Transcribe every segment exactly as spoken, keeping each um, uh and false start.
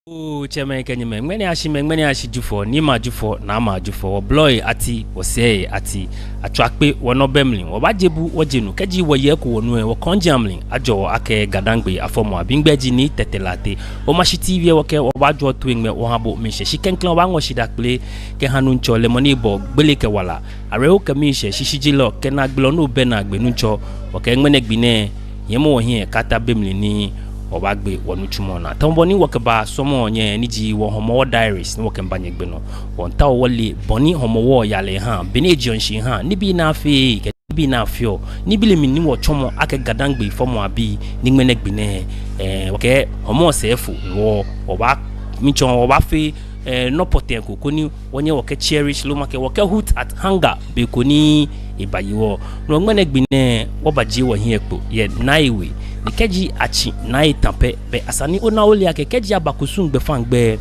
Oo, tsɛmɛi kɛ nyɛmɛi, ŋmɛnɛ ashi mɛi, ŋmɛnɛ ashi Jufɔ, niimɛi a-Jufɔ, naamɛi a-Jufɔ, wɔblɔi ati, wɔsɛi ati, atswa kpe, wɔnɔ bɛ mli, wɔbaaje bu, wɔje nu, kɛji wɔye eko wɔnu lɛ, wɔkɔŋ jɛmɛ mli, ajɔɔ wɔ akɛ Ga-Dangme afɔmɔ abii. Migbɛi ji Nii Tetteh Lartey, Omashi T V lɛ wɔkɛɛ, wɔbaajɔɔ toiŋ gbɛ wɔha bo miishɛɛ. Shi klɛŋklɛŋ wɔbaaŋɔ shidaa kpele kɛha Nuŋtsɔ lɛ, mɔ ni bɔ gbele kɛ wala, awerɛho kɛ miishɛɛ, shishijelɔ kɛ naagbee lɛ, no bɛ naagbee. Nuŋtsɔ, wɔkɛɛ ŋmɛnɛ gbi nɛɛ, hiɛmɔ wɔhiɛ kɛyata be mli ni wɔbaagbe wɔnitsumɔ naa. Tamɔ bɔ ni wɔkɛba sɔɔmɔ nyɛ, ni ji wɔ Hɔmɔwɔ Diaries, ni wɔkɛmiiba nyɛgbɛ nɔ. Wɔmiitao wɔle bɔ ni Hɔmɔwɔ yaa lɛ ha, bɔ ni ejeɔ shishi ha, nibii ni afeɔ, kɛ nibii ni afeɔ, nibii lɛ mli ni wɔtsɔmɔ akɛ Ga-Dangme fɔmɔ abii, ni ŋmɛnɛ gbi nɛɛ, ɛɛ, wɔkɛɛ Hɔmɔwɔ sɛɛ efo, wɔ, wɔbaa, miitsɔɔ wɔbaafee, ɛɛ, nɔ pɔtɛɛ ko, koni wɔnyɛ wɔkɛ cherish loo makɛɛ wɔkɛ hoot at hunger be ko ni ebaaye wɔ. No ŋmɛnɛ gbi nɛɛ wɔbajie wɔhiɛ kpo yɛ Nai We. Ni kɛji atsi Nai Tampe, bɛ esa ni ona ole akɛ kɛji aba kusum gbɛfaŋ gbɛ,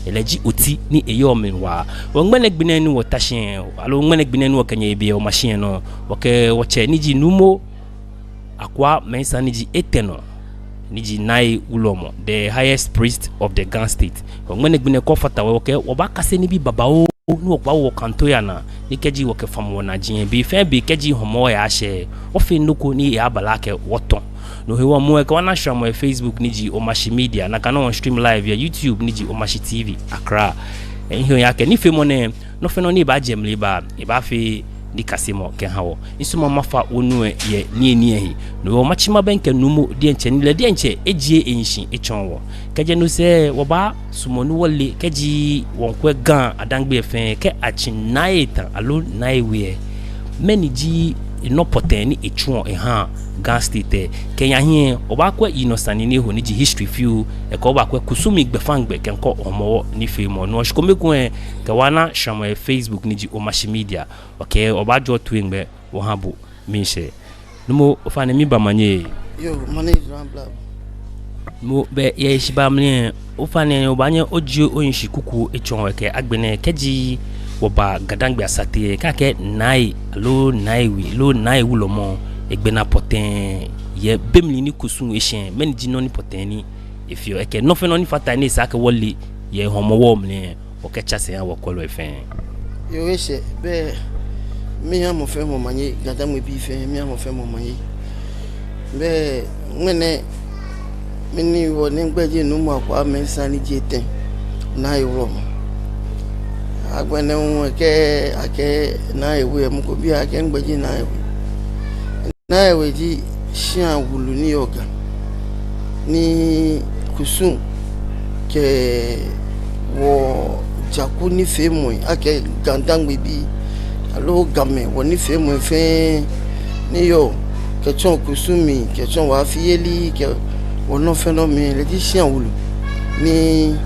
lɛ ji oti ni eyɔɔ mli waa. Wɔ ŋmɛnɛ gbi nɛɛ ni wɔta shi, aloo ŋmɛnɛ gbi nɛɛ ni wɔkɛ nyɛ yɛ biɛ Omashi nɔ, wɔkɛ wɔtsɛ ni ji Nuumo Akwaa Mensah ni ji etɛ nɔ, ni ji Nai Wulɔmɔ, the highest priest of the Ga State. Wɔ ŋmɛnɛ gbi nɛɛ kɛ ofata wɔ, wɔkɛɛ wɔbaakase nibii babaoo, ni wɔkpa wɔ kantoi anaa, ni kɛji wɔkɛfamɔ wɔnaji lɛ, be fɛɛ be kɛji Hɔmɔwɔ yaashɛ, wɔfee nɔ ko ni ebaale akɛ wɔtɔ. No hewɔ mɔ lɛ kɛ wɔna shramɔ yɛ Facebook ni ji Omashi Media, nakai nɔŋŋ stream live yɛ YouTube ni ji Omashi T V Accra. Ɛɛ, miheɔ miyeɔ akɛ nifeemɔ nɛɛ, nɔ fɛɛ nɔ ni baajɛ mli aba, ebaafee nikasemɔ kɛha wɔ. Misumɔɔ mafa wɔnu lɛ yɛ niyenii lɛ he. No hewɔ matsi mabɛŋkɛ Nuumo diɛŋtsɛ, ni lɛ diɛŋtsɛ ejie ehiɛ shi etsɔɔ wɔ. Kɛjɛ no sɛɛ, wɔbaasumɔ ni wɔle kɛji wɔŋkwɛ Ga-Dangme fɛɛ, kɛ atsi Nai Etaŋ aloo Nai We lɛ, mɛni ji nɔ pɔtɛɛ ni etsuɔ ehaa Ga State lɛ? Kɛyaa hiɛ, wɔbaakwɛ yinɔ sane ni eho ni ji history fioo, kɛ wɔbaakwɛ kusum gbɛfaŋ gbɛ kɛkɔ Hɔmɔwɔ nifeemɔ. No hewɔ shi kome ekoŋŋ lɛ, kɛ wɔna shramɔ yɛ Facebook ni ji Omashi Media. Okay, wɔbaajɔɔ toiŋ gbɛ wɔha bo miishɛɛ. Nuumo, ofainɛ miiba omanye. Yoo, omanye ejura mli. Nuumo, bɛ yɛ heshibaa mli lɛ, ofainɛ obaanyɛ ojie ohiɛ shi kuku etsɔɔ wɔ akɛ agbɛnɛ kɛji wɔba Ga-Dangme Asate lɛ, kɛ akɛɛ Nai aloo Nai We aloo Nai Wulɔmɔ, egbɛnaa pɔtɛɛ yɛ be mli ni kusum eshɛ, mɛni ji nɔ ni pɔtɛɛ ni efeɔ, kɛ nɔ fɛɛ nɔ ni fata ni esa akɛ wɔle yɛ Hɔmɔwɔ mli lɛ, okɛtsa shi oha wɔkwɛlɔi fɛɛ. Yoo, eshɛ, bɛ miiha mɔ fɛɛ mɔ omanye, Ga-Dangme bii fɛɛ, miiha mɔ fɛɛ mɔ omanye. Bɛ ŋmɛnɛ, mi ni wɔnɛɛ migbɛi ji Nuumo Akwaa Mensah ni ji etɛ, Nai Wulɔmɔ. Agbɛnɛ hu akɛɛ, akɛɛ Nai We, mɔ ko bi akɛ nɛgbɛ ji Nai We. Nai We ji shia wulu ni yɔɔ Ga, ni kusum kɛ wɔjaku nifeemɔi, akɛ Ga-Dangme bii aloo Gamɛi, wɔnifeemɔi fɛɛ ni yɔɔ, kɛtsɔ kusum mli, kɛtsɔ wɔafiyeli, kɛ wɔnɔ fɛɛ nɔ mli, lɛ ji shia wulu ni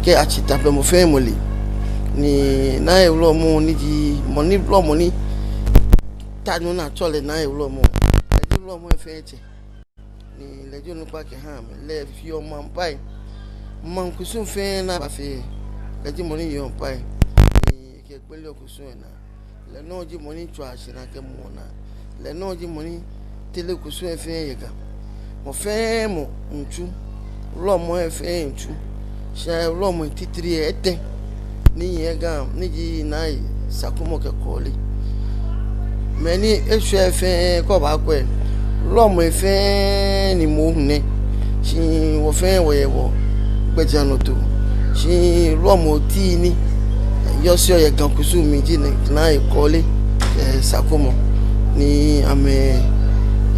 kɛ atsi Tampe mɔ fɛɛ mɔ le. Ni Nai Wulɔmɔ ni ji mɔ ni, wulɔmɔ ni ta nɔ ni atsɛɔ lɛ Nai Wulɔmɔ. Lɛ ji wulɔmɔi fɛɛ tsɛ. Ni lɛ ji onukpa kɛha amɛ. Lɛ feɔ maŋ pai. Maŋ kusum fɛɛ ni abaafee, lɛ ji mɔ ni yeɔ pai, ni ekɛgbeleɔ kusum lɛ naa. Lɛ nɔŋŋ ji mɔ ni tswaa shinaa kɛmuɔ naa. Lɛ nɔŋŋ ji mɔ ni tereɔ kusum lɛ fɛɛ yɛ Ga. Mɔ fɛɛ mɔ miitsu, wulɔmɔi fɛɛ miitsu. Shi wulɔmɔ titri lɛ etɛ ni yɔɔ Ga, ni ji Nai Sakumɔ kɛ Kɔɔle. Mɛi ni eshwɛ fɛɛ kɛ obaakwɛ, wulɔmɔi fɛɛ ni mɔ hu nɛ. Shi wɔ fɛɛ wɔyɛ wɔgbɛjianɔtoo. Shi wulɔmɔ tii ni yɔseɔ yɛ Ga kusum mli ji Nai Kɔɔle, ɛɛ, Sakumɔ. Ni amɛ,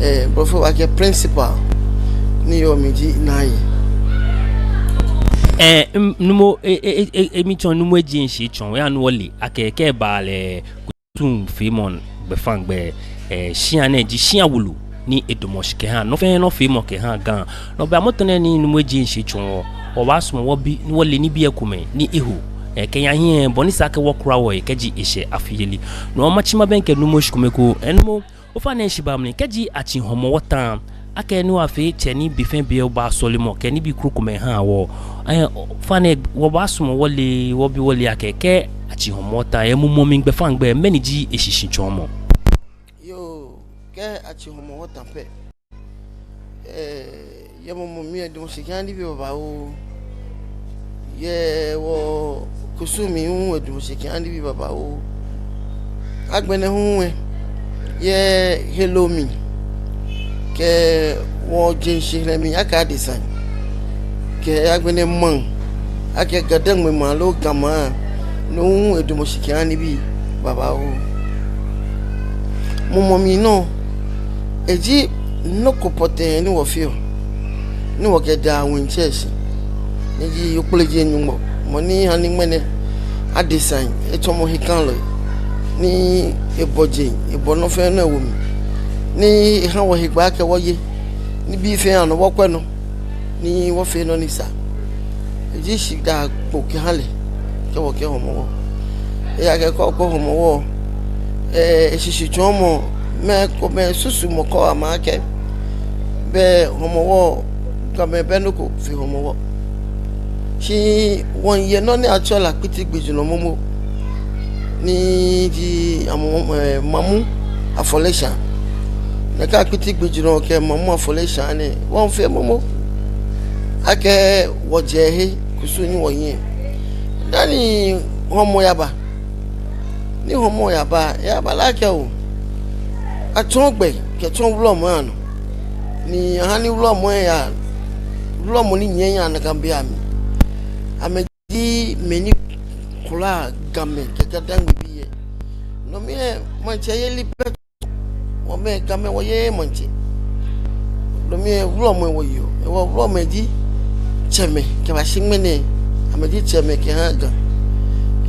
ɛɛ, blɔfo baakɛɛ principal ni yɔɔ mli ji Nai. Ɛɛ, m-, Nuumo, e, e, e, e, e, miitsɔɔ Nuumo ejie ehiɛ shi etsɔɔ wɔ, eha ni wɔle akɛ kɛ eba lɛ kusum feemɔ gbɛfaŋ gbɛ, ɛɛ, shia nɛɛ ji shia wulu ni edamɔ shi kɛha nɔ fɛɛ nɔ feemɔ kɛha Ga. No hewɔ bɛ amrɔ nɛɛ ni Nuumo ejie ehiɛ shi etsɔɔ wɔ, wɔbaasumɔ wɔbi ni wɔle nibii komɛi ni eho, ɛɛ, kɛyaa hiɛ bɔ ni sa akɛ wɔkura wɔhe kɛji eshɛ afiyeli. No hewɔ matsi mabɛŋkɛ Nuumo shi kome ekoŋŋ. Ɛɛ, Nuumo, ofainɛ heshibaa mli, kɛji atsi Hɔmɔwɔ ta, akɛni wɔfeɔ tsɛ ni be fɛɛ be wɔbaa sɔlemɔ kɛ nibii krokomɛi haa wɔ. Ɛɛ, ofainɛ wɔbaasumɔ wɔle, wɔbi wɔle akɛ kɛ atsi Hɔmɔwɔ ta, yɛ mumɔ mli gbɛfaŋ gbɛ, mɛni ji eshishitsɔɔmɔ? Yoo, kɛ atsi Hɔmɔwɔ ta pɛ, ɛɛ, yɛ mumɔ mli lɛ, edamɔ shi kɛha nibii babaoo. Yɛ wɔkusum mli hu edamɔ shi kɛha nibii babaoo. Agbɛnɛ hu lɛ, yɛ heloo mli kɛ wɔjeŋ shihilɛ mli akɛ adesa, kɛ agbɛnɛ maŋ, akɛ Ga-Dangme maŋ loo Ga maŋ, no hu edamɔ shi kɛha nibii babaoo. Mumɔ mli nɔ, eji nɔ ko pɔtɛɛ ni wɔfeɔ, ni wɔkɛdaa wɔtsɛ shi. Ni ji Okplejeŋ Nyɔŋmɔ, mɔ ni ha ni ŋmɛnɛ adesa etsɔmɔ hiɛkalɔi, ni ebɔ jeŋ, ebɔ nɔ fɛɛ nɔ ewo mli, ni eha wɔhe gbaa akɛ wɔye nibii fɛɛ anɔ wɔkwɛ nɔ, ni wɔfee nɔ ni sa. Eji shidaa kpo kɛha lɛ, kɛ wɔkɛɛ Hɔmɔwɔ. Ejaakɛ kɛ okwɛ Hɔmɔwɔ, eh, eshishitsɔɔmɔ, mɛi komɛi susumɔ kɔ amɛ akɛ, bɛ Hɔmɔwɔ, Gamɛi bɛ nɔ ko fe Hɔmɔwɔ. Shi wɔyɛ nɔ ni atsɛɔ lɛ Akpiti Gbijurɔ momo, ni ji amɔ, eh, Mamu Afɔleshaa. Nɛkɛ Akpiti Gbijurɔ kɛ Mamu Afɔleshaa nɛɛ, wɔfee momo akɛ wɔjɛ he kusum ni wɔyɛ. Dani Hɔmɔ yaba, ni Hɔmɔ yaba, eyaba lɛ akɛ oo, atsɔɔ gbɛ kɛtsɔ wulɔmɔ anɔ, ni aha ni wulɔmɔ ya, wulɔmɔ ni nyiɛ yaa nakai bei amli, amɛji mɛi ni kpaa Gamɛi kɛ Ga-Dangme bii yɛ. No mli lɛ maŋtsɛyeli bɛ. Wɔmɛi Gamɛi wɔyeee maŋtsɛ. No mli lɛ wulɔmɛi wɔyeɔ. Ehewɔ wulɔmɛi ji tsɛmɛi kɛbashi ŋmɛnɛ, amɛji tsɛmɛi kɛha Ga.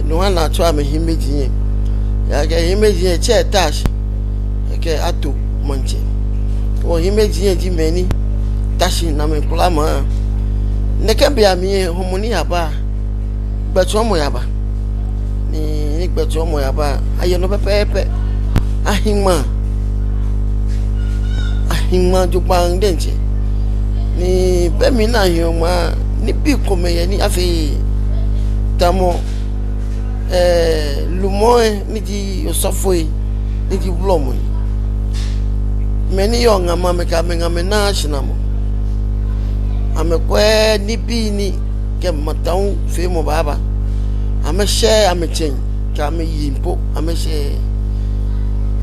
No ha ni atsɛɔ amɛ hiimeji lɛ. Ejaakɛ hiimeji lɛ etsɛ eta shi, ekɛ ato maŋtsɛ. Ehewɔ hiimeji lɛ ji mɛi ni ta shi ni amɛkpaa maŋ. Nɛkɛ bei amli lɛ, Hɔmɔ ni yaba, gbɛtsɔɔmɔ yaba. Ni, ni gbɛtsɔɔmɔ yaba, ayɛ nɔ pɛpɛɛpɛ. Ahi ŋmaa. Ahi ŋmaa jogbaŋŋ diɛŋtsɛ. Ni be mli ni ahiɔ ŋmaa, nibii komɛi yɛ ni afeee, tamɔ, eh, lumɔi ni ji osɔfoi, ni ji wulɔmɛi. Mɛi ni yɔɔ ŋamɛi, amɛkɛ amɛŋamɛi naa shinamɔ. Amɛkwɛɛɛ nibii ni kɛ matao feemɔ baaba. Amɛshɛɛɛ amɛtsɛŋ, kɛ amɛyiŋ po, amɛshɛɛɛ.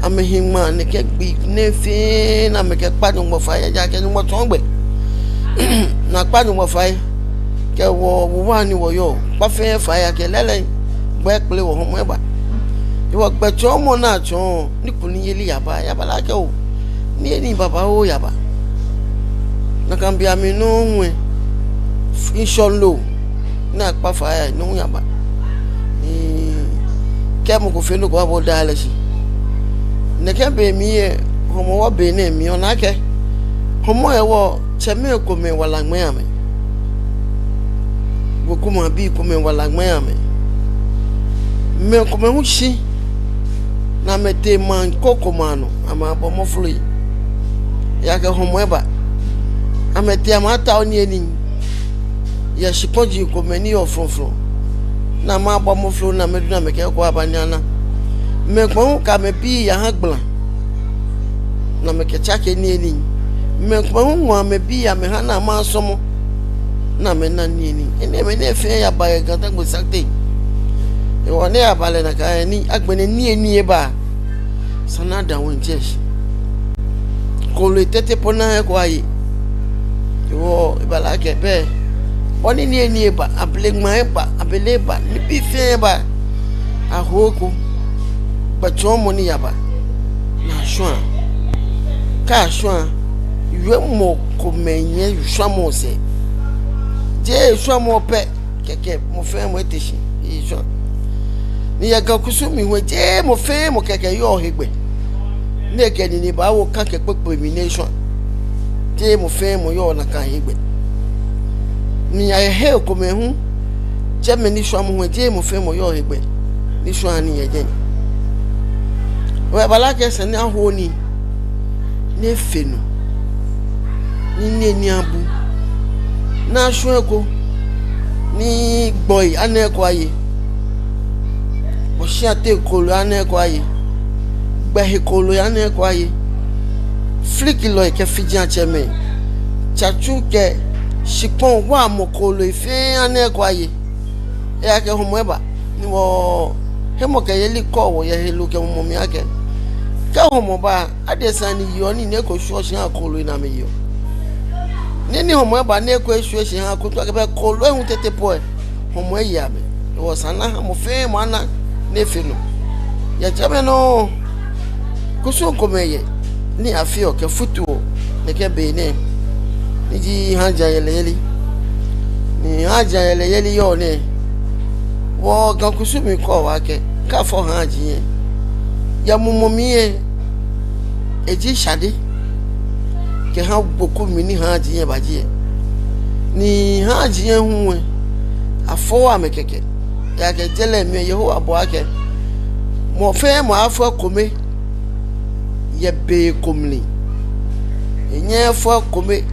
Amɛhi ŋmaa nɛkɛ gbii nɛɛ fɛɛ ni amɛkɛkpa Nyɔŋmɔ fai, ejaakɛ Nyɔŋmɔ tsɔɔ gbɛ. Ni akpa Nyɔŋmɔ fai, kɛ wɔ, wɔ waa ni wɔyɔɔ, kpa fɛɛ fai akɛ lɛɛlɛŋ, gbɛ kpele wɔ Hɔmɔ eba. Ehewɔ gbɛtsɔɔmɔ ni atsɔɔ, ni kunimyeli yaba, eyaba lɛ akɛ oo, niyenii babaoo yaba. Nakai bei amli nɔŋŋ lɛ, ŋshɔŋ loo ni akpa fai lɛ, no hu yaba. Ni kɛ mɔ ko fee nɔ ko, abɔ daa lɛ shi. Nɛkɛ be mli lɛ, Hɔmɔwɔ be nɛɛ mli, ona akɛ Hɔmɔ hewɔ tsɛmɛi komɛi wala ŋmɛɛ amɛ. Wekumɛi abii komɛi wala ŋmɛɛ amɛ. Mɛi komɛi hu shi, ni amɛtee maŋ ko ko maŋ nɔ, amɛbɔ mɔfloi. Ejaakɛ Hɔmɔ eba. Amɛtee amɛyatao niyenii yɛ shikpɔji komɛi ni yɔɔ frɔfrɔ, ni amɛbɔ mɔfloi ni amɛdu ni amɛkɛ eko aba ni ana. Mɛi komɛi hu kɛ amɛbii yaha gbala, ni amɛkɛtsake niyenii. Mɛi komɛi hu ŋɔ amɛbii amɛha ni amɛyasɔmɔ, ni amɛna niyenii. Enɛɛmɛi nɛɛ fɛɛ yaba yɛ Ga-Dangme Sacktown. Ehewɔ ni eyaba lɛ nakai ni agbɛnɛ niyenii eba, esa ni ada wɔtsɛ shi. Kooloi tete po naaa eko aye. Ehewɔ eba lɛ akɛ bɛ, bɔ ni niyenii eba, abele ŋmaa eba, abele eba, nibii fɛɛ eba. Aho eko, gbɛtsɔɔmɔ ni yaba, ni ashwaa. Kɛ ashwaa, wiemɔ komɛi yɛ shwamɔ sɛɛ. Jeee shwamɔ pɛ kɛkɛ, mɔ fɛɛ mɔ ete shi eshwaa. Ni yɛ Ga kusum mli hu lɛ, jeee mɔ fɛɛ mɔ kɛkɛ yɔɔ hegbɛ ni ekɛ enine baawo kã kɛ kpekpe mli ni eshwaa. Jeee mɔ fɛɛ mɔ yɔɔ nakai hegbɛ. Ni yɛ hei komɛi hu, jɛmɛ nishwamɔ hu lɛ, jeee mɔ fɛɛ mɔ yɔɔ hegbɛ ni eshwaa nii yɛ jɛi. Ehewɔ eba lɛ akɛ esa ni aho nii, ni efee nɔ, ni niyenii abu, ni ashwã eko, ni gbɔi ana eko aye, gbɔshia teŋ kooloi ana eko aye, gbɛhe kooloi ana eko aye, filikilɔi kɛ fijiatsɛmɛi, tsatsu kɛ shikpɔŋ waamɔ kooloi fɛɛ ana eko aye. Ejaakɛ hɔmɔ eba, ni wɔhemɔkɛyeli kɔɔ wɔ yɛ heloo kɛ mumɔ mli akɛ, kɛ hɔmɔ ba, adesa ni yeɔ nii ni eko shwieɔ shi haa kooloi ni amɛyeɔ. Ni ni hɔmɔ eba ni eko eshwie shi haa kooloi, akɛ bɛ kooloi hu tete po lɛ, hɔmɔ eye amɛ. Hewɔ esa ni aha mɔ fɛɛ mɔ ana ni efee nɔ. Yɛ jɛmɛ nɔŋŋ, kusum komɛi yɛ ni afeɔ kɛfutuɔ nɛkɛ be nɛɛ, ni ji haaji ayɛlɛyeli. Ni haaji ayɛlɛyeli yɔɔ nɛɛ, wɔ Ga kusum mli kɔɔ wɔ akɛ, kɛ afɔ haaji lɛ, yɛ mumɔ mli lɛ, eji shade kɛha weku mli ni haaji lɛ baje lɛ. Ni haaji lɛ hu lɛ, afɔɔɔ amɛ kɛkɛ. Ejaakɛ je lɛ mli lɛ Yehowa bɔ akɛ, mɔ fɛɛ mɔ afɔ ekome yɛ be ko mli. Enyɛɛɛ efɔ ekome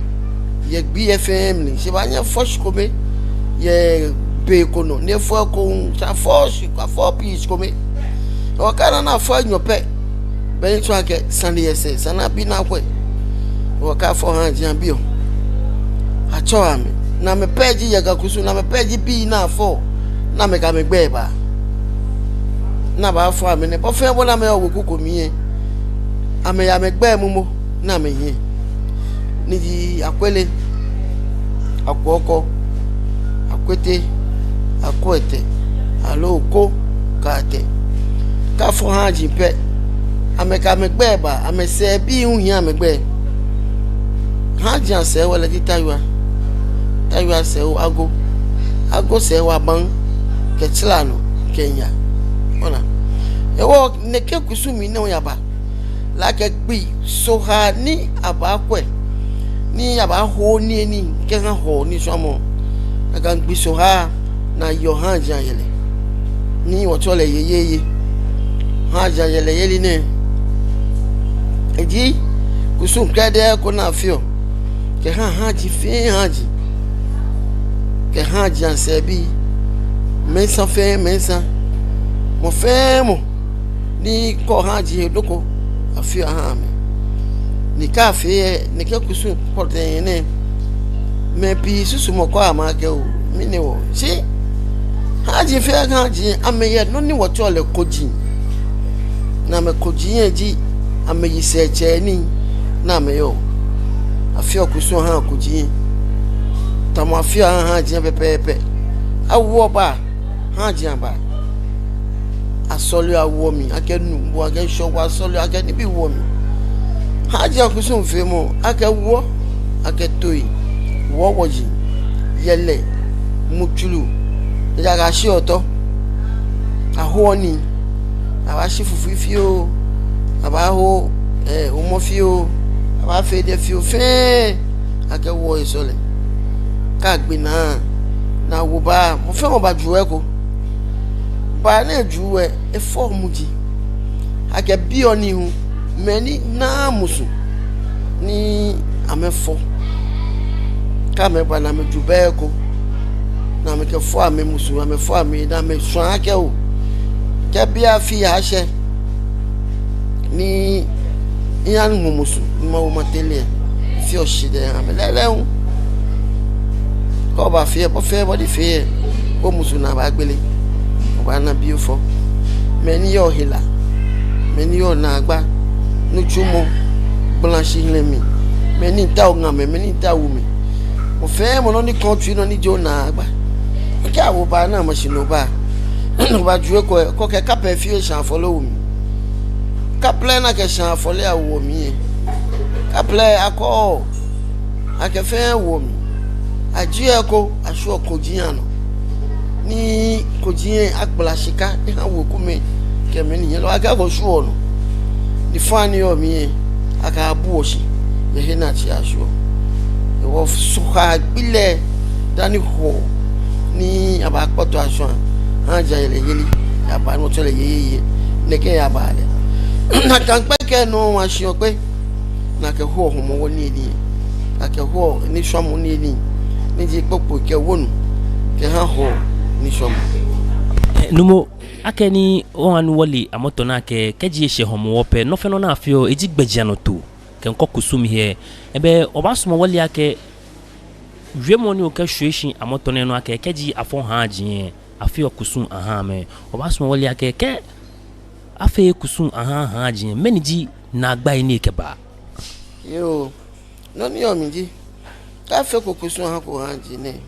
yɛ gbii lɛ fɛɛ mli, shi ebaanyɛ efɔ shi kome yɛ be ko nɔ, ni efɔ eko hu, shi afɔɔɔ shi, afɔɔɔ pii shi kome. Hewɔ kɛ ana ni afɔ enyɔ pɛ, belɛ etsɔɔ akɛ sane yɛ sɛɛ, esa ni abi ni akwɛ. Hewɔ kɛ afɔ haaji lɛ, abiɔ, atsɛɔ amɛ. Ni amɛ pɛ ji yɛ Ga kusum, ni amɛ pɛ ji bii ni afɔɔ, ni amɛkɛ amɛgbɛi baa. Ni abaafɔ amɛ nɛɛ, bɔ fɛɛ bɔ ni amɛyɔɔ weku ko mli lɛ, amɛyɛ amɛgbɛi momo ni amɛhiɛ. Ni ji Akwele, Akwɔkɔ, Akwete, Akwɛtɛ, aloo Ko kɛ Atɛ. Kɛ afɔ haaji pɛ, amɛkɛ amɛgbɛi baa, amɛsɛɛ bii hu hiɛ amɛgbɛi. Haaji asɛɛwoo lɛ ji Tayua, Tayua asɛɛwoo Ago, Ago sɛɛwoo Abaŋ, kɛ Tslanɔ kɛ Nya. Ona. Hewɔ nɛkɛ kusum mli nɛɛ hu yaba. Lɛ akɛ gbi Sohaa ni abaakwɛ, ni abaaho nii lɛ nii kɛha Hɔɔ nishwamɔ. Nakai gbi Sohaa ni ayeɔ haaji ayɛlɛ, ni wɔtsɛɔ lɛ Yeyeye. Haaji ayɛlɛyeli nɛɛ, eji kusum krɛdɛɛ ko ni afeɔ kɛha haaji fɛɛ haaji, kɛ haaji asɛɛbii, mɛnsa fɛɛ mɛnsa, mɔ fɛɛ mɔ ni kɔɔ haaji he nɔ ko, afeɔ ahaa amɛ. Ni kɛ afee lɛ, nɛkɛ kusum kpɔtɛɛ nɛɛ, mɛi pii susumɔ kɔɔ amɛ akɛ oo, mɛni hewɔ? Shi haaji fɛɛ haaji, amɛyɛ nɔ ni wɔtsɛɔ lɛ koji. Ni amɛkoji lɛ ji amɛyisɛɛtsɛ nii ni amɛyɔɔ. Afeɔ kusum ahaa koji lɛ, tamɔ afeɔ ahaa haaji lɛ pɛpɛɛpɛ. Awoɔ baa, haaji abaa. Asɔleɔ awoɔ mli, akɛ nuu, bo akɛ ŋshɔ, bo asɔleɔ akɛ nibii woɔ mli. Haaji akusum feemɔ, akɛ wuɔ, akɛ toi, wuɔ wɔji, yɛlɛ, mutsuru, ejaakɛ ashiɔ tɔ, ahoɔ nii, abaashi fufui fioo, abaaho, eh, omɔ fioo, abaafee dɛ fioo fɛɛ, akɛ wuɔ esɔle. Kɛ agbe naa, ni awo baa, mɔ fɛɛ mɔ baajuɔ eko. Baa ni ejuɔ lɛ, efɔɔ muji. Akɛ biɔ nii hu, mɛi ni naaa musu ni amɛfɔ. Kɛ amɛba ni amɛju baa lɛ eko, ni amɛkɛfɔ amɛmusu, amɛfɔ amɛ, ni amɛshwãa akɛ oo, kɛ biɛ afi yaa ashɛ, ni miyaŋɔ musu ni mawo mateŋ lɛ, efeɔ shidaa ehaa amɛ lɛɛlɛŋ hu. Kɛ obaafee lɛ, bɔ fɛɛ bɔ ni ofee lɛ, omusu naa baagbele, obaana bi ofɔ. Mɛi ni yɔɔ hela, mɛi ni yɔɔ naagba, nitsumɔ, gbalashihilɛ mli, mɛi ni miitao ŋamɛi, mɛi ni miitao wumɛi, mɔ fɛɛ mɔ nɔ ni kɔɔ otsui nɔ ni ji onaagba. Kɛ awo baa ni amɛshi no baa, obaaju eko lɛ, okɛ cup lɛ fioo shãa afɔle owo mli. Cup lɛ ni akɛshãa afɔle awoɔ mli lɛ, cup lɛ akɔɔɔ, akɛ fɛɛ woɔ mli. Ajieɔ eko ashwieɔ koji lɛ anɔ, ni koji lɛ agbala shika eha wekumɛi kɛ mɛi ni hiɛ lɛ, akɛ eko shwieɔ nɔ. Ni faa ni yɔɔ mli lɛ, akɛbuɔ shi yɛ he ni atsii ashwieɔ. Hewɔ Sohaa gbi lɛ, dani Hɔɔ ni abaakpɔtɔ ashwã, haaji ayɛlɛyeli yaba, ni wɔtsɛɔ lɛ Yeyeye, nɛkɛ yaba lɛ. Nakai gbɛkɛ nɔŋŋ ashiɔ kpe, ni akɛhoɔ Hɔmɔwɔ niyenii, akɛhoɔ nishwamɔ niyenii, ni ji kpokpoi kɛ wonu kɛha Hɔɔ nishwamɔ. Eh, Numo, akɛni oha ni wɔle amɔtɔ naa akɛ, kɛji eshɛ Hɔmɔwɔ pɛ, nɔ fɛɛ nɔ ni afeɔ, eji gbɛjianɔtoo kɛ ŋkɔ kusum he. Ebɛ, obaasumɔ wɔle akɛ, wiemɔ ni okɛshwie shi amɔtɔ nɛɛ nɔ akɛ, kɛji afɔ haaji lɛ, afeɔ kusum ahaa amɛ. Wɔbaasumɔ wɔle akɛ, kɛ afeee kusum ahaaa haaji lɛ, mɛni ji naagbai ni ekɛbaa? Yoo, nɔ ni yɔɔ mli ji, kɛ afeko kusum ahako haaji nɛɛ,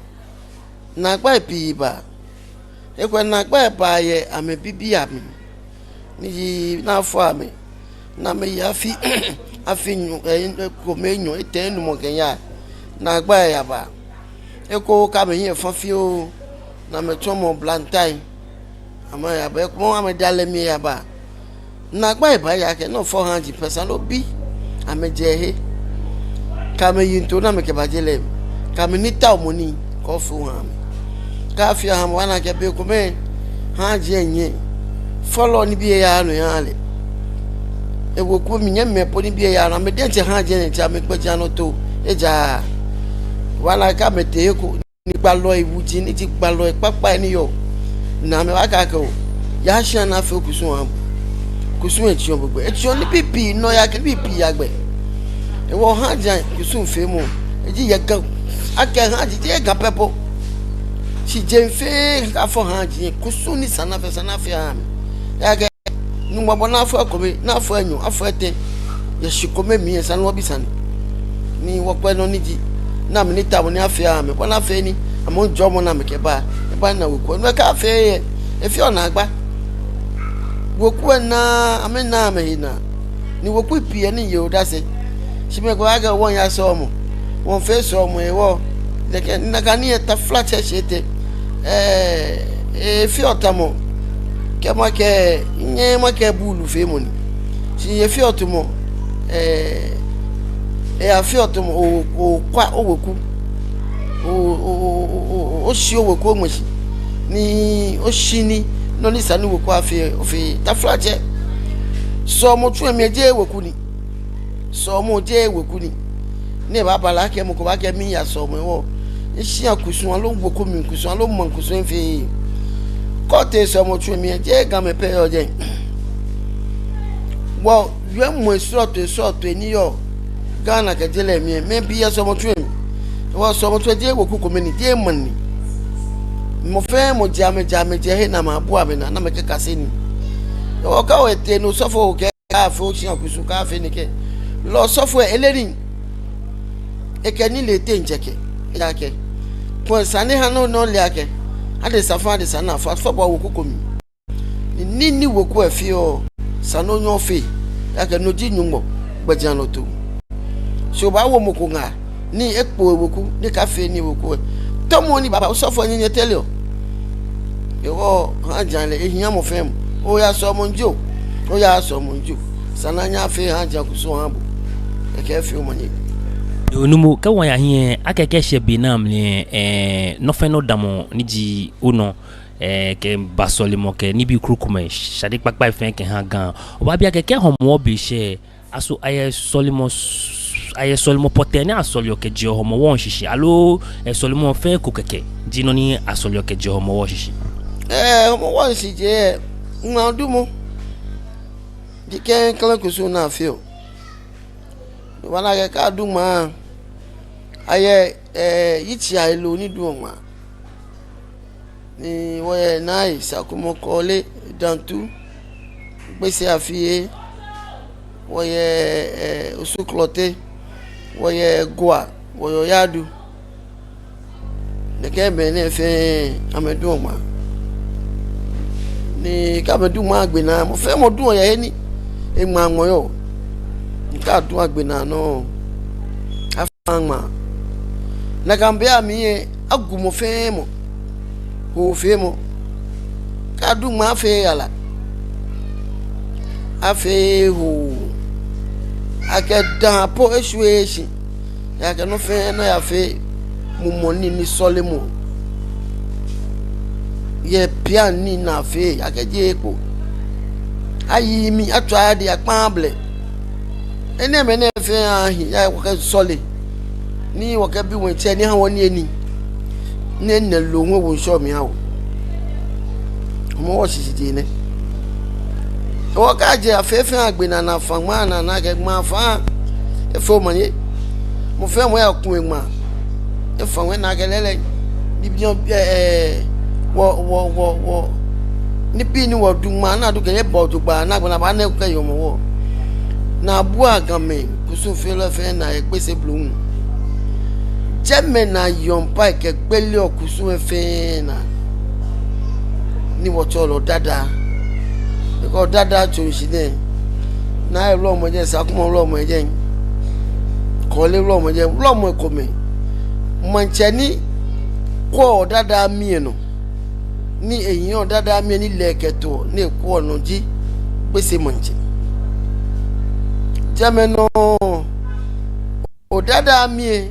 naagbai pii baa. Ekolɛ naagbai baa yɛ amɛbibii amli, ni ji ni afɔɔ amɛ, ni amɛye afi, afi enyɔ, eh, kome enyɔ, etɛ, enumɔ kɛyaa, naagbai yabaa. Eko kɛ amɛhiɛ fã fioo, ni amɛtsɔmɔ oblantai, amɛyabaa, ekomɛi amɛdalɛ mli yabaa. Naagbai baa ejaakɛ nɔ fɔ haaji pɛ sa ni obi amɛjɛ he. Kɛ amɛyiŋtoo ni amɛkɛba je lɛ, kɛ amɛnitaomɔ nii, kɛ ofee oha amɛ. Kɛ afeee oha amɛ, obaana akɛ bei komɛi haaji lɛ nyɛ fɔlɔ ni bii lɛ yaaa nɔ yahaa lɛ. Eweku mli nyɛmimɛi po ni bii lɛ yaaa nɔ, amɛ diɛŋtsɛ haaji lɛ diɛŋtsɛ amɛgbɛjianɔtoo ejaaa. Obaana akɛ amɛtee he ko ni gbalɔi wuji ni ji gbalɔi kpakpai ni yɔɔ, ni amɛbaakɛɛ akɛ oo, yaa shia ni afee kusum ahaa bo. Kusum lɛ tsiɔ gbɛ, tsiɔ nibii pii nɔ, ejaakɛ nibii pii ya gbɛ. Ehewɔ haaji kusum feemɔ, eji yɛ Ga, akɛ haaji jeee Ga pɛ po. Shi jeŋ fɛɛ kɛ afɔ haaji lɛ, kusum ni sa ni afee, sa ni afee aha amɛ. Ejaakɛ Nyɔŋmɔ bɔ ni afɔ ekome, ni afɔ enyɔ, afɔ etɛ, yɛ shikome mli lɛ, esa ni wɔbi sane. Ni wɔkpɛ nɔ ni ji, ni amɛnitaomɔ ni afee aha amɛ, bɔ ni afee ni amɛ hu jɔɔmɔ ni amɛkɛba, eba ni ana weku lɛ. No kɛ afeee lɛ, efeɔ naagba. Weku lɛ naa, amɛnaaa amɛhe naa. Ni weku pii yɛ ni yeɔ odase. Shi mɛi komɛi baakɛɛ wɔmiiya sɔlemɔ, wɔmiifee sɔlemɔ hewɔ. Nɛkɛ, nakai nii lɛ taflatsɛ shi etɛ. Ɛɛ, efeɔ tamɔ, kɛ makɛɛ, nyɛ makɛɛ buulu feemɔ ni. Shi efeɔ tamɔ, ɛɛ, efeɔ tamɔ o, okwa oweku. O, o, o, o, o, oshi oweku oŋmɛ shi. Ni oshi nii, nɔ ni sa ni weku afee, ofee. Taflatsɛ, sɔlemɔtsu lɛ mli lɛ jeee weku ni. Sɔlemɔ jeee weku ni. Ni ebaaba lɛ akɛ mɔ ko baakɛɛ miiya sɔlemɔ hewɔ, eshia kusum aloo weku mli kusum aloo maŋ kusum efeee. Kɛ otee sɔlemɔtsu lɛ mli lɛ, jeee Gamɛi pɛ yɔɔ jɛi. Wɔwiemɔi srɔtoi srɔtoi ni yɔɔ Ghana kɛ je lɛ mli lɛ, mɛi pii yɛ sɔlemɔtsu lɛ mli. Hewɔ sɔlemɔtsu lɛ jeee weku kome ni, jeee maŋ ni. Mɔ fɛɛ mɔ jɛ amɛjɛ amɛjɛ he ni amɛbua amɛnaa ni amɛkɛkase nii. Hewɔ kɛ otee ni osɔfo kɛɛ kaafee oshia kusum, kaafee nɛkɛ, lɛ osɔfo lɛ ele nii. Ekɛ nilee teŋ jɛkɛ. Ejaakɛ, kulɛ esa ni eha ni ole akɛ adesa fɛɛ adesa ni afɔ, afɔ bɔ weku ko mli. Ni nii ni weku lɛ feɔ, esa ni onyɛ ofee. Ejaakɛ no ji Nyɔŋmɔ gbɛjianɔtoo. Shi obaawo mɔ ko ŋaa ni ekpo eweku, ni kaafee nii weku lɛ. Tɔmɔ ni baaba, osɔfo lɛ nyɛnyɛ tɛlɛ o. Hewɔ haaji lɛ, ehia mɔ fɛɛ mɔ. Oya sɔlemɔ jio, oyaaa sɔlemɔ jio, esa ni anyɛ afee haaji kusum aha bo. Ekɛ efee omanye. Yoo, Numo, kɛ wɔya hiɛ, akɛ kɛshɛ be nɛɛ mli, ɛɛ, nɔ fɛɛ nɔ damɔ ni ji onɔ, ɛɛ, kɛba sɔlemɔ kɛ nibii krokomɛi, shade kpakpai fɛɛ kɛha Ga. Obaabi akɛ kɛ Hɔmɔwɔ be shɛ, aso ayɛ sɔlemɔ, ayɛ sɔlemɔ pɔtɛɛ ni asɔleɔ kɛjeɔ Hɔmɔwɔ shishi, aloo, ɛɛ, sɔlemɔ fɛɛ ko kɛkɛ ji nɔ ni asɔleɔ kɛjeɔ Hɔmɔwɔ shishi? Ɛɛ, Hɔmɔwɔ shishijee lɛ, ŋmaadumɔ ji klɛŋklɛŋ kusum ni afeɔ. Obaana akɛ kɛ adu ŋmaa, ayɛ, ɛɛ, yitsei ahe loo ni duɔ ŋmaa. Ni wɔyɛ Nai, Sakumɔ, Kɔɔle, Dantu, Gbese Afie, wɔyɛ, ɛɛ, Osu Klɔte, wɔyɛ Gua, wɔyɛ Oyadu. Nɛkɛ mɛi nɛɛ fɛɛ amɛduɔ ŋmaa. Ni kɛ amɛdu ŋmaa agbe naa, mɔ fɛɛ mɔ duɔ yɛ he ni eŋmaa ŋmɔ yɔɔ. Ni kɛ adu agbe naa nɔŋŋ, afaa ŋmaa. Nakai bei amli lɛ, agu mɔ fɛɛ mɔ hoofeemɔ. Kɛ adu ŋmaa, afeee yara, afeee hoo. Akɛ daa po eshwieee shi. Ejaakɛ nɔ fɛɛ nɔ yafee mumɔ nii ni sɔlemɔ yɛ pian nii ni afeɔ, akɛjeee kpo. Ayi mi, atswa adi, akpaaa blɛ. Enɛɛmɛi nɛɛ fɛɛ ahi, ya wɔkɛsɔle. Ni wɔkɛbi wɔtsɛ ni eha wɔ niyenii. Ni enɛ loo ŋwɛ wɔ ŋshɔ mli awo. Hɔmɔwɔ shishijee nɛ. Wɔkɛɛ ajɛ afee fɛɛ agbe naa ni afaa ŋmaa naa, ni akɛ ŋmaa faa efee omanye. Mɔ fɛɛ mɔ yaku eŋmaa. Efaa ŋwɛi ni akɛ lɛɛlɛŋ. Bibiɔ, ɛɛ, ɛɛ, wɔ, wɔ, wɔ, wɔ, nibii ni wɔdu ŋmaa ni adu kɛyɛ bɔ jogbaŋŋ ni agbɛnɛ abaana eko kɛye Hɔmɔwɔ. Ni abua Gamɛi kusumfeelɔi fɛɛ naa yɛ Gbese blohuŋ. Jɛmɛ ni ayɔɔ mpae kɛgbeleɔ kusum lɛ fɛɛ naa. Ni wɔtsɛɔ lɛ Ɔdadaa. Because Ɔdadaa tsoŋ shi nɛ. Naa Wulɔmɔ jɛ, Sakuma Wulɔmɔ jɛ, Kɔle Wulɔmɔ jɛ, Wulɔmɔ ekomɛi. Maŋtsɛ ni kwɛɔ Ɔdadaa mii lɛ nɔ, ni ehiɔ Ɔdadaa mii lɛ ni lɛ ekɛtoɔ ni ekwɛɔ nɔ ji Gbese Maŋtsɛ. Jɛmɛ nɔŋŋ Ɔdadaa mii lɛ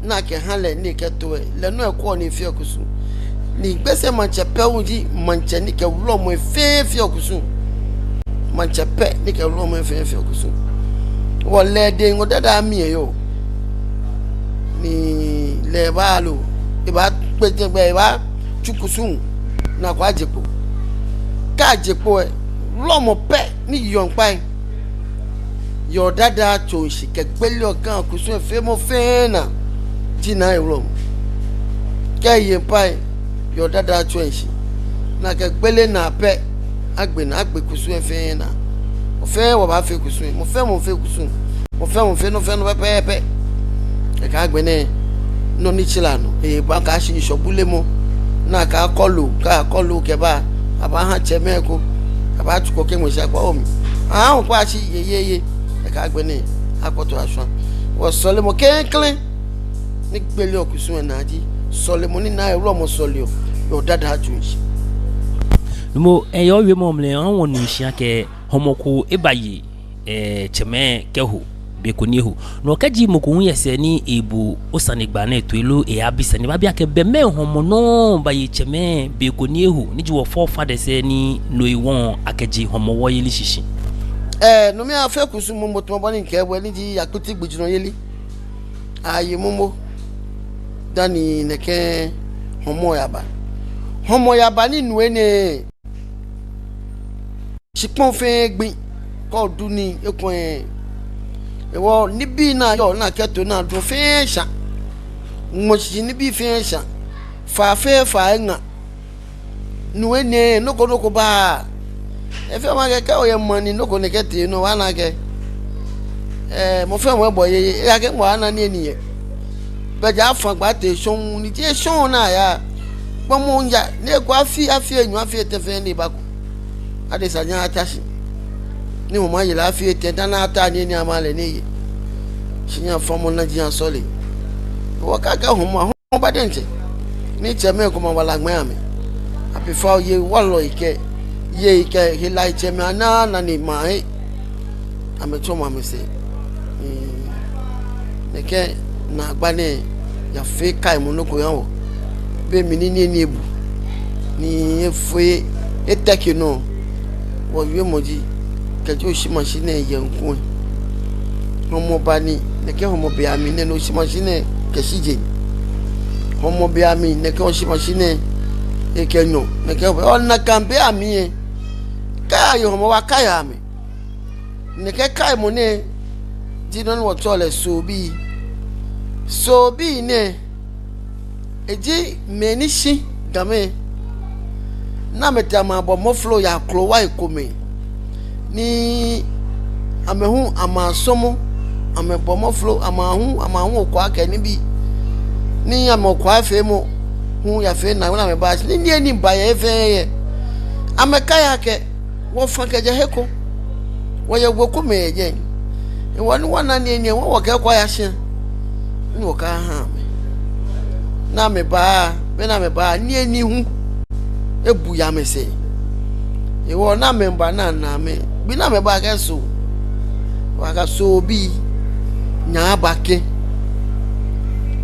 ni akɛha lɛ ni ekɛtoɔ lɛ, lɛ nɔŋŋ ekwɛɔ ni efeɔ kusum. Ni Gbese Maŋtsɛ pɛ hu ji maŋtsɛ ni kɛ wulɔmɛi fɛɛ feɔ kusum. Maŋtsɛ pɛ ni kɛ wulɔmɛi fɛɛ feɔ kusum. Hewɔ lɛ edɛŋ Ɔdadaa mii lɛ eyɔɔ. Ni lɛ ebaalo, ebaakpe jɛmɛ, ebaatsu kusum ni akɛaje kpo. Kɛ aje kpo lɛ, wulɔmɔ pɛ ni yeɔ mpae yɛ Ɔdadaa tsoŋ shi kɛgbeleɔ Ga kusum lɛ feemɔ fɛɛ naa ji Naa Wulɔmɔ. Kɛ eye mpae yɛ Ɔdadaa tsoŋ lɛ shi ni akɛgbele naa pɛ, agbe naa, agbe kusum lɛ fɛɛ naa. Mɔ fɛɛ mɔ baafee kusum lɛ, mɔ fɛɛ mɔ feɔ kusum, mɔ fɛɛ mɔ feɔ nɔ fɛɛ nɔ pɛpɛɛpɛ. Kɛkɛ agbɛnɛ nɔ ni tsila nɔ, ebaakɛɛ shi ŋshɔ bulemɔ, ni akɛɛ akɔ loo, kɛ akɔ loo kɛba, abaaha tsɛmɛi ko, abaatsu kɔ kɛŋmɛ shi akpa omli. Aahu kpa shi yeyeye. Kɛkɛ agbɛnɛ akpɔtɔ ashwa. Hewɔ sɔlemɔ klɛŋklɛŋ ni gbeleɔ kusum lɛ naa ji sɔlemɔ ni Naa Wulɔmɔ sɔleɔ yɛ Ɔdadaa tsoŋ shi. Numo, eyɛ owiemɔ mli lɛ, aahu wɔnu shishi akɛ hɔmɔ ko ebaye, eh, tsɛmɛi kɛho, be ko ni eho. No kɛji mɔ ko hu yɛ sɛɛ ni ebu osanegbaa nɛɛ toi loo eyabi sane, ebaabi akɛ be mɛɛ hɔmɔ nɔ baye tsɛmɛi be ko ni eho, ni ji wɔ forefathers lɛ ni no hewɔ akɛje Hɔmɔwɔ yeli shishi. Eh, no mli afee kusum momo tamɔ bɔ ni mikɛɛ bo lɛ, ni ji Akpiti gbijurɔ yeli. Aye momo dani nɛkɛ hɔmɔ yaba. Hɔmɔ yaba ni nu enɛ, shikpɔŋ fɛɛ gbi, kɛ odu nii ekoŋŋ. Hewɔ nibii ni ayɔɔ ni akɛtoɔ ni aduɔ fɛɛ shã. Ŋmɔshi nibii fɛɛ shã. Faa fɛɛ faa eŋa. Nu enɛ, nɔ ko nɔ ko baaa. Efeɔ mi akɛ kɛ oyɛ maŋ ni nɔ ko nɛkɛ tee nɔ, obaana akɛ, eh, mɔ fɛɛ mɔ ebɔ yeye, ejaakɛ mɔ baana niyenii yɛ. Bɛ ja afã gbaa tee shɔŋŋ, ni jeee shɔŋŋ ni ayaa. Gbɔmɔ yaa, ni eku afii, afii enyɔ, afii etɛ fɛɛ ni ebako. Adesa nyɛŋ ata shi. Ni hɔmɔ aye lɛ afii etɛ dani ata niyenii ama lɛ ni eye. Shi nyɛŋ afã mɔ ni ji asɔle. Wɔkɛɛ akɛ hɔmɔ, hɔmɔ ba diɛŋtsɛ. Ni tsɛmɛi komɛi awala ŋmɛɛ amɛ. Abifao yei, walɔi kɛ yei kɛ helai tsɛmɛi anaa nane mahe. Amɛtsɔmɔ amɛsɛɛ. Ee, nɛkɛ naagba nɛɛ yafee kaimɔ nɔ ko yɛ wɔ. Be mli ni niyenii ebu, ni efee, eteke nɔ. Wɔwiemɔ ji, kɛji oshimashi nɛɛ yɛ ŋkɔ lɛ, hɔmɔ ba ni nɛkɛ hɔmɔ be amli nɛɛ ni oshimashi nɛɛ kɛ shi je. Hɔmɔ be amli nɛkɛ oshimashi nɛɛ ekɛ nyɔ, nɛkɛ hɔmɔ, ona nakai be amli lɛ, kɛ aye hɔmɔ wɔkaiɔ amɛ. Nɛkɛ kaimɔ nɛɛ ji nɔ ni wɔtsɛɔ lɛ Soobii. Soobii nɛɛ, eji mɛi ni shi Gamɛi, ni amɛtee amɛyabɔ mɔflo yɛ akrowai komɛi, ni amɛ hu amɛyasɔmɔ, amɛbɔ mɔflo, amɛhu, amɛhu okwaa kɛ nibii, ni amɛ okwaa feemɔ hu yafee naa, ni amɛba shi, ni niyenii ba yɛ he fɛɛ he. Amɛkaiɔ akɛ, wɔfã kɛjɛ he ko. Wɔyɛ wekumɛi yɛ jɛi. Hewɔ ni wɔna niyenii lɛ, wɔ wɔkɛ eko aya shia. Ni wɔkɛha amɛ. Ni amɛba, be ni amɛba, niyenii hu ebu yɛ amɛsɛɛ. Hewɔ ni amɛba ni ana amɛ. Gbi ni amɛba akɛ Soo. Wɔkɛɛ Soobii, nyɛbakɛ.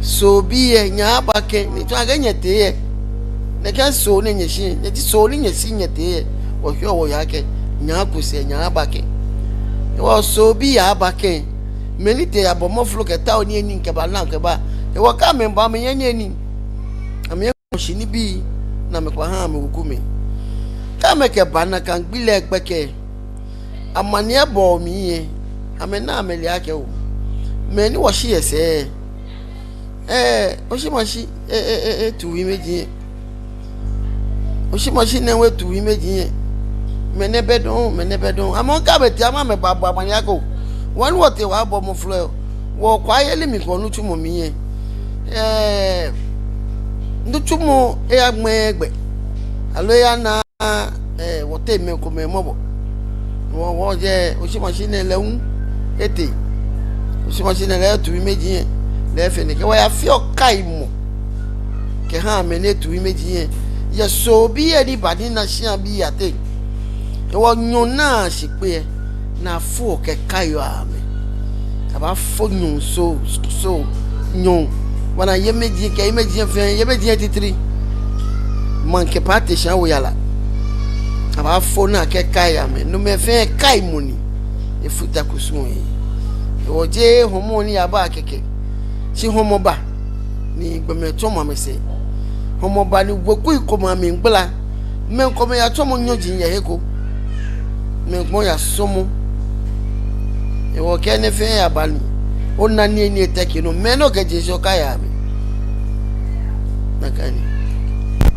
Soobii lɛ, nyɛbakɛ. Ni tsɔɔ akɛ nyɛtee lɛ. Nɛkɛ Soo ni nyɛshi, nyɛji Soo ni nyɛshi nyɛtee lɛ, wɔheɔ wɔyeɔ akɛ nyɛkɔ sɛɛ, nyɛbakɛ. Hewɔ Soobii abakɛ. Mɛi ni tee yabɔ mɔflo kɛtao niyenii kɛba, lam kɛba. Hewɔ kɛ amɛba, amɛyɛ niyenii. Amɛyɛ ŋmɔshi nibii ni amɛkɛbaha amɛwekumɛi. Kɛ amɛkɛba nakai gbi lɛ gbɛkɛ, amaniɛbɔɔ mli lɛ, amɛna amɛle akɛ oo, mɛi ni wɔshi yɛ sɛɛ, ee, oshimashi, ee, ee, ee, ee, tu wi meji. Oshimashi nɛɛ hu etu hiimeji lɛ. Mɛnɛ bɛ dɔŋŋ, mɛnɛ bɛ dɔŋŋ. Amɛ hu kɛ amɛtee amɛ, amɛbabɔ amaniɛ akɛ, wɔ ni wɔtee wɔyabɔ mɔ fɔlɔ lɛ, wɔkwɛ yeli mli kɛ nitsumɔ mli lɛ, ɛɛ, nitsumɔ lɛ eyaŋmɛɛ gbɛ, aloo eyana, ɛɛ, wɔteŋ mɛi komɛi mɔbɔ. Wɔ, wɔjɛ Oshimashi nɛɛ lɛ hu etee. Oshimashi nɛɛ lɛ etu hiimeji lɛ, lɛ efee nɛkɛ. Wɔyafeɔ kaimɔ kɛha mɛi ni etu hiimeji lɛ. Yɛ Soo bii lɛ ni ba ni na shia bii ateŋ. Hewɔ nyɔɔŋ ni ashi kpee lɛ, ni afoɔ kɛkaiɔ amɛ. Abaafo nyɔɔŋ Soo, Soo nyɔɔŋ. Wɔna yeimeji kɛ hiimeji fɛɛ, yeimeji titri. Maŋkɛ Paate Shawo yara. Abaafo ni akɛkai amɛ. Nomɛi fɛɛ kaimɔ ni efuta kusum lɛ. Hewɔ jeee hɔmɔ ni yaba kɛkɛ, shi hɔmɔ ba ni gbɔmɛi tsɔmɔ amɛsɛɛ. Hɔmɔ ba ni wekui komɛi amɛmiigbala. Mɛi komɛi yatsɔmɔ nyɔji yɛ he ko. Mɛi komɛi yasɔmɔ. Hewɔ kɛ enɛ fɛɛ yaba ni ona nii ni eteke nɔ, mɛi ni okɛje shishi okai amɛ. Nakai ni.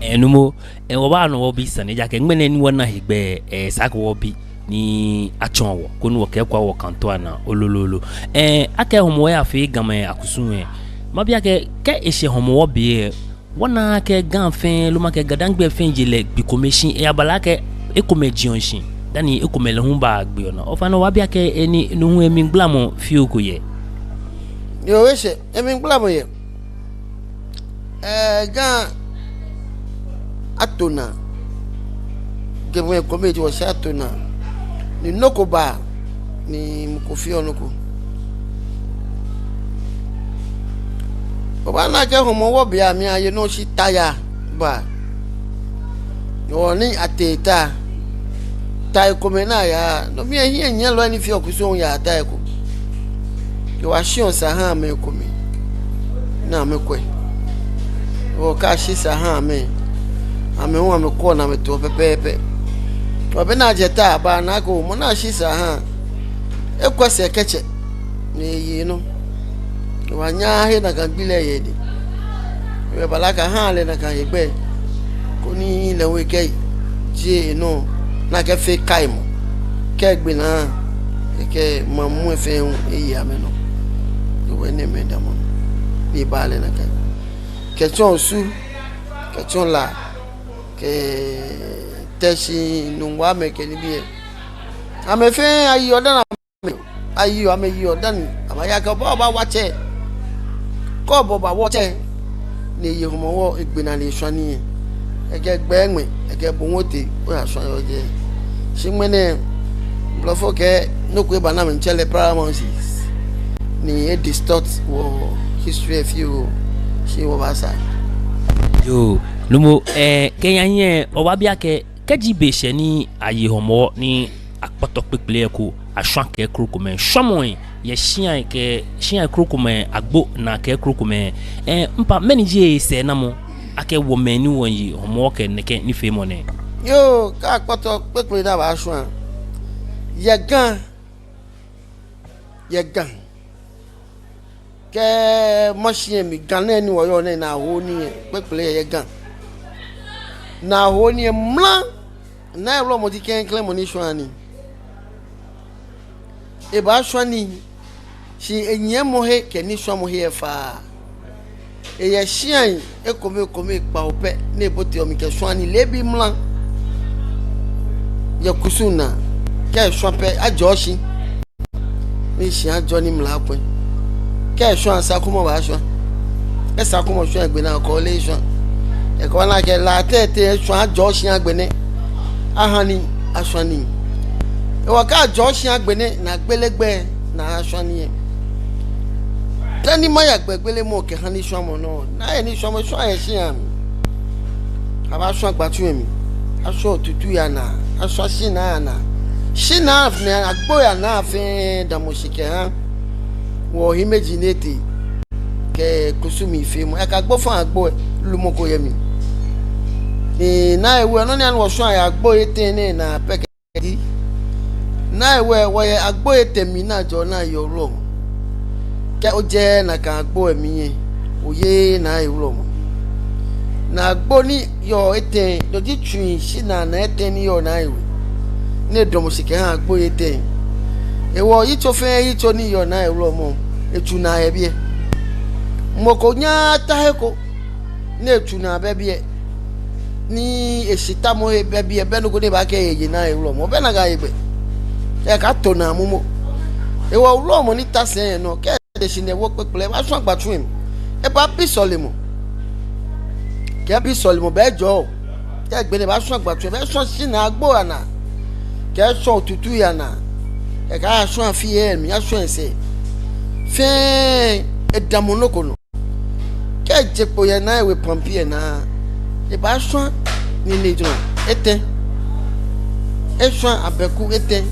Ɛɛ, Numo, ɛɛ, wɔbaanu wɔbi sane, ejaakɛ ŋmɛnɛ ni wɔna hegbɛ, ɛɛ, esa akɛ wɔbi ni atsɔɔ wɔ, koni wɔkɛ eko awo wɔkantoa naa lolo lolo. Ɛɛ, akɛ Hɔmɔwɔ yafee Gamɛi akusum lɛ, mabi akɛ, kɛ eshɛ Hɔmɔwɔ be lɛ, wɔnaaa akɛ Ga fɛɛ, loo makɛɛ GaDangme fɛɛ je lɛ gbi kome, shi eyabaa lɛ akɛ ekomɛi jeɔ shishi dani ekomɛi lɛ hu baagbeɔ naa. Ofainɛ, wɔbaabi akɛ, ɛɛ, ni, no hu emligbalamɔ fioo ko yɛ? Yoo, eshɛ, emligbalamɔ yɛ. Ɛɛ, Ga ato naa. Gamɛi komɛi ji wɔsɛɛ ato naa. Ni nɔ ko ba ni mɔ ko feɔ nɔ ko. Obaana akɛ Hɔmɔwɔ be lɛ amɛyaye nɔ shi ta yaba. Hewɔ ni atee ta, tai komɛi ni ayaa, no mli lɛ hiɛnyiɛlɔi ni feɔ kusum yaa tai ko. Hewɔ ashiɔ sa haa mɛi komɛi ni amɛkwɛ. Hewɔ kɛ ashi sa haa amɛ, amɛ hu amɛkwɛɔ ni amɛtoɔ pɛpɛɛpɛ. Hewɔ be ni ajɛ ta, abaana akɛ mɔ ni ashi sa haa lɛ ekwɛ sɛɛ kɛtsɛ ni eye nɔ. Hewɔ anyaaa he nakai gbi lɛ yɛ edɛŋ. Hewɔ ebaa lɛ akɛ aha lɛ nakai hegbɛ, koni lɛ hu ekɛje enɔ ni akɛfee kaimɔ. Kɛ egbe naa, kɛkɛ maŋ muu lɛ fɛɛ hu eye amɛnɔ. Hewɔ enɛɛmɛi damɔ nɔ ni ebaa lɛ nakai. Kɛtsɔ Osu, kɛtsɔ La, kɛ Teshi, Nungua mɛi kɛ nibii lɛ, amɛ fɛɛ ayeɔ dani amɛ, ayeɔ, amɛyeɔ dani amɛya. Kɛ obaa, obaawa tsɛ. Kɛ obaa, obaawa tsɛ. Ni eye Hɔmɔwɔ, egbe naa ni eshwa nii lɛ. Ekɛ gbɛ ŋmɛ, ekɛ bo ŋmɛ otee, oyashwa yɛ jɛi. Shi ŋmɛnɛ, blɔfo kɛɛ, nɔ ko eba ni amɛmiitsɛ lɛ paramountcy. Ni e distort wɔ history lɛ fioo. Shi wɔbaasaa. Yoo, Numo, ɛɛ, kɛ nyanyɛ, obaabi akɛ, kɛji be shɛ ni aye Hɔmɔwɔ ni akpɔtɔ kpekple lɛ eko, ashwa kɛ krokomɛi, shwamɔ lɛ yɛ shiai kɛ shiai krokomɛi, agbo naa kɛ krokomɛi. Ɛɛ, mpa, mɛni ji esɛɛnamɔ akɛ wɔmɛi ni wɔye Hɔmɔwɔ kɛ nɛkɛ nifeemɔ nɛɛ? Yoo, kɛ akpɔtɔ kpekple ni abaashwa yɛ Ga, yɛ Ga. Kɛ mashi lɛ mli, Ga nɛɛ ni wɔyɔɔ nɛɛ, naaho nii lɛ kpekple yɛ Ga. Naaho nii lɛ mra, naayiwalɔmɔ ji klɛŋklɛŋ mɔ ni shwaa nii. Ebaashwa nii, shi enyiɛmɔ he kɛ nishwamɔ he efa. Eyɛ shiai ekomekome kpawo pɛ ni eboteɔ mli kɛshwaa nii leebi mra. Yɛ kusum naa, kɛ eshwa pɛ, ajɔɔ shi. Ni shi ajɔ ni mla kwɛ. Kɛ eshwa, sakumɔ baashwa. Kɛ sakumɔ shwa egbe naa, okɔle eshwa. Ekɔ na kɛ La tete eshwa ajɔɔ shi agbɛnɛ. Aha ni ashwa nii. Ewa kɛ ajɔɔ shi agbɛnɛ, ni agbele gbɛ ni ashwa nii lɛ. Dani maya gbɛ gbelemɔ kɛha nishwamɔ nɔ. Ni ayɛ nishwamɔ shwa yɛ shia mli. Abaashwa gbatsu lɛ mli. Ashwa otutu yaa naa. Ashwa shinaa yaa naa. Shinaa fɛɛ, agbo yaa naa fɛɛ damɔ shi kɛha wɔ hiimeji ni etee kɛ kusum lɛ feemɔ. Ekɛ agbo fã agbo lɛ, lumɔ ko yɛ mli. Ni naahewo lɛ, nɔ ni anu wɔshwa yɛ agbo lɛ teŋ nɛɛ naa pɛ kɛ Ni hewɔ lɛ wɔyɛ agbo etɛ mli ni ajɔɔ ni ayeɔ wulɔmɔ. Kɛ ojɛ nakai agbo lɛ mli lɛ, oyeee naaye wulɔmɔ. Naagbo ni yɔɔ etɛ, no ji tsui shinaa naa etɛ ni yɔɔ Naaye we. Ni edamɔ shi kɛha agboi etɛ. Hewɔ yitso fɛɛ yitso ni yɔɔ Naaye wulɔmɔ, etsu naa yɛ biɛ. Mɔ ko nyɛɛɛ ata he ko ni etsu naa bɛ biɛ. Ni eshitamɔ he bɛ biɛ, bɛ nɔ ko ni ebaakɛɛ eje Naaye wulɔmɔ, bɛ nakai egbɛ. Ekɛto naa momo. Hewɔ wulɔmɔ ni ta sɛi nɔ, kɛ ete shi ni ewo kpekple, ebaashwa gbatsu lɛ mli. Ebaabi sɔlemɔ. Kɛ ebi sɔlemɔ, bɛ ejɔɔ. Kɛ egbe ni ebaashwa gbatsu, ebaashwa shinaa agbo anaa. Kɛ eshwa otutu anaa. Ekɛya ashwa afi lɛ mli, ashwa esɛɛ. Fɛɛ edamɔ nɔ ko nɔ. Kɛ eje kpo yɛ Naaye we pampi lɛ naa, ebaashwa ninejurɔ etɛ. Eshwa abɛku etɛ.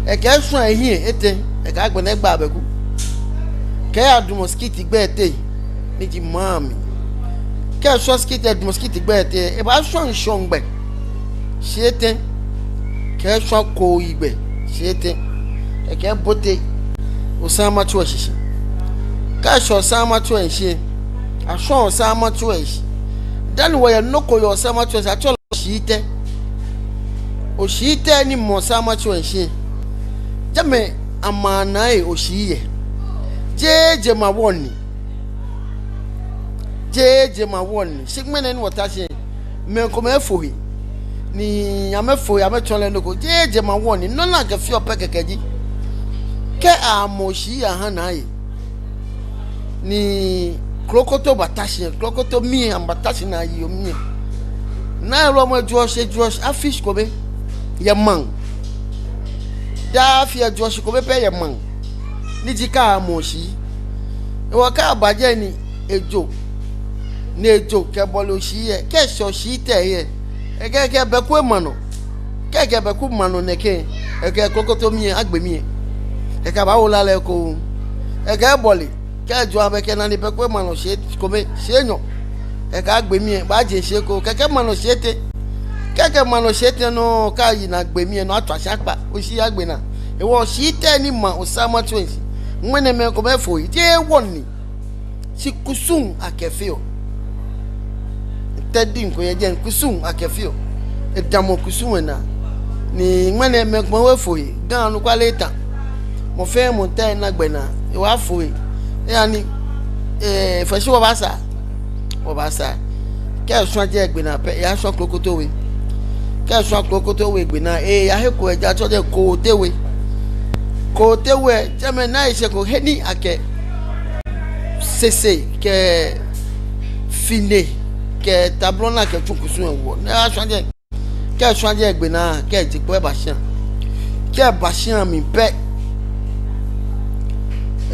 Ekɛ eshwa ehiɛ etɛ. Ekɛ agbɛnɛ egba abɛku. Kɛ eyadamɔ skiti gbɛ etɛ, ni ji maŋ mli. Kɛ eshwa skiti, edamɔ skiti gbɛ etɛ, ebaashwa ŋshɔŋ gbɛ shii etɛ. Kɛ eshwa kooyi gbɛ shii etɛ. Ekɛ ebote Osamatsu lɛ shishi. Kɛ eshwa Osamatsu lɛ shishi, ashwa Osamatsu lɛ shishi. Dani wɔyɛ nɔ ko yɛ Osamatsu lɛ shishi, atsɛɔ lɛ Oshiitɛ. Oshiitɛ ni mɔ Osamatsu lɛ shishi. Jɛmɛ amɛnaa lɛ Oshii yɛ. Jeee jemawɔŋ ni. Jeee jemawɔŋ ni. Shi ŋmɛnɛ ni wɔta shi, mɛi komɛi efo he. Ni amɛfo he, amɛtsɔɔ lɛ nɔ ko. Jeee jemawɔŋ ni. Nɔ ni akɛfeɔ pɛ kɛkɛ ji, kɛ amɔ Oshii aha Naaye, ni krokoto baata shi, krokoto mli lɛ, amɛbaata shi ni ayeɔ mli lɛ. Naaye wulɔmɔ ejuɔ shi, ejuɔ shi afi shi kome yɛ maŋ. Daa afi ejuɔ shi kome pɛ yɛ maŋ. Ni ji kɛ amɔ Oshii. Hewɔ kɛ aba jɛi ni ejo, ni ejo kɛbɔle Oshii lɛ, kɛ eshɛ Oshiitɛ lɛ, ekɛ, ekɛ abɛku lɛ ma nɔ. Kɛ ekɛ abɛku ma nɔ nɛkɛ, ekɛ krokoto mli lɛ agbe mli lɛ. Ekɛbaawo la lɛ ekoŋŋ. Ekɛbɔle. Kɛ ejo abɛ kɛ naa ni abɛku lɛ ma nɔ shii kome, shii enyɔ. Ekɛgbe mli lɛ, baaje shii ko, kɛkɛ ma nɔ shii etɛ. Kɛ ekɛ ma nɔ shii etɛ nɔŋŋ, kɛ ayi ni agbe mli lɛ nɔŋŋ, atswa shi akpa, Oshii agbe naa. Hewɔ Oshiitɛ ni ma Osamatsu lɛ shishi. Ŋmɛnɛ mɛi komɛi efo he, jeee wɔŋ ni. Shi kusum akɛfeɔ. Tɛ diŋ ko yɛ jɛi, kusum akɛfeɔ. Edamɔ kusum lɛ naa. Ni ŋmɛnɛ mɛi komɛi hu efo he. Ga anɔkwale eta. Mɔ fɛɛ mɔ ta ena gbɛ naa. Ewa fo he. Eya ni, ee, fɛɛ shi wɔbaasaa. Wɔbaasaa. Kɛ eshwa jɛi egbe naa pɛ, eya shwa krokoto we. Kɛ eshwa krokoto we egbe naa, eya he ko, eja atsɛɔ jɛi Koote we. Koote we, jɛmɛ naa eshɛ ko he ni akɛ sese kɛ fine kɛ tablɔ ni akɛtsu kusum lɛ woɔ. Ni eya shwa jɛi. Kɛ eshwa jɛi egbe naa, kɛ eje kpo eba shia. Kɛ eba shia mli pɛ,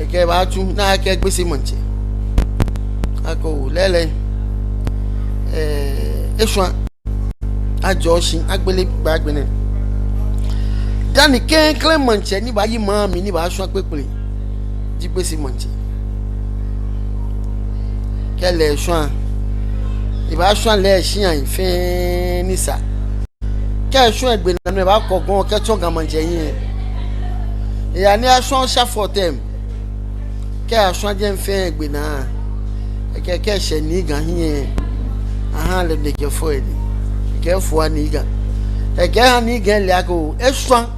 ekɛbaatsu ni akɛɛ Gbese Maŋtsɛ. Akɛ oo lɛɛlɛŋ, ee, eshwa. Ajɔɔ shi, agbele gbɛ agbɛnɛ. Dani klɛŋklɛŋ maŋtsɛ ni baayi maŋ mli ni baashwa kpekple ji Gbese Maŋtsɛ. Kɛ lɛ eshwa, ebaashwa lɛ eshiai fɛɛ ni sa. Kɛ eshwa egbe naa nɔ, ebaakɔ gɔŋ kɛtsɔ Ga Maŋtsɛ hiɛ. Eya ni ashwa Oshafɔte mli. Kɛ ashwa jɛi fɛɛ egbe naa, ekɛ, kɛ eshɛ Nii Ga hiɛ, aha lɛ nɛkɛ fɔ edɛŋ. Ekɛfo Nii Ga. Ekɛha Nii Ga lɛ akɛ oo, eshwa.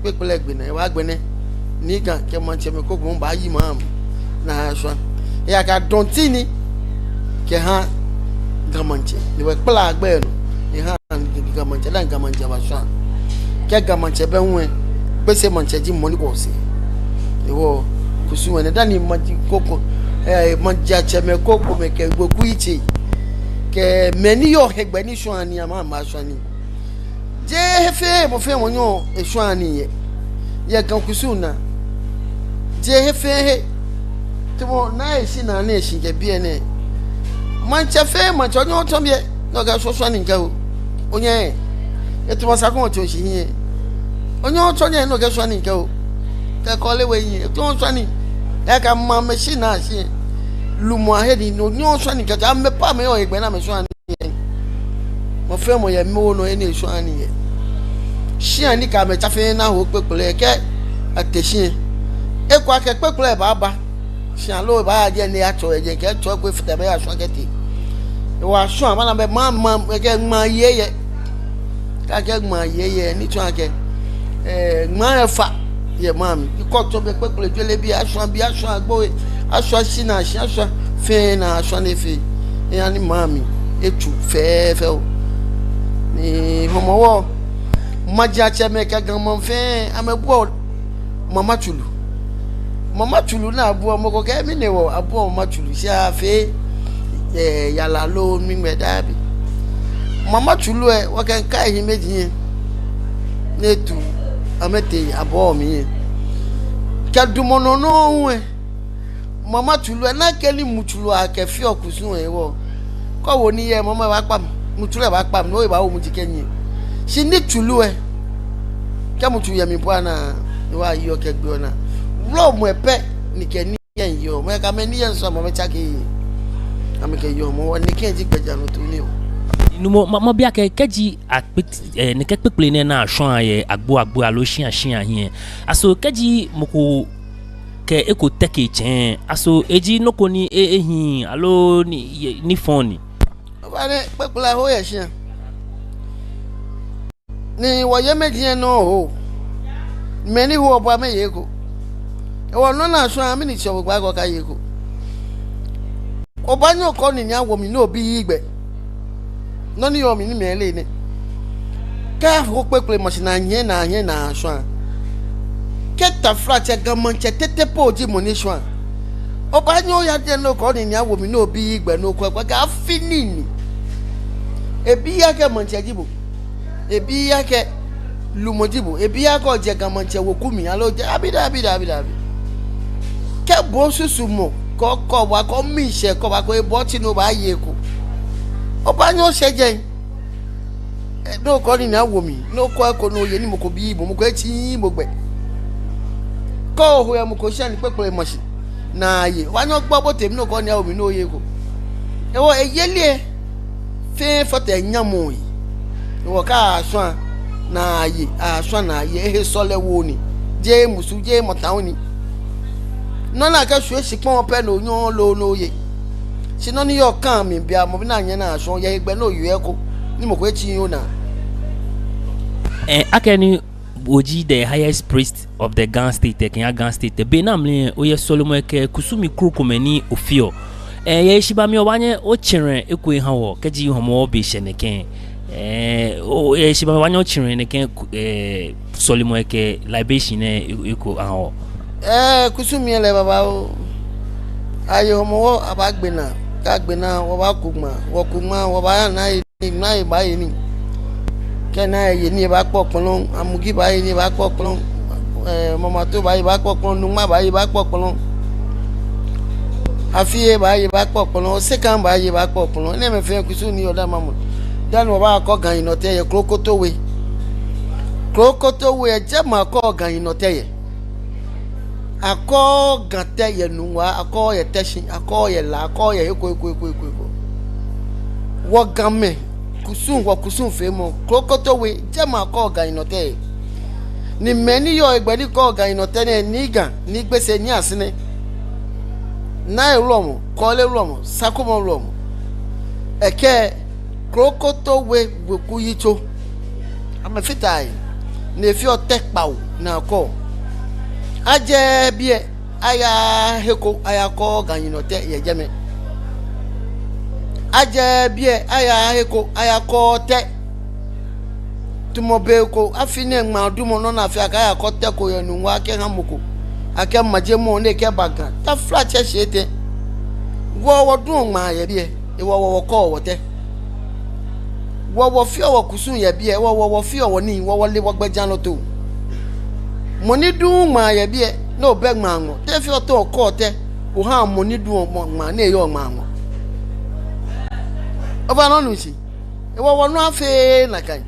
Kpekple egbe naa, ewa agbɛnɛ. Nii Ga kɛ maŋtsɛmɛi krokomɛi baayi maŋ mli ni ashwa. Eyakɛ dɔnti ni kɛha Ga Maŋtsɛ. Ni ekpala gbɛ nɔ. Eha Ga Maŋtsɛ, dani Ga Maŋtsɛ bashwa. Kɛ Ga Maŋtsɛ bɛ hu lɛ, Gbese Maŋtsɛ ji mɔ ni kɔ sɛɛ. Hewɔ kusum lɛ nɛ, dani maji kroko, ee, majiatsɛmɛi krokomɛi kɛ weku yitsei kɛ mɛi ni yɔɔ hegbɛ ni shwaa nii, amɛ amɛbashwa nii. Jeee he fɛɛ mɔ fɛɛ mɔ nyɛɔ eshwaa nii yɛ, yɛ Ga kusum naa. Jeee he fɛɛ he. Tamɔ naa eshi naa ni eshi kɛ biɛ nɛɛ. Maŋtsɛ fɛɛ maŋtsɛ onyɛŋ otsɔ biɛ ni okɛshwa nii kɛho. Onyɛŋ. Etamɔ Sakumɔ tsɔ shi hiɛ. Onyɛŋ otsɔ jɛi ni okɛshwa nii kɛho. Kɛ Kɔle We hiɛ. Etamɔ oshwa nii. Ekɛ maŋ mɛi shi naa shi. Lumɔ ahe ni onyɛŋ oshwa nii kɛho. Amɛ pɛ amɛyɔɔ hegbɛ ni amɛshwaa nii. Mɔ fɛɛ mɔ yɛ mɛi wo nɔ he ni eshwaa nii yɛ. Shia ni kɛ amɛtsa fɛɛ ni aho kpekple kɛ ate shi. Ekwɛ akɛ kpekple baaba. Shia loo baaya jɛi ni eyatsɔ yɛ jɛi kɛ etsɔ eko efata ebaya shwa kɛtee. Hewɔ ashwã, mana bɛ maŋ, maŋ, ekɛ ŋmaa yɛ yɛ. Kɛ akɛɛ ŋmaa yɛ yɛ, ni tsɔɔ akɛ, eh, ŋmaa efa yɛ maŋ mli. Ikɔ tsɔ bɛ kpekple jwele bii, ashwã bii, ashwã agboi, ashwã shinaa shi, ashwã fɛɛ ni ashwã nɛɛ fɛɛ. Eha ni maŋ mli etsu fɛfɛo. Ni Hɔmɔwɔ majiatsɛmɛi kɛ Ga maŋ fɛɛ amɛbuɔ Mama Tsuru. Mama Tsuru ni abuɔ, mɔ ko kɛɛ mɛni hewɔ abuɔ Mama Tsuru, shi afee, eh, yara loo nɛgbɛ, daabi. Mama Tsuru lɛ, wɔkɛ ŋkai hiɛmɛiji lɛ, ni etu amɛtee abɔɔ mli lɛ, kɛ dumɔ nɔ nɔŋŋ lɛ, Mama Tsuru lɛ, nakai ni mu tsuru akɛfeɔ kusum lɛ hewɔ. Kɛ owo nii yɛ, mama lɛ baakpa mli, mu tsuru lɛ baakpa mli, no lɛ ebaawo muji kɛnyiɛ. Shi nii tsuru lɛ, kɛ mu tsuru yɛ mli po ana, ni wɔyeɔ kɛgbeɔ naa. Wulɔmɛi pɛ ni kɛ nii yɛ yeɔ, mɛi kɛ amɛnii yɛ nsɔ, amɛtsake. Amɛkɛyeɔ mɔ, nɛkɛ ji gbɛjianɔtoo nii oo. Nuumo, ma, mabi akɛ, kɛji akpet-, eh, nɛkɛ kpekple nɛɛ ni ashwãa yɛ agbo agbo aloo shĩa shĩa hiɛ. Aso kɛji mɔ ko kɛ eko tɛke tsɛŋ, aso eji nɔ ko ni e-, ehiii, aloo ni, ye-, ni fɔŋ ni? Obaana akɛ kpekple lɛ eho yɛ shĩa. Ni wɔyɛ mɛi diɛŋtsɛ nɔ ho. Mɛi ni hoɔ po amɛye eko. Hewɔ nɔ ni ashwãa mli ni tsɔ gbogbo akɛ okaye eko. Obaanyɛ okɔ onine awo mli ni obi yi gbɛ. Nɔ ni yɔɔ mli ni mɛi leee nɛ. Kɛ aho kpekple mashi ni anyiɛ ni anyiɛ ni ashwãa. Kɛ taflatsɛ Ga Maŋtsɛ tete po ji mɔ ni shwãa. Obaanyɛ oya diɛŋtsɛ ni okɔ onine awo mli ni obi yi gbɛ ni okwɛ, kwɛ akɛ afi nii ni. Ebiii akɛ maŋtsɛ ji bo. Ebiii akɛ lumɔ ji bo. Ebiii akɛ ojɛ Ga Maŋtsɛ weku mli aloo ojɛ, daabi, daabi, daabi, daabi. Kɛ bo osusumɔ kɛ okɔ, bo akɛ omiishɛɛ kɛ obaakɔ, ebɔ otsi ni obaaye eko. Obaanyɛ oshɛ jɛi. Eh, ni okɔ onine awo mli, ni okɔ eko ni oye ni mɔ ko biii bo, mɔ ko etsiii bo gbɛ. Kɛ oho yɛ mɔ ko shĩa ni kpekple mashi ni aye, obaanyɛ ogba obote mli ni okɔ onine awo mli ni oye eko. Hewɔ eyeli lɛ fɛɛ fɔɔ tɛ nyamɔ yi. Hewɔ kɛ ashwãa ni aye, ashwãa ni aye, ehe sɔlemɔ ni. Jeee musu, jeee mɔtaoɔ ni. Nɔ ni akɛshwie shikpɔŋ pɛ ni onyɛɔ loo ni oye. Shi nɔ ni yɔɔ kã mli biɛ, mɔ bi ni anyiɛ ni ashwãa, yɛ hegbɛ ni oyeɔ eko, ni mɔ ko etsiii onaa. Eh, akɛni oji the highest priest of the Ga State, eh, kɛha Ga State, eh, be ni amli oyɛ sɔlemɔi kɛ kusumii krokomɛi ni ofeɔ. Eh, yɛ heshibaa mli obaanyɛ otsɔ̃ɔ eko oha wɔ, kɛji Hɔmɔwɔ be shɛ nɛkɛ. Eh, o, yɛ heshibaa mli obaanyɛ otsɔ̃ɔ nɛkɛ, eh, sɔlemɔi kɛ libation nɛɛ eko oha wɔ. Eh, kusumii lɛ babaoo. Aye Hɔmɔwɔ abaagbe naa, kɛ agbe naa wɔbaaku ŋmaa, wɔku ŋmaa wɔbaaya naa ni ŋmaa lɛ baaye nii. Kɛ naa lɛ ye nii lɛ ebaakpɛ okpɔlɔ, amugi baaye nii ebaakpɛ okpɔlɔ, eh, mamato baaye ebaakpɛ okpɔlɔ, nuŋma baaye ebaakpɛ okpɔlɔ, afiye baaye ebaakpɛ okpɔlɔ, osɛkãa baaye ebaakpɛ okpɔlɔ. Enɛɛmɛi fɛɛ kusum ni yɔɔ dama mɔ. Dani wɔbaakɔ Ga Yinɔtɛ yɛ Klokotowe. Klokotowe lɛ jɛmɛ akɔɔ Ga Yinɔtɛ yɛ. Akɔɔɔ Ga tɛ yɛ Nungua, akɔɔɔ yɛ Tɛshi, akɔɔɔ yɛ La, akɔɔɔ yɛ eko, eko, eko, eko, eko. Wɔ Gamɛi kusum, wɔkusum feemɔ, Klokotowe, jɛmɛ akɔɔ Ga Yinɔtɛ yɛ. Ni mɛi ni yɔɔ hegbɛ ni kɔɔ Ga Yinɔtɛ nɛɛ, Nii Ga, Nii Gbese, Nii Asɛnɛ, Nai Wulɔmɔ, Kɔɔle Wulɔmɔ, Sakumɔ Wulɔmɔ. Ekɛ Klokotowe weku yitso. Amɛfata he, ni efeɔ tɛ kpawo ni akɔɔ. Ajɛɛɛ biɛ, ayahe eko ayakɔɔ Ga Yinɔtɛ yɛ jɛmɛ. Ajɛɛɛ biɛ, ayahe eko ayakɔɔ tɛ. Tamɔ be ko, afi nɛɛ ŋmaa dumɔ nɔ ni afee akɛ ayakɔ tɛ ko yɛ Nungua akɛha mɔ ko. Akɛ majemɔ ni ekɛba Ga. Taflatsɛ shi etɛ. Wɔ, wɔduɔ ŋmaa yɛ biɛ. Hewɔ wɔ, wɔkɔɔ wɔtɛ. Wɔ, wɔfeɔ wɔkusum yɛ biɛ, wɔ, wɔ, wɔfeɔ wɔnii, wɔ, wɔle wɔgbɛjianɔtoo. Mɔ ni duuu ŋmaa yɛ biɛ, ni obɛ ŋmaa ŋɔɔ, te efeɔ tɛŋŋ okɔɔ tɛ ohaa mɔ ni duɔ ŋmaa ni eyɔɔ ŋmaa ŋɔɔ? Obaanu shishi? Hewɔ wɔnɔ afeee nakai.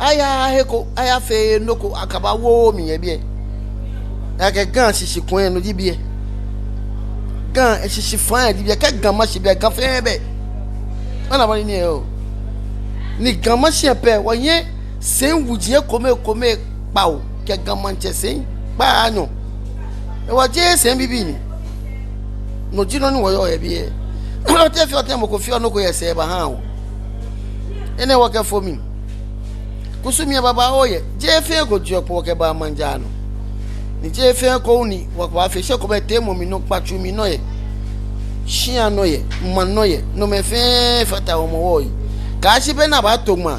Ayahe eko, ayafee nɔ ko, akaba wo mli yɛ biɛ. Akɛ Ga shishi kɔŋ lɛ no ji biɛ. Ga eshishi faŋŋ lɛ ji biɛ, kɛ Ga ma shi biɛ, Ga fɛɛ bɛ. Ona bɔ ni nii lɛ yɔɔ. Ni Ga ma shi lɛ pɛ, wɔyɛ sɛi wuji ekome ekome kpawo kɛ Ga Maŋtsɛ sɛi kpaanyɔ. Hewɔ jeee sɛi bibii ni. No ji nɔ ni wɔyɔɔ yɛ biɛ. Otee fioo, otee mɔ ko fioo, nɔ ko yɛ sɛɛ baha wɔ. Enɛ wɔkɛfo mli. Kusum lɛ babaoo yɛ. Jeee fɛɛ ko jeɔ kpo wɔkɛbaa maŋ jaa nɔ. Ni jeee fɛɛ ko hu ni wɔkɛbaafee. Shĩa komɛi teemɔ mli nɔ, kpatsu mli nɔ yɛ. Shĩa nɔ yɛ, maŋ nɔ yɛ. Nomɛi fɛɛ fata Hɔmɔwɔ yi. Kɛyashi be ni abaato ŋmaa,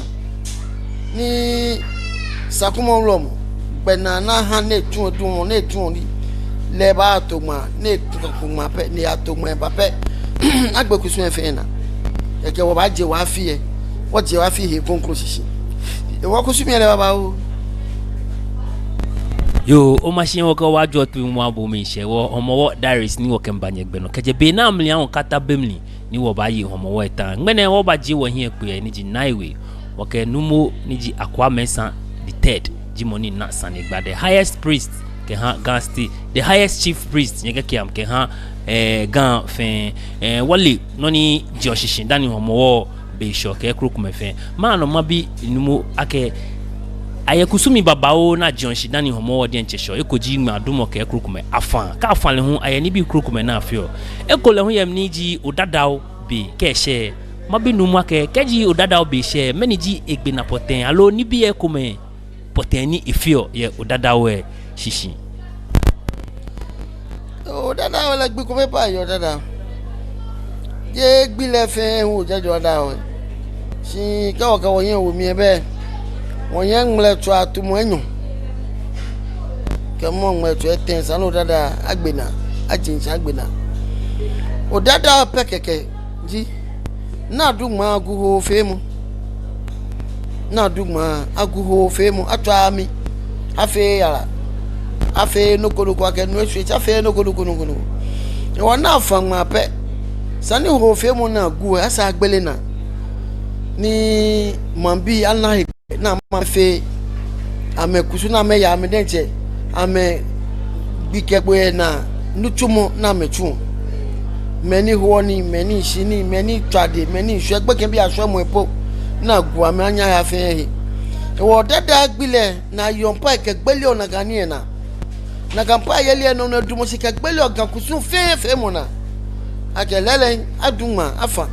ni Sakumɔ wulɔmɔ gbɛnaa ni aha ni etsuɔ dumɔ ni etsuɔ nii lɛ baato ŋmaa, ni eto ŋmaa pɛ, ni eyato ŋmaa eba pɛ, agbe kusum lɛ fɛɛ naa. Kɛkɛ wɔbaaje wɔ afi lɛ, wɔje wɔ afi he kroko shishi. Hewɔ kusum lɛ lɛ babaoo. Yoo, omashi wɔkɛ wɔ ajɔ tu mu abo miishɛɛ wɔ Hɔmɔwɔ Diaries ni wɔkɛmiiba nyɛgbɛ nɔ kɛjɛ be ni amli awo kata be mli ni wɔbaaye Hɔmɔwɔ lɛ ta. Ŋmɛnɛ wɔbaaje wɔhiɛ kpee lɛ ni ji Naiwe. Wɔkɛ Numo ni ji Akwaa Mensah the third ji mɔ ni na sane gba, the highest priest kɛha Ga State, the highest chief priest, nyɛkɛke amɛ kɛha, eh, Ga fɛɛ. Eh, wɔle nɔ ni jeɔ shishi dani Hɔmɔwɔ be shɛɔ kɛ krokomɛi fɛɛ. Maha nɔ mabi Numo akɛ, ayɛ kusumii babaoo ni ajeɔ shishi dani Hɔmɔwɔ diɛŋtsɛ shɛɔ. Eko ji ŋmaadumɔ kɛ krokomɛi. Afã, kɛ afã lɛ hu, ayɛ nibii krokomɛi ni afeɔ. Ekolɛ hu yɛ mli ni ji Odadao be kɛ eshɛ. Mabi Numo akɛ, kɛji Odadao be shɛ, mɛni ji egbɛnaa pɔtɛɛ, aloo nibii komɛi pɔtɛɛ ni efeɔ yɛ Odadao lɛ shishi? Odadao lɛ, gbi kome pɛ yɛ Odadao. Jeee gbi lɛ fɛɛ hu ojajɔ Odadao lɛ. Shi kɛ wɔkɛ wɔhiɛ wo mli lɛ, wɔyɛ ŋmlɛtswaa tumɔ enyɔ kɛmɔ ŋmlɛtswaa etɛ, esa ni Odadao agbe naa, atsitsi agbe naa. Odadao pɛ kɛkɛ ji, ni adu ŋmaa agu hoofeemɔ. Ni adu ŋmaa agu hoofeemɔ, atswa amɛ, afee yara, afee nɔ ko nɔ ko, akɛ nu eshwie shi, afee nɔ ko nɔ ko nɔ ko nɔ ko. Hewɔ ni afã ŋmaa pɛ, esa ni hoofeemɔ ni agu lɛ, esa agbele naa. Ni maŋbii ana he ni amɛfee amɛkusum ni amɛyaa, amɛ diɛŋtsɛ, amɛgbi kɛ kpo yɛ naa, nitsumɔ ni amɛtsuɔ. Mɛi ni hoɔ nii, mɛi ni shiɔ nii, mɛi ni tswaa dɛŋ, mɛi ni shwɛɔ, gbekɛbii ashwɛmɔi po, ni agu amɛ anyɛ aya fɛɛ he. Hewɔ Odadao gbi lɛ, ni ayɔɔ pai kɛgbeleɔ nakai nii lɛ naa. Nakai pai yeli lɛ nɔ ni edamɔ shi kɛgbeleɔ Ga kusum fɛɛ feemɔ naa. Akɛ lɛɛlɛŋ adu ŋmaa afã,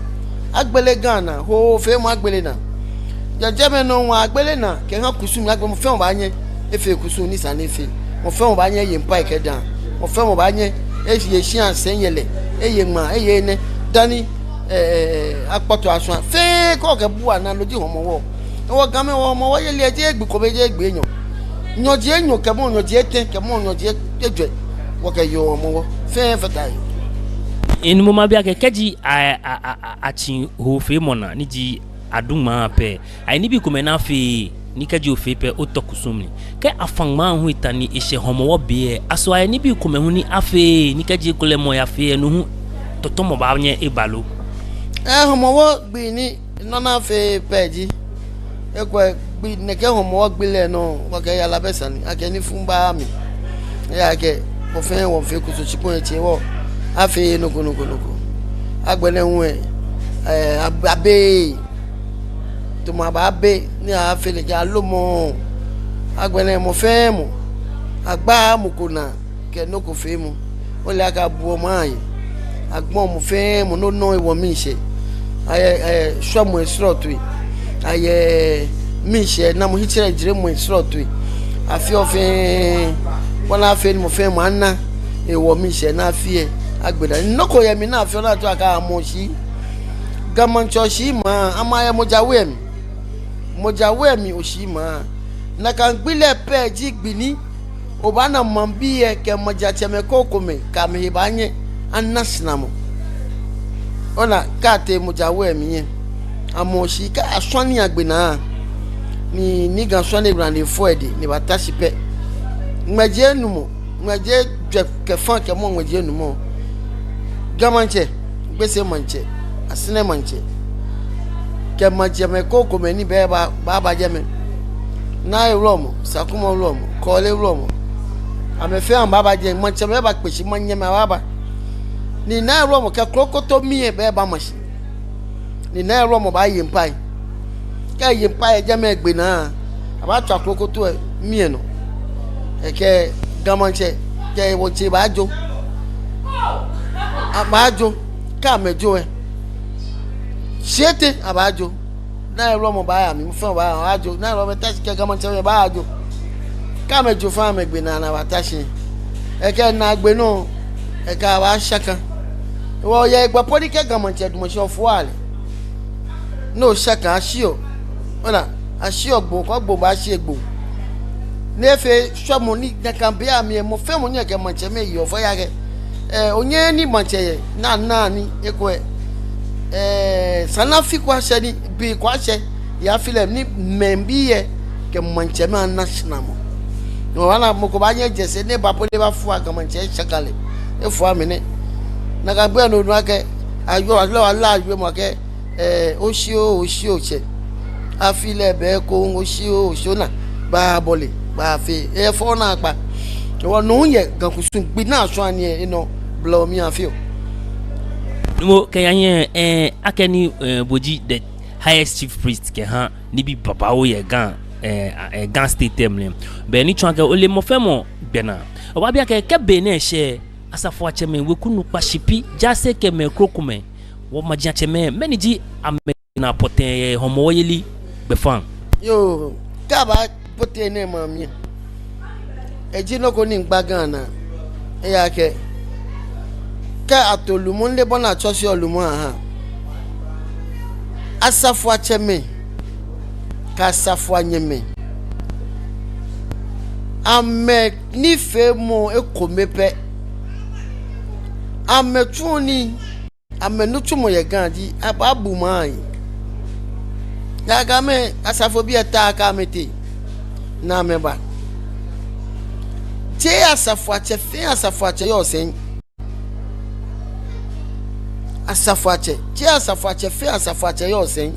agbele Ga naa, hoofeemɔ agbele naa. Jɛjɛ mɛi nɔ ŋmaa agbele naa kɛha kusum, agbɛnɛ mɔ fɛɛ mɔ baanyɛ efee kusum ni esa ni efee. Mɔ fɛɛ mɔ baanyɛ eye ŋpai kɛ daa. Mɔ fɛɛ mɔ baanyɛ eye shia sɛi yɛlɛ, eye ŋmaa, eye enɛ dani, eh, eh, eh, akpɔtɔ ashwã. Fɛɛ kɛ okɛbua naa, no ji Hɔmɔwɔ. Hewɔ Gamɛi, wɔ Hɔmɔwɔ yeli lɛ jeee gbi kome, jeee gbi enyɔ. Nyɔji enyɔ kɛmɔ nyɔji etɛ kɛmɔ nyɔji ejwɛ wɔkɛyeɔ Hɔmɔwɔ. Fɛɛ fata he. Numo, mabi akɛ, kɛji a, a, a, a, atsi hoofeemɔ naa ni ji adu ŋmaa pɛ, ayɛ nibii komɛi ni afeɔ ni kɛji ofee pɛ otɔ kusum mli. Kɛ afã ŋmaa hu eta ni eshɛ Hɔmɔwɔ be lɛ, aso ayɛ nibii komɛi hu ni afeɔ ni kɛji ekolɛ mɔ yafee lɛ, no hu tɔtɔmɔ baanyɛ eba lo? Eh, Hɔmɔwɔ gbi ni nɔ ni afeɔ pɛ ji, ekolɛ gbi nɛkɛ Hɔmɔwɔ gbi lɛ nɔ, wɔkɛ yara bɛ sane, akɛ nifuu baaa mli. Ejaakɛ wɔ fɛɛ wɔmiifee kusum, shikpɔŋ etsɛ wɔ, afeee nɔ ko nɔ ko nɔ ko. Agbɛnɛ hu lɛ, eh, ab-, abeee. Tamɔ abaabe ni afee nɛkɛ alomɔ. Agbɛnɛ mɔ fɛɛ mɔ, agbaaa mɔ ko naa kɛ nɔ ko feemɔ. Ole akɛ abuɔ maŋ ayi. Agbɔɔ mɔ fɛɛ mɔ nɔ nɔ hewɔ miishɛɛ. Ayɛ, ayɛ shwɛmɔi srɔtoi. Ayɛ miishɛɛnamɔ, hiɛtserɛjiemɔi srɔtoi. Afi fɛɛ, bɔ ni afee ni mɔ fɛɛ mɔ ana hewɔ miishɛɛ ni afi lɛ agbe naa. Nɔ ko yɛ mli ni afi lɛ ni atsɛɔ akɛ Amɔ Oshii. Ga Maŋtsɛ Oshii maŋ, amɛ ayɛ Mojawe mli. Mojawe mli Oshii maŋ. Nakai gbi lɛ pɛ ji gbi ni obaana maŋbii lɛ kɛ majiatsɛmɛi krokomɛi kɛ amɛhe baanyɛ ana sinamɔ. Ona, kɛ atee Mojawe mli lɛ, Amɔ Oshii, kɛ ashwã nii agbe naa, ni, ni Ga shwã ni ebla ni efɔ edɛŋ ni ebata shi pɛ, ŋmɛji enumɔ, ŋmɛji ejwɛ kɛ fã kɛmɔ ŋmɛji enumɔ, Ga Maŋtsɛ, Gbese Maŋtsɛ, Asɛrɛ Maŋtsɛ, kɛ majiatsɛmɛi krokomɛi ni baaba, baaba jɛmɛ. Nai Wulɔmɔ, Sakumɔ Wulɔmɔ, Kɔle Wulɔmɔ. Amɛ fɛɛ amɛbaaba jɛmɛ, maŋtsɛmɛi baakpe shi, maŋnyɛmɛi baaba. Ni Nai Wulɔmɔ kɛ Klokoto mli lɛ baaba mashi. Ni Nai Wulɔmɔ baaye ŋpai. Kɛ eye ŋpai yɛ jɛmɛ egbe naa, abaatswa Klokoto lɛ mli lɛ nɔ. Ekɛ Ga Maŋtsɛ kɛ wɔtsɛ baajo. Abaajo. Kɛ amɛjo lɛ, Shete abaajo. Naa hewɔ lɛ mɔ baaya mli, mɔ fɛɛ mɔ baaya, abaajo. Naa hewɔ lɛ mɛi ta shi kɛ Ga Maŋtsɛmɛi baajo. Kɛ amɛjo fɛɛ amɛgbe naa ni abata shi. Ekɛ naagbee nɔ, ekɛ abaashaka. Hewɔ yɛ egba po ni kɛ Ga Maŋtsɛ damɔ shi ofɔɔ lɛ, ni oshaka, ashiɔ. Ona, ashiɔ Gbo, kɛ Gbo baashi Gbo. Ni efee shwɛmɔ ni nakai be amli lɛ mɔ fɛɛ mɔ nyɛɔ kɛ maŋtsɛmɛi yeɔ fɛo, ejaakɛ, eh, onyɛɛɛ ni maŋtsɛ yɛ naa naa ni ekolɛ, eh, esa ni afi ko ashɛ ni bii ko ashɛ yɛ afi lɛ mli ni mɛi bii lɛ kɛ maŋtsɛmɛi ana shinamɔ. No hewɔ ni mɔ ko baanyɛ ejɛ sɛɛ ni eba po ni ebafo Ga Maŋtsɛ eshaka lɛ. Efo amɛ nɛ. Nakai be lɛ no onu akɛ, ayoo, aloo, alaa ayoo mɔ akɛ, eh, oshi oo, oshi oo tsɛ. Afi lɛ bɛ ko, oshi oo, oshi oo, naa baabɔle, baafee, efɔɔ naakpa. Hewɔ no yɛ Ga kusum gbi ni ashwãa nii lɛ, enɔ blɔɔ mli afeɔ. Numo kɛya nyɛ, eh, akɛni, eh, bo ji the highest chief priest kɛha nibii babaoo yɛ Ga, eh, eh, Ga state lɛ mli. Belɛ ni tsɔɔ akɛ ole mɔ fɛɛ mɔ gbɛnaa. Wɔbaabi akɛ, kɛ be nɛɛ shɛ, asafoatsɛmɛi weku nukpa, shipi, jaase kɛ mɛi krokomɛi, wɔmajiatsɛmɛi, mɛni ji amɛnaa pɔtɛɛ yɛ Hɔmɔwɔ yeli gbɛfaŋ? Yoo, kɛ abaabote nɛɛ maŋ mli lɛ, eji nɔ ko ni miigba Ga naa. Ejaakɛ kɛ ato lumɔ, mileee bɔ ni atsɔseɔ lumɔ aha. Asafoatsɛmɛi kɛ asafoanyɛmɛi, amɛnifeemɔ ekome pɛ. Amɛtsuɔ nii, amɛnitsumɔ yɛ Ga ji abaabu maŋ lɛ ayi. Ejaakɛ amɛ, asafobii lɛ taaa akɛ amɛtee ni amɛba. Jeee asafoatsɛ fɛɛ asafoatsɛ yɔɔ sɛi. Asafoatsɛ, jeee asafoatsɛ fɛɛ asafoatsɛ yɔɔ sɛi.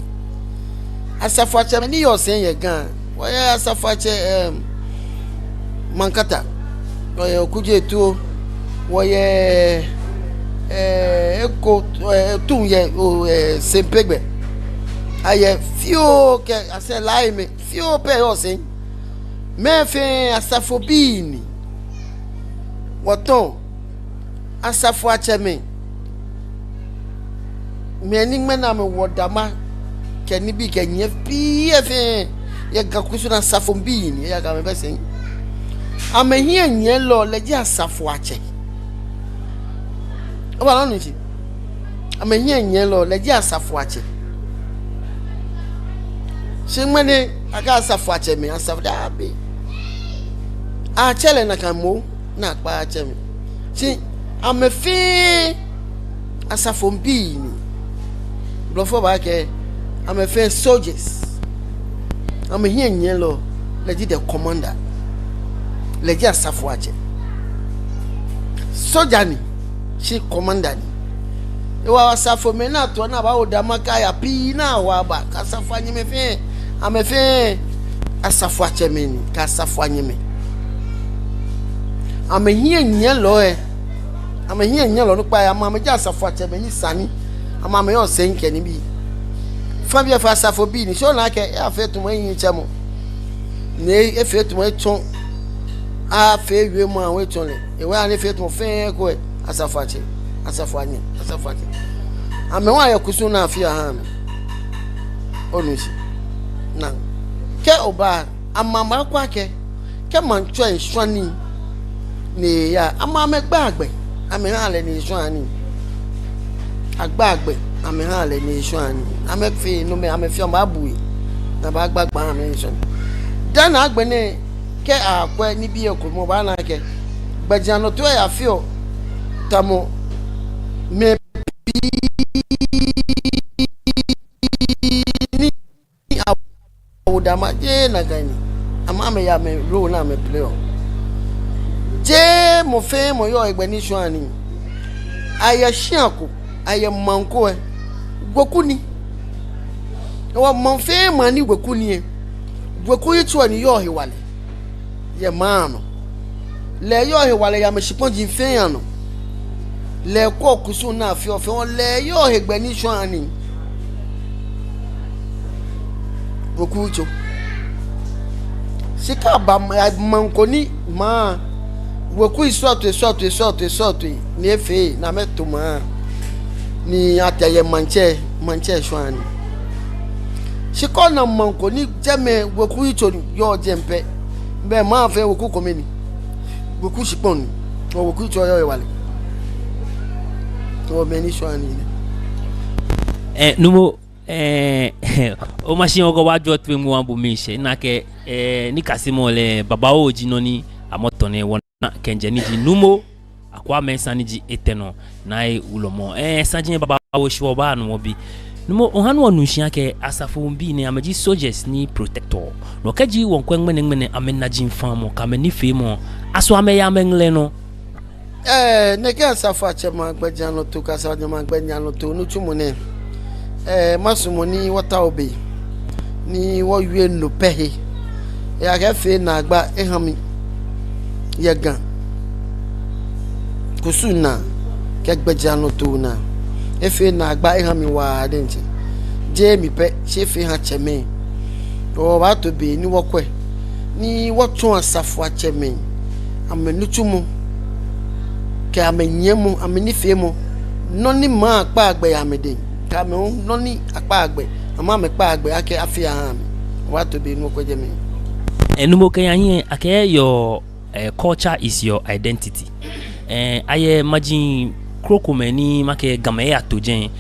Asafoatsɛmɛi ni yɔɔ sɛi yɛ Ga, wɔyɛ asafoatsɛ, em, Mankata, wɔyɛ Okudzetuo, wɔyɛ, eh, eko, eh, Tum yɛ, o, eh, Sempe gbɛ. Ayɛ fioo kɛ asɛɛ Laame, fioo pɛ yɔɔ sɛi. Mɛi fɛɛ asafobii ni. Wɔtɔ̃ asafoatsɛmɛi, mɛi ni ŋmɛnɛ amɛwo dama kɛ nibii kɛ nyiɛ pii lɛ fɛɛ yɛ Ga kusum nɔ asafobii ni, ejaakɛ amɛbɛ sɛi. Amɛhiɛnyiɛlɔ lɛ ji asafoatsɛ. Obaanu shishi? Amɛhiɛnyiɛlɔ lɛ ji asafoatsɛ. Shi ŋmɛnɛ akɛɛ asafoatsɛmɛi, asafo, dabi. Atsɛ lɛ nakai moŋ, naakpa atsɛ mɛi. Shi amɛ fɛɛ asafobii ni. Blɔfo baakɛɛ amɛ fɛɛ soldiers. Amɛhiɛnyiɛlɔ lɛ ji the commander. Lɛ ji asafoatsɛ. Soja ni, shi commander ni. Hewɔ asafomɛi ni atoɔ ni abaawo dama kɛ aya pii ni awo aba, kɛ asafoanyɛmɛi fɛɛ, amɛ fɛɛ asafoatsɛmɛi ni, kɛ asafoanyɛmɛi. Amɛhiɛnyiɛlɔi lɛ, amɛhiɛnyiɛlɔ nukpa lɛ, amɛ, amɛji asafoatsɛmɛi ni sa nii, amɛ, amɛyɔɔ sɛi kɛ nibii. Fã biɛ fã asafobii ni, shi ona akɛ, efee tamɔ ehiɛ tsɛmɔ. Ni efee tamɔ etsɔ, afee wiemɔ, awo etsɔ lɛ. Ewa ni efee tamɔ fɛɛ ko lɛ, asafoatsɛ, asafoanyɛ, asafoatsɛ. Amɛ hu ayɛ kusum nɔ afeɔ aha amɛ. Onu shishi? Naa. Kɛ oba, amɛ, amɛkɛɔ akɛ, kɛ maŋtsɛ lɛ shwãa nii ni eya, amɛ, amɛgbaa gbɛ, amɛhaa lɛ ni eshwãa nii. Agbaa gbɛ, amɛhaa lɛ ni eshwãa nii. Amɛfee nomɛi, amɛfee, amɛbaabu lɛ. Ni abaagba gbɛ amɛ ni eshwãa nii. Dani agbɛnɛ, kɛ akwɛ nibii lɛ komɛi, obaana akɛ gbɛjianɔtoo lɛ yafeɔ tamɔ mɛi pii ni awo dama, jeee nakai ni. Amɛ, amɛyɛ amɛ role ni amɛplay-ɔ. Jeee mɔ fɛɛ mɔ yɔɔ hegbɛ ni eshwãa nii. Ayɛ shia ko, ayɛ maŋ ko lɛ, weku ni. Hewɔ maŋ fɛɛ maŋ ni weku ni lɛ, weku yitso lɛ ni yɔɔ hewalɛ yɛ maŋ lɛ nɔ. Lɛ eyɔɔ hewalɛ yɛ amɛshikpɔji fɛɛ anɔ. Lɛ ekwɛɔ kusum ni afeɔ fɛɛ, lɛ eyɔɔ hegbɛ ni eshwãa nii. Weku yitso. Shi kɛ aba ma-, maŋ ko ni maŋ, weku lɛ srɔtoi, srɔtoi, srɔtoi, srɔtoi ni efee, ni amɛto maŋ. Ni atee yɛ maŋtsɛ, maŋtsɛ shwane. Shi kɛ ona maŋ ko ni jɛmɛ weku yitso yɔɔ jɛi pɛ, bɛ maŋ fɛɛ weku kome ni. Weku shikpɔŋ ni. Ɔ weku yitso yɔɔ hewalɛ. Ɔ mɛni shwane nɛ. Eh, Numo, eh, o ma shi oko wa jɔ tue mu wa bo mi she. Nakai, eh, nikasemɔ lɛ, babaoo ji nɔ ni amɔtɔ nɛ wɔna kɛjɛ ni ji Numo Akwaa Mensah ni ji etɛ nɔ, naa ewulɔmɔ. Eh, saji babaoo shi wɔbaanu wɔbi. Numo, oha ni wɔnu shishi akɛ asafobii nɛɛ amɛji soldiers ni protect wɔ. No kɛji wɔkwɛ ŋmɛnɛŋmɛnɛ amɛnajiaŋ faamɔ, kɛ amɛnifeemɔ, aso amɛyɛ amɛŋlɛ nɔ. Eh, nɛkɛ asafoiatsɛmɛi agbɛjianɔtoo, kɛ asafoiatsɛmɛi agbɛjianɔtoo nitsumɔ nɛɛ. Eh, masumɔ ni wɔtao be. Ni wɔwie no pɛ he. Ejaakɛ efee naagba eha mi. Yɛ Ga kusum naa, kɛ gbɛjianɔtoo naa. Efee naagba eha mi waa diɛŋtsɛ. Jeee mi pɛ, shi efee eha tsɛmɛi. Wɔbaato be ni wɔkwɛ. Ni wɔtsɔɔ asafoiatsɛmɛi amɛnitsumɔ, kɛ amɛnyiɛmɔ, amɛnifeemɔ, nɔ ni maŋ kpaa gbɛ yɛ amɛdɛŋ, kɛ amɛ hu nɔ ni akpaa gbɛ, amɛ amɛkpaa gbɛ akɛ afee aha amɛ. Wɔbaato be ni wɔkwɛ jɛmɛ. Eh, Numo, kɛyahi lɛ, akɛɛ your, eh, culture is your identity. Eh, ayɛ maji krokomɛi ni makɛɛ Gamɛi eyato jɛi.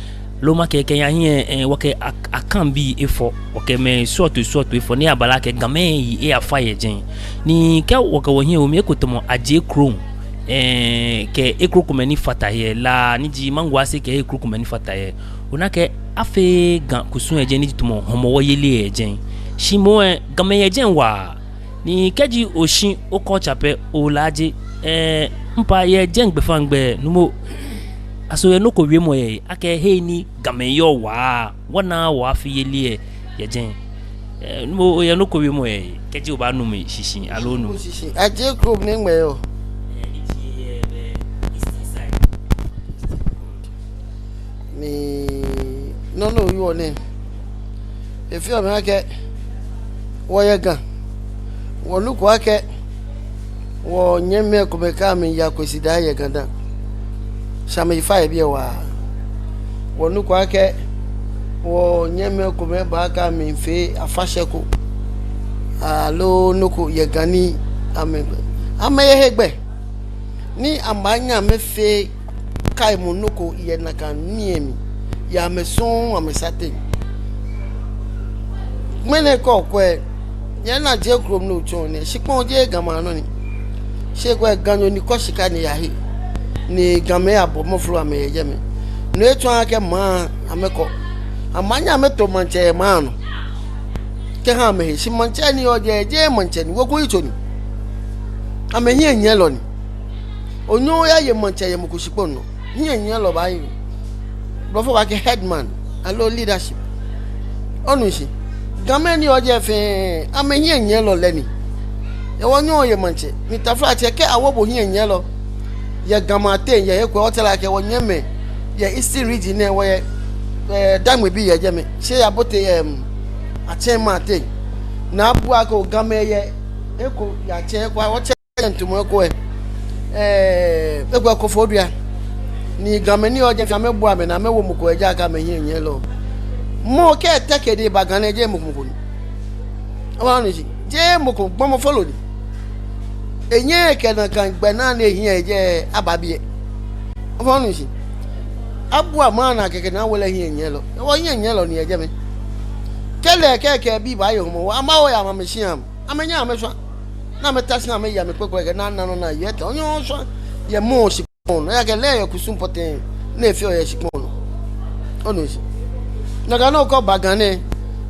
Loo makɛɛ kɛyahi lɛ, eh, wɔkɛ Ak-, Akanbii efɔ, wɔkɛ mɛi srɔtoi srɔtoi efɔ, ni abala akɛ Gamɛi eyafa yɛ jɛi. Ni kɛ wɔkɛ wɔhiɛ wo mli eko tamɔ Adjei Krom, eh, kɛ ekrokomɛi ni fata he, La ni ji Manguase kɛ ekrokomɛi ni fata he. Ona akɛ afeee Ga kusum yɛ jɛi ni ji tamɔ Hɔmɔwɔ yeli yɛ jɛi. Shi moŋ lɛ, Gamɛi yɛ jɛi waa. Ni kɛji oshi o culture pɛ, olaaje, eh, mpa yɛ jɛi gbɛfaŋ gbɛ, Numo, aso yɛ nɔ ko wiemɔ yɛ he akɛ he ni Gamɛi yɔɔ waa, wɔnaaa wɔ afi yeli lɛ yɛ jɛi. Eh, Numo, oyɛ nɔ ko wiemɔ yɛ he, kɛji obaanu mli shishi, aloo onu? Shishi. Adjei Krom nɛgbɛ eyɔɔ? Eh, ni ji, eh, eh, eastern side. Ni nɔ ni oyɔɔ nɛɛ, efeɔ mi akɛ wɔyɛ Ga, wɔnuko akɛ wɔnyɛmimɛi komɛi kɛ amɛya Kwasidaa yɛ Ga dã. Shi amɛyi fa yɛ biɛ waa. Wɔnuko akɛ wɔnyɛmimɛi komɛi baakɛɛ amɛfee afahyɛ ko, aloo nɔ ko yɛ Ga ni amɛ, amɛyɛ hegbɛ ni amɛbaanyɛ amɛfee kaimɔ nɔ ko yɛ nakai nii lɛ mli, yɛ amɛ sɔŋŋ amɛsateŋ. Ŋmɛnɛ kɛ okwɛ, yɛ nɔ ni Adjei Krom nɔ tsɔɔ nɛɛ, shikpɔŋ jeee Ga maŋ nɔ ni. Shi ekolɛ Ganyo ni kɔ shika ni eyahe. Ni Gamɛi abɔ mɔ fɔlɔ amɛyɛ jɛmɛ. No etsɔɔɔ akɛ maŋ amɛkɔ. Amɛnyɛ amɛto maŋtsɛ yɛ maŋ nɔ kɛha amɛhe. Shi maŋtsɛ ni yɔɔ jɛi, jeee maŋtsɛ ni, weku yitso ni. Amɛhiɛnyiɛlɔ ni. Onyɛŋ oyaye maŋtsɛ yɛ mɔ ko shikpɔŋ nɔ. Hiɛnyiɛlɔ baaye. Blɔfo baakɛɛ headman, aloo leadership. Onu shishi? Gamɛi ni yɔɔ jɛi fɛɛ, amɛhiɛnyiɛlɔ lɛ ni. Hewɔ onyɛŋ oye maŋtsɛ. Ni taflatsɛ, kɛ awo bo hiɛnyiɛlɔ yɛ Ga maŋ teŋ, yɛ he ko, otsɛ lɛ akɛ wɔnyɛmimɛi yɛ Eastern region nɛɛ, wɔyɛ, eh, Dangmebii yɛ jɛmɛ. Shi yɛ Abote, em, Akyem maŋ teŋ. Ni abuaa akɛ o Gamɛi yɛ he ko, yɛ Akyem he ko, otsɛ yɛ ntumɔ ko lɛ, eh, ekolɛ Koforidua. Ni Gamɛi ni yɔɔ jɛi fɛɛ amɛbuaa amɛnaa amɛwo mɔ ko yɛ jɛi akɛ amɛhiɛnyiɛlɔ. Mɔ kɛ eteke edɛŋ eba Ga nɛɛ, jeee mɔ ko mɔ ko ni. Obaanu shishi? Jeee mɔ ko, gbɔmɔ fɔlɔ ni. Enyɛɛɛ ekɛ nakai gbɛnaa ni ehiɛ yɛ jɛi aba biɛ. Obaanu shishi? Abuaa amɛnaa kɛkɛ ni awo lɛ hiɛnyiɛlɔ. Hewɔ hiɛnyiɛlɔ ni yɛ jɛmɛ. Kɛ lɛ kɛ ekɛ ebii baaye Hɔmɔwɔ, amɛwo yɛ amɛshia. Amɛnyɛɛɛ amɛshwã. Ni amɛta shi ni amɛye amɛkpekple kɛ nana nɔ ni aye etɛ. Onyɛŋ oshwã yɛ mɔ shikpɔŋ nɔ. Ejaakɛ lɛ yɛ kusum pɔtɛɛ ni efeɔ yɛ shikpɔŋ nɔ. Onu shishi? Nakai nɔŋŋ kɛ oba Ga nɛɛ,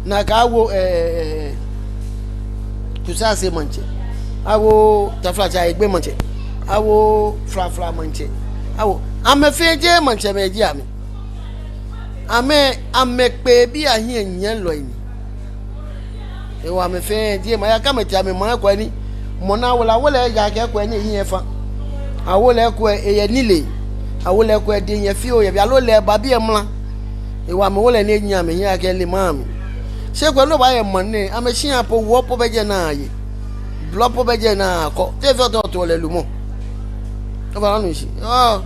nakai awo, eh, eh, eh, Kusase maŋtsɛ. Awo taflatsɛ Ayigbe maŋtsɛ. Awo Frafra maŋtsɛ. Awo. Amɛ fɛɛ jeee maŋtsɛmɛi ji amɛ. Amɛ, amɛkpee bii ahiɛnyiɛlɔi ni. Hewɔ amɛ fɛɛ jeee maŋ, ejaakɛ amɛtee amɛmaŋ ekolɛ ni mɔ ni awo lɛ, awo lɛ ejaakɛ ekolɛ ni ehiɛ efa. Awo lɛ ekolɛ eyɛ nilee. Awo lɛ ekolɛ edɛŋ yɛ fioo yɛ biɛ, aloo lɛ eba biɛ mra. Hewɔ amɛwo lɛ ni enyiɛ amɛhiɛ akɛ ele maŋ mli. Shi ekolɛ ni obaye maŋ nɛɛ, amɛshia po, wuɔ po bɛ jɛi ni aye. Blɔ po bɛ jɛi ni akɔ. Te efeɔ tɛŋŋ otaoɔ lɛ lumɔ? Obaanu shishi? Ɔɔ.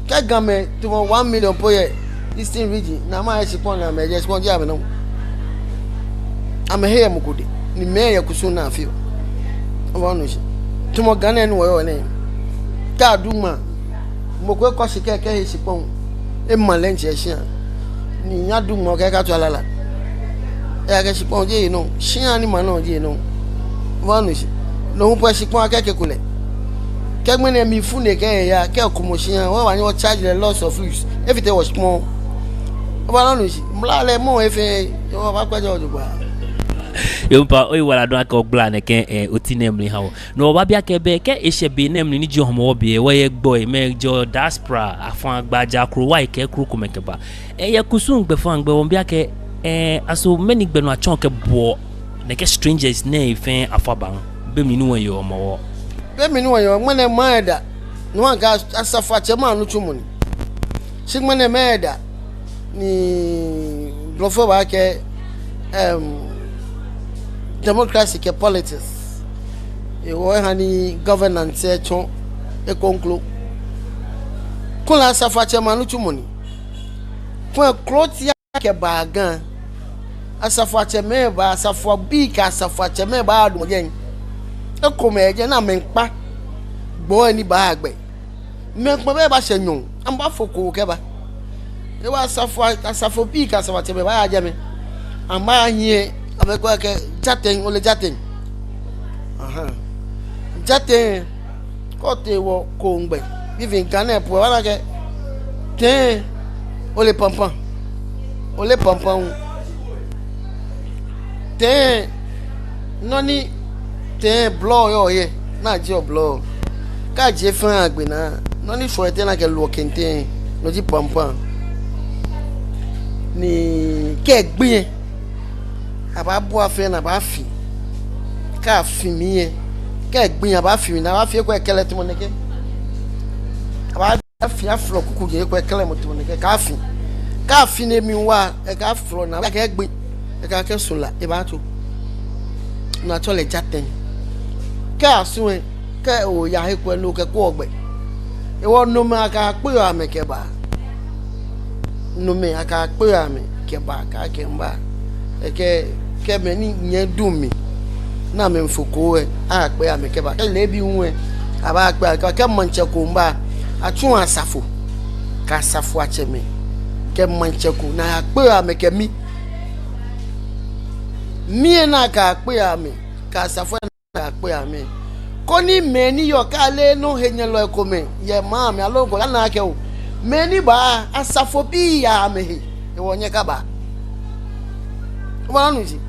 Kɛ Gamɛi tamɔ one million po yɛ Eastern region, ni amɛhe shikpɔŋ ni amɛjɛ shikpɔŋ ji amɛnɔ. Amɛhe yɛ mɔ ko dɛŋ, ni mɛi yɛ kusum ni afeɔ. Obaanu shishi. Tamɔ Ghana nɛɛ ni wɔyɔɔ nɛɛ. Kɛ adu ŋmaa, mɔ ko ekɔ shi kɛkɛ ehe shikpɔŋ. Ema lɛ diɛŋtsɛ shia. Ni adu ŋmaa kɛkɛ atswa lala. Ejaakɛ shikpɔŋ ji enɔ, shia ni ma nɔ ji enɔ. Obaanu shishi. No hu po shikpɔŋ akɛkeɔ kulɛ. Kɛ ŋmɛnɛ mlifu nɛɛ kɛ eya, kɛ ekumɔ shia, wɔbaanyɛ wɔ charge lɛ loss of use. Efite wɔshikpɔŋ. Obaanu shishi. Mla lɛ mɔ efee, wɔbaakpɛtɛ wɔ jogbaŋŋ. Yoo, mipapa, oyiwaladɔŋŋ akɛ ogbala nɛkɛ, eh, oti nɛɛ mli oha wɔ. No wɔbaabi akɛ bɛ, kɛ eshɛ be nɛɛ mli ni ji Hɔmɔwɔ be, wɔyɛ gbɔi, mɛi jɛɔ diaspora, afã gbaa jɛ akrowai kɛ akrokomɛi kɛba. Eyɛ kusum gbɛfaŋ gbɛ wɔmiibi akɛ, eh, aso mɛni gbɛ nɔ atsɔɔ kɛbuɔ nɛkɛ strangers nɛɛ fɛɛ afabaŋ, be mli ni wɔyɔɔ Hɔmɔwɔ. Be mli ni wɔyɔɔ, ŋmɛnɛ maŋ lɛ da, no hewɔ kɛ asafoatsɛmɛi anitsumɔ ni. Shi ŋmɛnɛ maŋ lɛ da, ni blɔfo baakɛɛ, em, democracy kɛ politics. Ehewɔ eha ni governance lɛ tsɔ ekoŋŋ kroko. Kulɛ asafoatsɛmɛi anitsumɔ ni. Kulɛ klotia kɛba Ga. Asafoatsɛmɛi baa, asafobii kɛ asafoatsɛmɛi baa dumɔ jɛi. Ekomɛi jɛ ni amɛmiikpa gbɔi ni baa gbɛ. Mɛi komɛi bɛ baashɛ nyɔɔŋ, amɛbaafo koo kɛba. Ehewɔ asafo, asafobii kɛ asafoatsɛmɛi baaya jɛmɛ. Amɛbaahiɛ, amɛkɛɔ akɛ, jatɛŋ, ole jatɛŋ. Aha. Jatɛŋ, kɛ otee wɔ Koŋ gbɛ. Even Ga nɛɛ po, obaana akɛ, tɛŋŋ, ole pampam. Ole pampam. Tɛŋŋ, nɔ ni tɛŋŋ blɔ yɔɔ yɛ, ni ajieɔ blɔ. Kɛ ajie fɛɛ agbe naa, nɔ ni shwɛɔ tɛŋŋ ni akɛluɔ kɛntɛŋ, no ji pampam. Ni kɛ egbi lɛ, abaabua fɛɛ ni abaafi. Kɛ afi mli lɛ, kɛ egbi lɛ abaafi mli ni abaafi ekwɛ kɛlɛ tamɔ nɛkɛ. Abaa- Afi aflɔ kuku jɛ ekwɛ kɛlɛ mɔ tamɔ nɛkɛ kɛ afi. Kɛ afi ni emli wa, ekɛ aflɔ naa, kɛ egbi, ekɛ akɛ solar, ebaato. No atsɛɔ lɛ jatɛŋ. Kɛ asu lɛ, kɛ oya he ko lɛ, no okɛkwɛɔ gbɛ. Ehewɔ nomɛi akɛkpeɔ amɛ kɛbaa. Nomɛi akɛkpeɔ amɛ kɛbaa, kɛ akɛmiiba. Ekɛ, kɛ mɛi ni nyiɛ duŋ mli, ni amɛmiifo koo lɛ, akɛkpeɔ amɛ kɛbaa. Kɛ leebi hu lɛ, abaakpe amɛ kɛbaa. Kɛ maŋtsɛ ko miiba, atsuɔ asafo, kɛ asafoatsɛmɛi, kɛ maŋtsɛ ko, ni akɛkpeɔ amɛ kɛ mi. Mi lɛ ni akɛkpeɔ amɛ, kɛ asafo lɛ ni akɛkpeɔ amɛ. Koni mɛi ni yɔɔ kɛ ale nɔ henyɛlɔi komɛi yɛ maŋ mli aloo ko ana akɛ oo, mɛi ni baa, asafobii yɛ amɛhe. Ehewɔ nyɛkabaa. Obaanu shishi.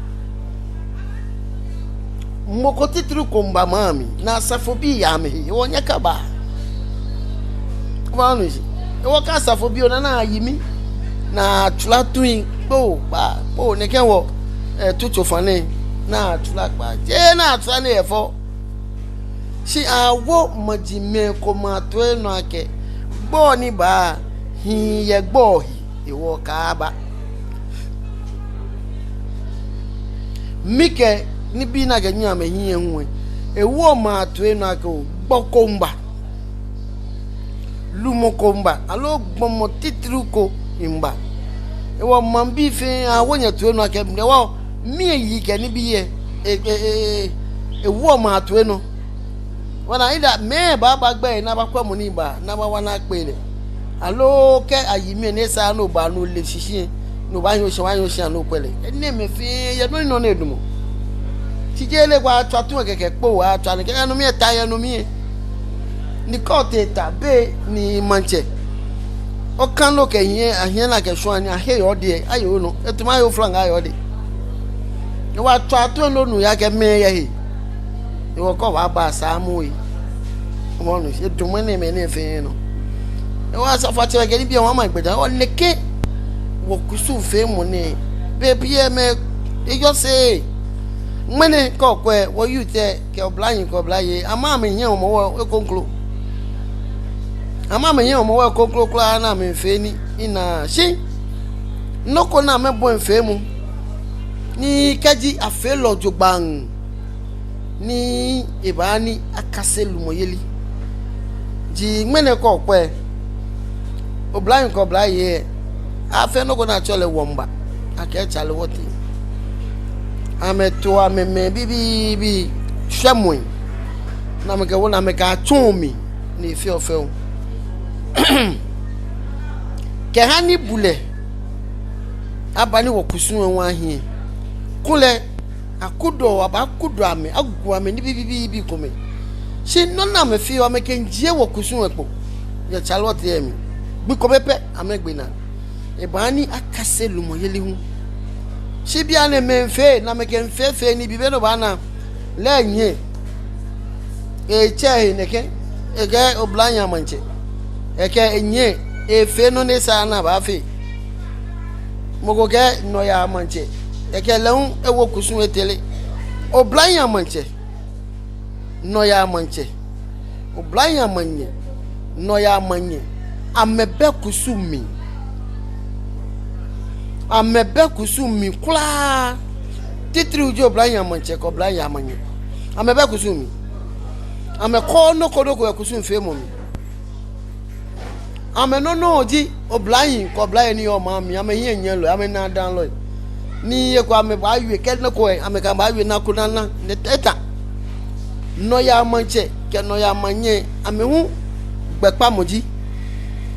Mɔ ko titri ko miiba maŋ mli, ni asafobii yɛ amɛhe. Ehewɔ nyɛkabaa. Obaanu shishi. Ehewɔ kɛ asafobii ona ni ayi mli, ni atswala tui kpoo, kpaa, kpoo, nɛkɛ wɔ, eh, tu tsofa nɛɛ, ni atswala kpaa. Jeee ni atswala ni efɔ. Shi awo maji mɛi komɛi atoi nɔ akɛ, gbɔi ni baa, hii yɛ gbɔi he, ehewɔ kaaba. Mi kɛ nibii ni akɛnyiɛ amɛhiɛ hu lɛ, ewo maŋ atoi nɔ akɛ oo, gbɔ ko miiba. Lumɔ ko miiba, aloo gbɔmɔ titri ko miiba. Ehewɔ maŋbii fɛɛ awo nyɛtoi nɔ akɛ, ehewɔ, miyi kɛ nibii lɛ, e, e, e, e, ewo maŋ atoi nɔ. Obaana, either mɛi baaba gbɛ ni abakwɛ mɔ ni ba, ni abawa ni akpe lɛ. Aloo kɛ ayi mli ni esa ni oba ni ole shishi, ni obaahi oshia, obaahi oshia ni okwɛ lɛ. Enɛɛmɛi fɛɛ yɛ nɔ ni nɔ ni edamɔ. Shi jeee lɛ kpaa atswa tui kɛkɛ kpoo, atswa ni kɛkɛ no mli eta yɛ no mli. Ni kɛ otee ta be ni maŋtsɛ, okane lɛ okɛ hiɛ, ahiɛ ni akɛshwã ni ahe yɛ odɛŋ, aye onɔ, etamɔ aye oflaŋaa yɛ odɛŋ. Ehewɔ atswa tui ni onu yɛ akɛ mɛi yɛ he. Ehewɔ kɛ obaaba sa amɔ oye. Obaanu shishi, edamɔ enɛɛmɛi nɛɛ fɛɛ nɔ. Ehewɔ asafoatsɛ kɛ nibii lɛ wɔmaŋ gbɛ daa, ehewɔ nɛkɛ wɔkusumfeemɔ nɛɛ, bei pii lɛ mɛi eyɔse. Ŋmɛnɛ kɛ okwɛ wɔ youth lɛ, kɛ oblahii kɛ oblayei, amɛ amɛhiɛ Hɔmɔwɔ ekoŋŋ kroko. Amɛ amɛhiɛ Hɔmɔwɔ ekoŋŋ kroko kwraa ni amɛfee nii, ina shi. Nɔ ko ni amɛbɔi feemɔ. Ni kɛji afee lɛ jogbaŋŋ, ni ebaaha ni akase lumɔyeli. Shi ŋmɛnɛ kɛ okwɛ, oblahii kɛ oblayei, Afee nɔ ko ni atsɛɔ lɛ wɔŋba. Akɛɛ Charlie Worth. Amɛto amɛmɛi bibiibi shwɛmɔi. Ni amɛkɛwo ni amɛkɛtsu mli ni efeɔ fɛo. Kɛha ni bulɛ aba ni wɔkusum lɛ ahi. Kulɛ akudɔ, abaakudɔ amɛ, agu amɛ nibii bibii komɛi. Shi nɔ ni amɛfeɔ, amɛkɛjie wɔkusum lɛ kpo yɛ Charlie Worth lɛ mli. Gbi kome pɛ amɛgbe naa. Ebaaha ni akase lumɔyeli hu. Shi bianɛ mɛi miifee, ni amɛkɛmiifee fee nibii, be ni obaana lɛ enyiɛ. Etsɛ ehe nɛkɛ, ekɛɛ oblahii amaŋtsɛ. Ekɛɛ enyiɛ, efee nɔ ni esaaa ni abaafee. Mɔ ko kɛɛ nɔyaa maŋtsɛ. Ekɛɛ lɛ hu ewo kusum etere. Oblahii amaŋtsɛ, nɔyaa maŋtsɛ, oblahii amanyɛ, nɔyaa manyɛ, amɛbɛ kusum mli. Amɛbɛ kusum mli kwraa. Titri ji oblahii amaŋtsɛ kɛ oblahii amanyɛ. Amɛbɛ kusum mli. Amɛkɔɔɔ nɔ ko nɔ ko yɛ kusumfeemɔ mli. Amɛnɔ nɔŋŋ ji oblahii kɛ oblahii ni yɔɔ maŋ mli, amɛhiɛnyiɛlɔi, amɛnaadaŋlɔi. Ni eko amɛbaawie kɛ nɔ ko lɛ, amɛkɛ baawie nɔ ko nɔ ni eta. Nɔyaa maŋtsɛ kɛ nɔyaa manyɛ, amɛ hu gbɛkpamɔ ji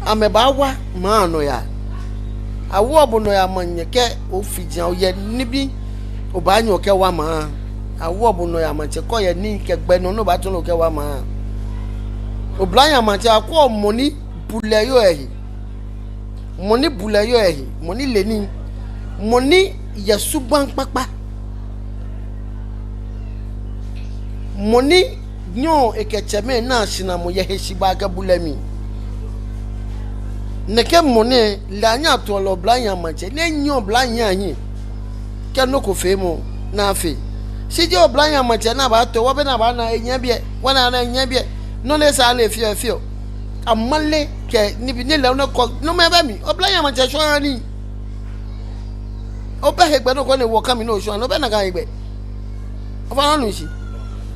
amɛbaawa maŋ nɔyaa. Awoɔ bo nɔyaa manyɛ kɛ ofiji oyɛ nibii obaanyɛ okɛwa maŋ. Awoɔ bo nɔyaa maŋtsɛ kɛ oyɛ nii kɛ gbɛ nɔ ni obaatsɔ ni okɛwa maŋ. Oblahii amaŋtsɛ akwɛɔ mɔ ni bulɛ yɔɔ ehe. Mɔ ni bulɛ yɔɔ ehe, mɔ ni le nii, mɔ ni yɛ subaŋ kpakpa. Mɔ ni nyɛɔ ekɛ tsɛmɛi naa shinamɔ yɛ heshibaa kɛ bulɛ mli. Nɛkɛ mɔ nɛɛ lɛ anyɛ atoɔ lɛ oblahii amaŋtsɛ, ni enyiɛ oblahii ahiɛ kɛ nɔ ko feemɔ ni afee. Shi jeee oblahii amaŋtsɛ ni abaato, wɔbɛ ni abaana enyiɛ biɛ, wɔnaana enyiɛ biɛ, nɔ ni esaaa ni efeɔ, efeɔ. Amale kɛ nibii ni lɛ onɔ ko, nomɛi bɛ mli, oblahii amaŋtsɛ shwaa nii. Obɛ hegbɛ nɔ ko ni wɔkɛ mli ni oshwaa, obɛ nakai hegbɛ. Ofainɛ onu shishi.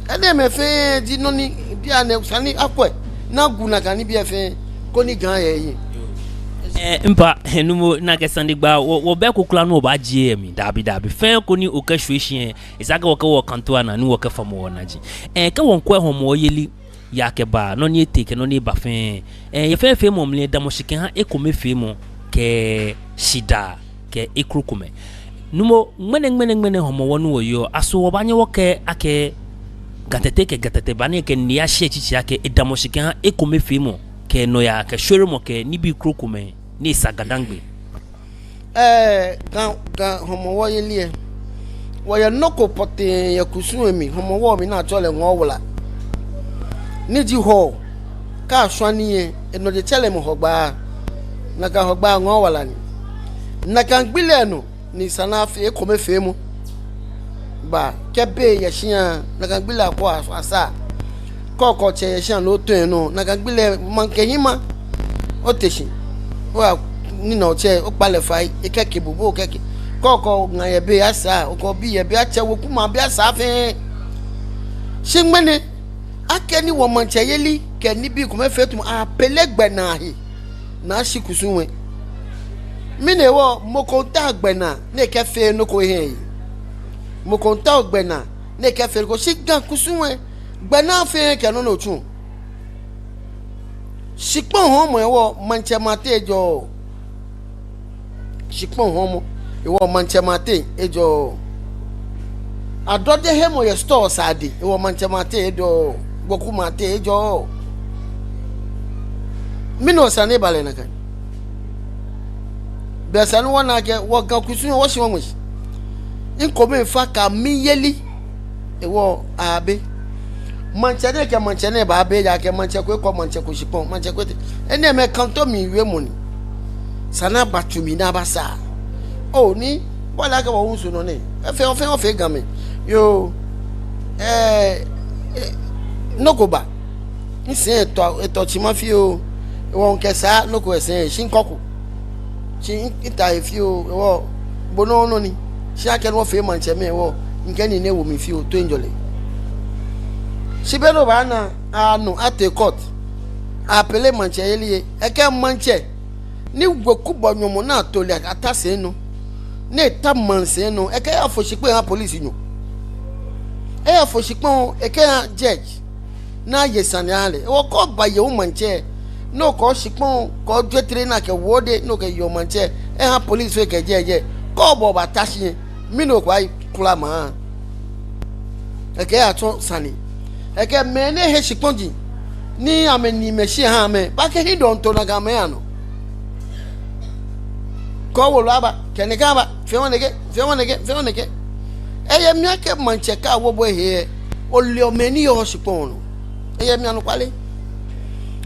Enɛɛmɛi fɛɛ ji nɔ ni bianɛ esa ni akwɛ, ni agu nakai nibii lɛ fɛɛ, koni Ga aya hiɛ. Eh, mpa, numo, nakai sane gba, wɔ, wɔbɛ eko kwraa ni wɔbaajie yɛ mli, dabi, dabi. Fɛɛ ko ni okɛshwie shi lɛ, esa akɛ wɔkɛ wɔ kanto ana, ni wɔkɛfamɔ wɔnaji. Eh, kɛ wɔŋkwɛ hɔmɔwɔ yeli, yakɛba, nɔ ni etee kɛ nɔ ni eba fɛɛ. Eh, yɛ fɛɛ feemɔ mli lɛ, edamɔ shi kɛha ekomefeemɔ kɛ shidaa kɛ ekrokomɛ. Numo, ŋmɛnɛ, ŋmɛnɛ, ŋmɛnɛ Hɔmɔwɔ ni wɔyɔɔ, aso wɔbaanyɛ wɔkɛɛ akɛ Ga Tɛte kɛ Ga Tɛte ba ni ekɛ nii yashiɛ tsitsi akɛ edamɔ shi kɛha ekomefeemɔ kɛ nɔyaa kɛ shweremɔ kɛ nibii krokomɛi ni esa Ga-Dangme? Ɛɛ, Ga, Ga Hɔmɔwɔ yeli lɛ, wɔyɛ nɔ ko pɔtɛɛ yɛ kusum lɛ mli, Hɔmɔwɔ mli ni atsɛɔ lɛ Ŋɔɔ Wala. Ni ji Hɔɔ, kɛ ashwa nii lɛ, enɔ jetsɛremɔ Hɔgbaa. Nakai Hɔgbaa Ŋɔɔ Wala ni. Nakai gbi lɛ nɔ ni esa ni afee ekomefeemɔ. Ba, kɛ bei yɛ shia, nakai gbi lɛ akwɛɔ asaa. Kɛ okɛ otsɛ yɛ shia ni otɔ enɔ, nakai gbi lɛ maŋkɛ hima. Ote shi, oya nina otsɛ, okpa lɛ fai, ekɛke bo, bo okɛke. Kɛ okɛ oŋa yɛ bei asaa, okɛ obii yɛ bei, atsɛ wekumɛi abii asaa fɛɛ. Shi ŋmɛnɛ, akɛni wɔmaŋtsɛyeli kɛ nibii komɛi fɛɛ tamɔ apele gbɛnaa he ni ashi kusum lɛ. Mɛni hewɔ? Mɔ ko miitao gbɛnaa ni ekɛfee nɔ ko ehe. Mɔ ko miitao gbɛnaa ni ekɛfee nɔ ko, shi Ga kusum lɛ, gbɛnaa fɛɛ kɛ nɔ ni otsuɔ. Shikpɔŋ hɔɔmɔ hewɔ maŋtsɛ maŋ teŋ ejɔɔ. Shikpɔŋ hɔɔmɔ hewɔ maŋtsɛ maŋ teŋ ejɔɔ. Adɔdehemɔ yɛ store sade hewɔ maŋtsɛ maŋ teŋ ejɔɔ. Wekumɛi ateŋ ejɔɔ. Mɛni hewɔ esa ni eba lɛ nakai? Be esa ni wɔna akɛ wɔ Ga kusum lɛ wɔshi wɔŋmɛ shi. Ŋkomefeemɔ kɛ amɛyeli hewɔ abɛ. Maŋtsɛ nɛɛ kɛ maŋtsɛ nɛɛ baabɛ, ejaakɛ maŋtsɛ ko ekɔ maŋtsɛ ko shikpɔŋ, maŋtsɛ ko etee. Enɛɛmɛi kantɔ mli wiemɔ ni. Esa ni abatsu mli ni abasaa. Oo, ni, bo ole akɛ wɔ hu su nɔ nɛ. Efee, ofee, ofee Gamɛi. Yoo. Ɛɛ, ɛɛ, nɔ ko ba. Misɛɛ etɔ, etɔ tsi ma fioo. Hewɔ mikɛsaa nɔ ko yɛ sɛɛ, shi mikɔko. Shi mi, mitao he fioo, hewɔ bo nɔŋŋ onɔ ni. Shi akɛni wɔfee maŋtsɛmɛi hewɔ, mikɛ nii nɛɛ wo mli fioo, toiŋjɔlɛ. Shi be ni obaana, anu, atee court. Apele maŋtsɛyeli lɛ, ekɛɛ maŋtsɛ, Ni weku bɔ nyɔmɔ ni ato lɛ ata sɛi nɔ, ni eta maŋ sɛi nɔ, ekɛyafo shikpɔŋ eha police nyo. Eyafo shikpɔŋ ekɛha judge ni aye sane aha lɛ. Hewɔ kɛ obaye omaŋtsɛ, ni okɔ shikpɔŋ, kɔ jwetri ni akɛwo odɛŋ, ni okɛye omaŋtsɛ, eha police fɛɛ kɛ judge, kɛ obɔ obata shi lɛ, mɛni okɛbaakwɛ maŋ? Ekɛyatsɔ sane. Ekɛ mɛi ni he shikpɔji ni amɛnii amɛshia ha amɛ, baakɛ hidɔŋ to nakai mɛi anɔ. Kɔ wolo aba, kɛ nɛkɛ aba, fɛɛ wɔ nɛkɛ, fɛɛ wɔ nɛkɛ, fɛɛ wɔ nɛkɛ. Eyɛ mli akɛ maŋtsɛ kɛ awo bo ehe lɛ, oleɔ mɛi ni yɔɔ shikpɔŋ nɔ. Eyɛ mli anɔkwale.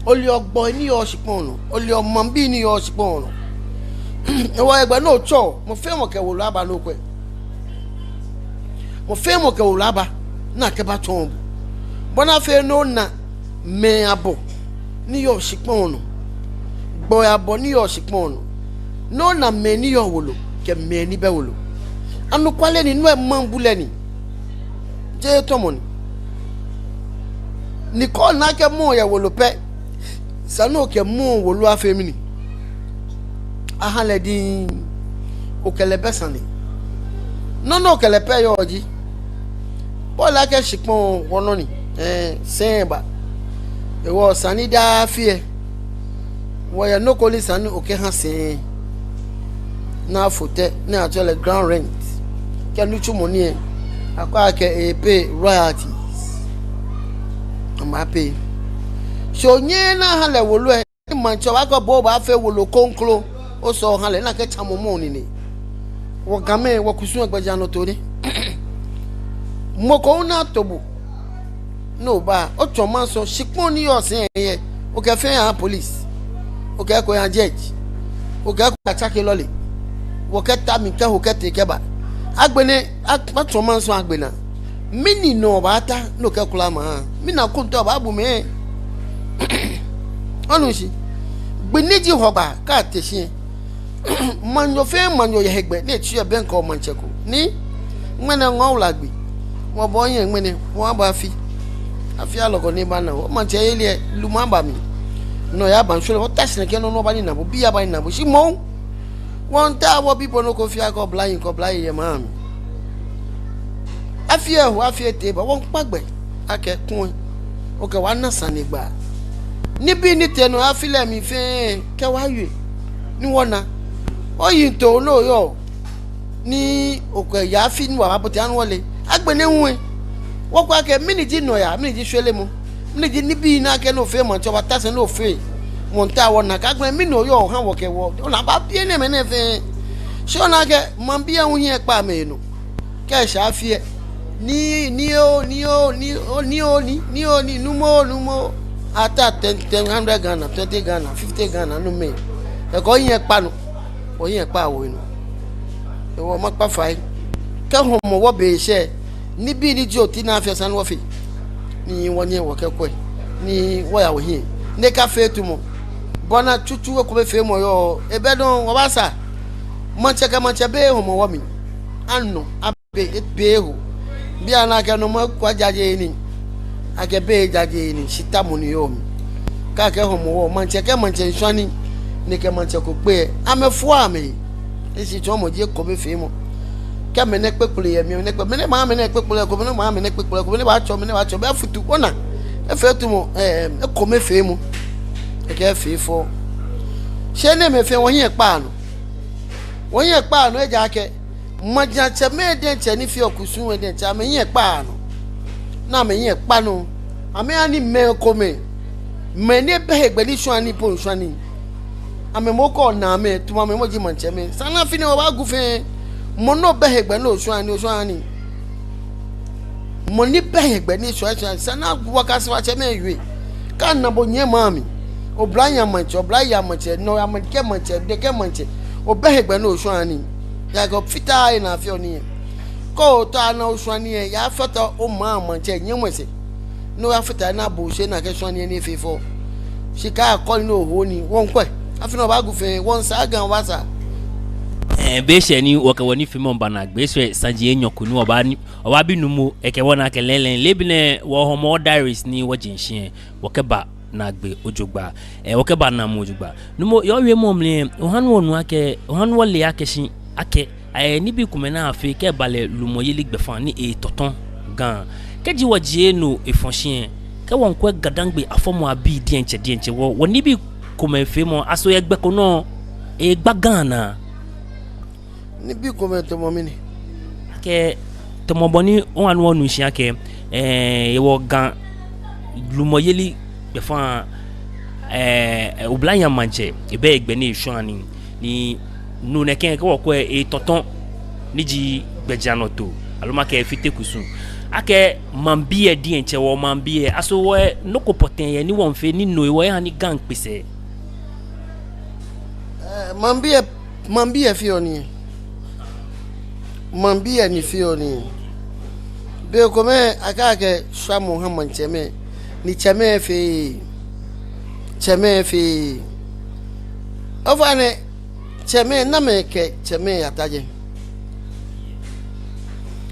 Oleɔ gbɔi ni yɔɔ shikpɔŋ nɔ, oleɔ maŋbii ni yɔɔ shikpɔŋ nɔ. Hewɔ egbɛ ni otsɔ, mɔ fɛɛ mɔ kɛ wolo aba ni okwɛ. Mɔ fɛɛ mɔ kɛ wolo aba ni akɛbatsɔɔ bo, bɔ ni afee ni ona mɛi abɔ ni yɔɔ shikpɔŋ nɔ, gbɔi abɔ ni yɔɔ shikpɔŋ nɔ, ni ona mɛi ni yɔɔ wolo kɛ mɛi ni bɛ wolo. Anɔkwale ni, no lɛ maŋ bulɛ ni. Jeee tɔmɔ ni. Ni kɛ ona akɛ mɔ yɛ wolo pɛ, esa ni okɛ mɔ wolo afee mɛni? Aha lɛ diŋŋ. Okɛ lɛ bɛ sane. Nɔ ni okɛ lɛ pɛ yɔɔ ji, bo ole akɛ shikpɔŋ wɔnɔ ni, ɛɛ, sɛi ba. Hewɔ esa ni daa afi lɛ, wɔyɛ nɔ ko ni esa ni okɛha sɛi, ni afo tɛ, ni atsɛɔ lɛ ground rent. Kɛ nitsumɔ ni lɛ, akɛɔ akɛ e pay royalties. Amɛ pay. So onyɛɛɛ ni aha lɛ wolo lɛ, ni maŋtsɛ baakɛɛ bo obaafee wolo kroko, osɔ oha lɛ, ni akɛtsa mɔ mɔ nine. Wɔ Gamɛi, wɔkusum lɛ gbɛjianɔtoo ni. Mɔ ko hu ni ato bo ni oba, otsɔ maŋsɔ, shikpɔŋ ni yɔɔ sɛi lɛ, okɛfee oha police, okɛ eko oha judge, okɛ eko oha tsake lɔle, wɔkɛta mli kɛho kɛtee kɛba. Agbɛnɛ, a-, atsɔ maŋsɔ agbɛnɛ. Mɛni nɔ obaata ni okɛkwɛ maŋ? Mɛni akɔntaa obaabu mɛi? Onu shishi? Gbi ni ji Hɔgbaa kɛ ate shi lɛ, maŋnyo fɛɛ maŋnyo yɛ hegbɛ ni etsɔ ebɛŋkɛ maŋtsɛ ko. Ni ŋmɛnɛ ŋɔɔ wula gbi. Wɔbɔ hiɛ ŋmɛnɛ, wɔbaafi. Afi alɔkɔ ni eba na wɔ. Maŋtsɛyeli lɛ, lumɔ aba mli. Nɔyaa aba, ŋshɔ lɛ, wɔta shi nɛkɛ nɔŋŋ, abanina bo, bii abanina bo. Shi moŋ, wɔmiitao wɔbi bo nɔ ko fioo akɛ oblahii kɛ oblayei yɛ maŋ mli. Afi eho, afi etɛ eba, wɔmiikpa gbɛ akɛ kulɛ okɛ wɔ ana sanegbaa. Nibii ni tee nɔ yɛ afi lɛ mli fɛɛ, kɛ wɔ awie ni wɔna. Oyiŋtoo ni oyɔɔ ni okɛya afi ni wɔbaabote anu wɔle. Agbɛnɛ hu lɛ, wɔkwɛ akɛ mɛni ji nɔyaa, mɛni ji shwelemɔ, mɛni ji nibii ni akɛ ni ofee maŋtsɛ, obata sɛi ni ofee. Wɔmiitao wɔna akɛ agbɛnɛ mɛni oyɔɔ oha wɔ kɛ wɔ, ona, abaabi enɛɛmɛi nɛɛ fɛɛ. Shi ona akɛ maŋbii lɛ hu hiɛ kpaa amɛhe nɔ. Kɛ eshɛ afi lɛ, ni, ni oo, ni oo, ni oo, ni oo, ni, ni oo, ni, nuumo, nuumo. Ata ten, ten, hundred Ghana, twenty Ghana, fifty Ghana, no mɛi. Ekɛ ohiɛ kpa nɔ, ohiɛ kpa wɔ nɔ. Hewɔ makpa fai. Kɛ Hɔmɔwɔ be shɛ, nibii ni ji oti ni afee, esa ni wɔfee. Ni wɔnyɛ wɔkɛkwɛ, ni wɔya wɔhiɛ. Ni akafee tamɔ bɔ ni tsutsu ekomefeemɔ yɔɔ, ebɛ dɔŋŋ, wɔbaasaa. Maŋtsɛ kɛ maŋtsɛ bɛ Hɔmɔwɔ mli. Anɔ, abɛ, ebɛ eho. Bianɛ akɛ nɔ mɔ ko ajaje nii. Akɛ bɛ ejaje nii, shi tamɔ ni yɔɔ mli. Kɛ akɛɛ Hɔmɔwɔ, maŋtsɛ kɛ maŋtsɛ miishwa nii, ni ekɛ maŋtsɛ ko kpe, amɛfoɔ amɛhe. Eshishi tsɔɔmɔ ji ekomefeemɔ. Kɛ mɛnɛ kpekple yɛ mli, mɛnɛ kpe, mɛnɛ maa mɛnɛ kpekple yɛ ko, mɛnɛ maa mɛnɛ kpekple yɛ ko, mɛnɛ baatsɔ, mɛnɛ baatsɔ, bɛ futu, ona. Efee tamɔ, ɛɛ, ekomefeemɔ. Ekɛfee fɛo. Shi enɛɛmɛi fɛɛ wɔhiɛ kpaa nɔ. Wɔhiɛ kpaa nɔ ejaakɛ majiatsɛmɛi diɛŋtsɛ ni feɔ kusum lɛ diɛŋtsɛ, amɛhiɛ kpaa nɔ. Ni amɛhiɛ kpa nɔ. Amɛha ni mɛi komɛi, mɛi ni bɛ hegbɛ ni shwaa nii po miishwa nii. Amɛ moŋ kɛ ona amɛ, tamɔ amɛ moŋ ji maŋtsɛmɛi. Esa ni afi nɛɛ wɔbaagu fɛɛ. Mɔ ni bɛ hegbɛ ni oshwaa nii, oshwaa nii. Mɔ ni bɛ hegbɛ ni shwaa, shwaa, esa ni agu wɔ akɛ asafoiatsɛmɛi wie. Kɛ ana bo nyiɛ maŋ mli. Oblahii amaŋtsɛ, oblahii amaŋtsɛ, nɔyaa amaŋtsɛ, kɛ maŋtsɛ, dɛkɛ maŋtsɛ. Obɛ hegbɛ ni oshwaa nii. Ejaakɛ ofitaa enaa feɔ nii lɛ. Kɛ otaoɔ ni oshwa nii lɛ, yafata omaŋ maŋtsɛ nyiɛmɔ lɛ sɛɛ. Ni oyafata ni abu oshe ni akɛ shwa nii lɛ ni efee fɛo. Shi kɛ akɔ nii ni oho nii, wɔmiikwɛ. Afi nɛɛ wɔbaagu fɛɛ, wɔmiisaa Ga wɔbaasaa. Ɛɛ, be shɛ ni wɔkɛ wɔnifeemɔ baana gbɛ, eshwɛ saji enyɔ ko ni wɔbaa ni, wɔbaabi nuumo, ekɛ wɔ ana akɛ lɛɛlɛŋ, leebi nɛɛ wɔ Hɔmɔwɔ Diaries ni wɔje shishi lɛ, wɔkɛba naagbee jogbaŋŋ. Ee, wɔkɛba naamu jogbaŋŋ. Nuumo, yɛ owiemɔ mli lɛ, ohã ni wɔnu akɛ, ohã ni wɔle akɛ shi akɛ, ee, nibii komɛi ni afeɔ kɛba lɛ lumɔyeli gbɛfaŋ ni etɔtɔ Ga. Kɛji wɔjie no efɔ̃ shi lɛ, kɛ wɔŋkwɛ Ga-Dangme afɔmɔabii diɛŋtsɛ diɛŋtsɛ, wɔ, wɔnibii komɛi feemɔ, aso yɛ gbɛ ko nɔ, egba Ga naa? Nibii komɛi tamɔ mɛni? Akɛ tamɔ bɔ ni wɔnu, wɔnu shishi akɛ, ee, yɛ wɔ Ga lumɔyeli gbɛfaŋ, ee, oblahii amaŋtsɛ, ebɛ egbɛ ni eshwãa nii, ni no nɛkɛ kɛ wɔkwɛ etɔtɔ, ni ji gbɛjianɔtoo, aloo makɛɛ efite kusum. Akɛ maŋbii lɛ diɛŋtsɛ, wɔ maŋbii lɛ, aso wɔ nɔ ko pɔtɛɛ yɛ ni wɔŋfee ni no hewɔ ehã ni Ga kpe sɛɛ? Ee, maŋbii lɛ, maŋbii lɛ feɔ nii. Maŋbii lɛ ni feɔ nii. Bei komɛi akɛɛ akɛ shwamɔ hã maŋtsɛmɛi, ni tsɛmɛi feee, tsɛmɛi feee. Ofainɛ, tsɛmɛi, namɛi kɛ tsɛmɛi yata jɛi?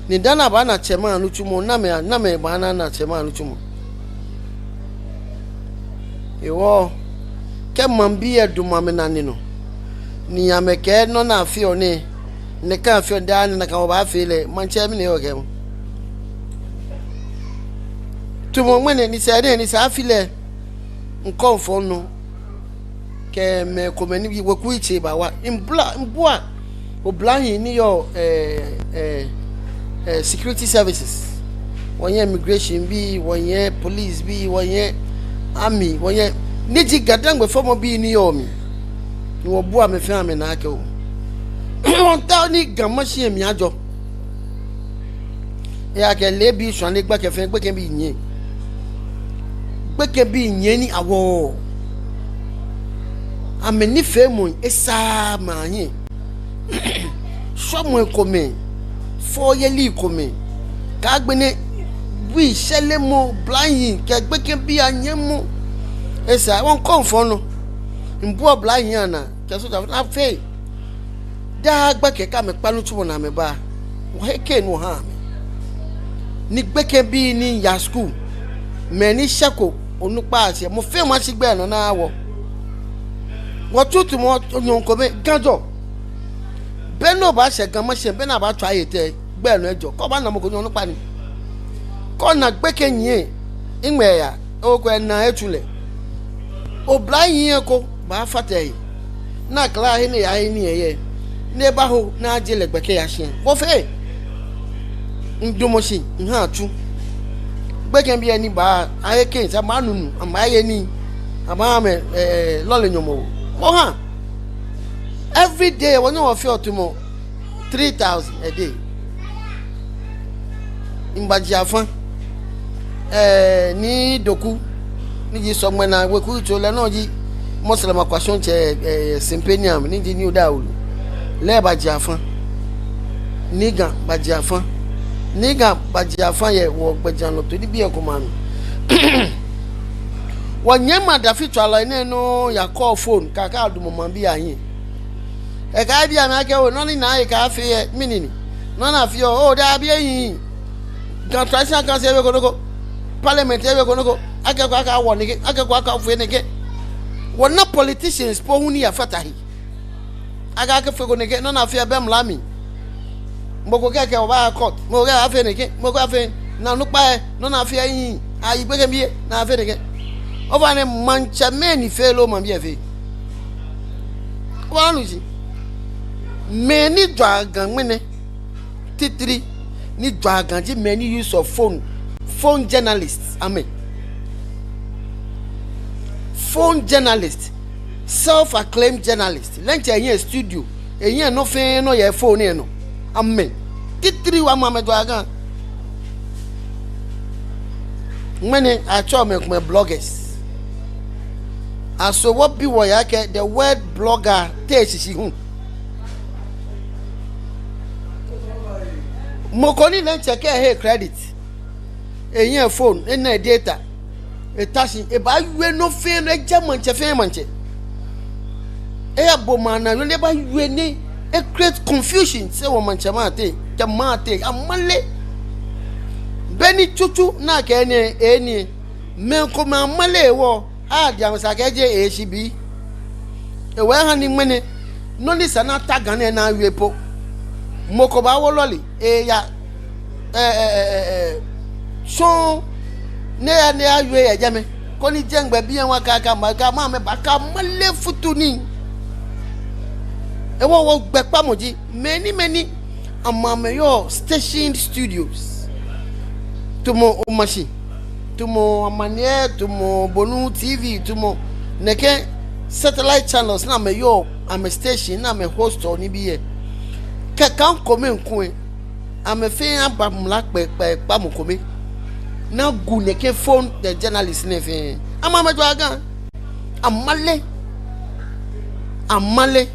Ni dani abaana tsɛmɛi anitsumɔ, namɛi, namɛi baana tsɛmɛi anitsumɔ? Hewɔ, kɛ maŋbii lɛ damɔ amɛnaji nɔ, ni amɛkɛɛ nɔ ni afeɔ nɛɛ, nɛkɛ afeɔ daa nɛɛ, nakai wɔbaafee lɛ, maŋtsɛ, mɛni hewɔ kɛɛmɔ? Tamɔ ŋmɛnɛ ni sɛɛ nɛɛ, ni sɛɛ afi lɛ, ŋkɔ ŋfɔŋ nɔ kɛ mɛi komɛi ni weku etsɛ bawa. Mbla, mbua oblahii ni yɔɔ, ee, ee, ee, security services. Wɔyɛ immigration bii, wɔyɛ police bii, wɔyɛ army, wɔyɛ, ni ji Ga-Dangme fɔmɔbii ni yɔɔ mli. Ni wɔbua amɛ fɛɛ amɛnaa akɛ oo, wɔŋtao ni Ga Mashie mli ajɔ. Ejaakɛ leebi shwane gbɛkɛ fɛɛ, gbekɛbii nyiɛ. Gbekɛbii nyiɛ ni awɔɔɔ. Amɛnifeemɔi esaaa amɛhiɛ. Shwamɔi komɛi, fɔyeli komɛi, kɛ agbɛnɛ wii shɛlemɔ, oblahii kɛ gbekɛbii anyiɛmɔ. Esa, wɔŋkɔ ŋfɔŋ nɔ. Mbua oblahii anaa, kɛ soja, afee. Daa gbɛkɛ kɛ amɛkpa nitsumɔ ni amɛba, wɔhe kɛ nu hã amɛ. Ni gbekɛbii ni yaa skul, mɛi ni shɛko onukpa shi, mɔ fɛɛ mɔ ashi gbɛ nɔ ni awo. Wɔtsutumɔ nyɔɔŋ kome Ga jɔ. Be ni obaashɛ Ga Mashie, be ni abaatswa aye tɛ, gbɛ nɔ ejɔ. Kɛ obaana mɔ ko nyɛ onukpa ni. Kɛ ona gbekɛ nyiɛ, eŋmɛɛ eya, okwɛ naa etsu lɛ. Oblahii ko baafata ehe. Ni akla he ni eya he ni eyɛ. Ni ebaho ni ajie lɛ gbɛkɛ eya shia. Wɔfee. Ndamɔ shi, nhã atsu. Gbekɛbii ni baa, ahe kɛ sa, amɛnunu, amɛye nii, amɛha amɛ, ee, lɔle nyɔmɔ. Wɔhã. Every day, wɔnyɛ wɔfeɔ tamɔ three thousand a day. Mba Jiafan, ee, Nii Doku, ni ji Sɔŋmɛnaa weku yitso lɛ, no ji Muslim akwashɔŋtsɛ, ee, Simpeniam, ni ji Nii Odawulu. Lɛ eba Jiafan. Nii Ga ba Jiafan. Nii Ga ba Jiafan yɛ wɔgbɛjianɔtoo nibii komɛi amli. Wɔnyɛmimɛi adafitswalɔi nɛɛ nɔŋŋ yaa call phone, kɛkɛ adamɔ maŋbii ahiɛ. Ekɛɛ ebi amɛ akɛ oo, nɔ ni naa ekɛɛ afee yɛ, mɛni ni? Nɔ ni afeɔ, oo, daabi ehiii. Ga Traditional Council ewie ko nɔ ko. Parliament ewie ko nɔ ko. Akɛko akɛ awo nɛkɛ, akɛko akɛ afee nɛkɛ. Wɔna politicians po hu ni yafata he. Akɛɛ akɛ fee ko nɛkɛ, nɔ ni afeɔ bɛ mla mli. Mɔ ko kɛɛ akɛ oba court, mɔ ko kɛɛ afee nɛkɛ, mɔ ko afee, ni onukpa lɛ, nɔ ni afeɔ ehiii, ayi gbekɛbii lɛ, ni afee nɛkɛ. Ofainɛ maŋtsɛmɛi ni feɔ loo maŋbii lɛ feɔ? Wɔnu shishi. Mɛi ni jwaa Ga ŋmɛnɛ titri ni jwaa Ga ji mɛi ni use of phone, phone journalists, amɛ. Phone journalist, self-acclaimed journalist. Lɛ diɛŋtsɛ ehiɛ studio, ehiɛ nɔ fɛɛ nɔ yɛ phone lɛ nɔ. Amɛ titri wa amɛ amɛjwaa Ga. Ŋmɛnɛ atsɛɔ mɛi komɛi bloggers. Aso wɔbi wɔhe akɛ the word blogger te shishi hu? Mɔ ko ni lɛ diɛŋtsɛ kɛɛ ehe credit, ehiɛ phone, ena data, eta shi, ebaawie nɔ fɛɛ nɔ, eja maŋtsɛ fɛɛ maŋtsɛ. Eyabo maŋ naa, yoo, ni ebaawie ni e-create confusion sɛɛ wɔ maŋtsɛmɛi ateŋ, jɛmɛ ateŋ, amale. Beni tsutsu ni akɛɛ enɛ, enɛ, mɛi komɛi amale hewɔ, Adi amɛsɛɛ akɛ jeee eshishi bii. Hewɔ ehã ni ŋmɛnɛ, nɔ ni sa ni ata Ga nɛɛ ni awie po, mɔ ko baawo lɔle eeya, ɛɛ, ɛɛ, ɛɛ, ɛɛ, shɔŋŋ, ni eya, ni eyawie yɛ jɛmɛ, koni jeŋba bii lɛ hu akɛ, akɛ amɛ, akɛ amɛ, amɛba, akɛ amale futu nii. Hewɔ wɔgbɛkpamɔ ji, mɛi ni, mɛi ni amɛ, amɛyɔɔ station studios, tamɔ Omashi, tamɔ Amanie, tamɔ Bonu T V, tamɔ nɛkɛ satellite channels ni amɛyɔɔ amɛ station ni amɛ host-ɔ nibii lɛ, kɛ Ga komɛi kulɛ, amɛ fɛɛ aba mla kpɛkpɛkpamɔ kome ni agu nɛkɛ phone, the journalist nɛɛ fɛɛ. Amɛ, amɛjwaa Ga. Amale, amale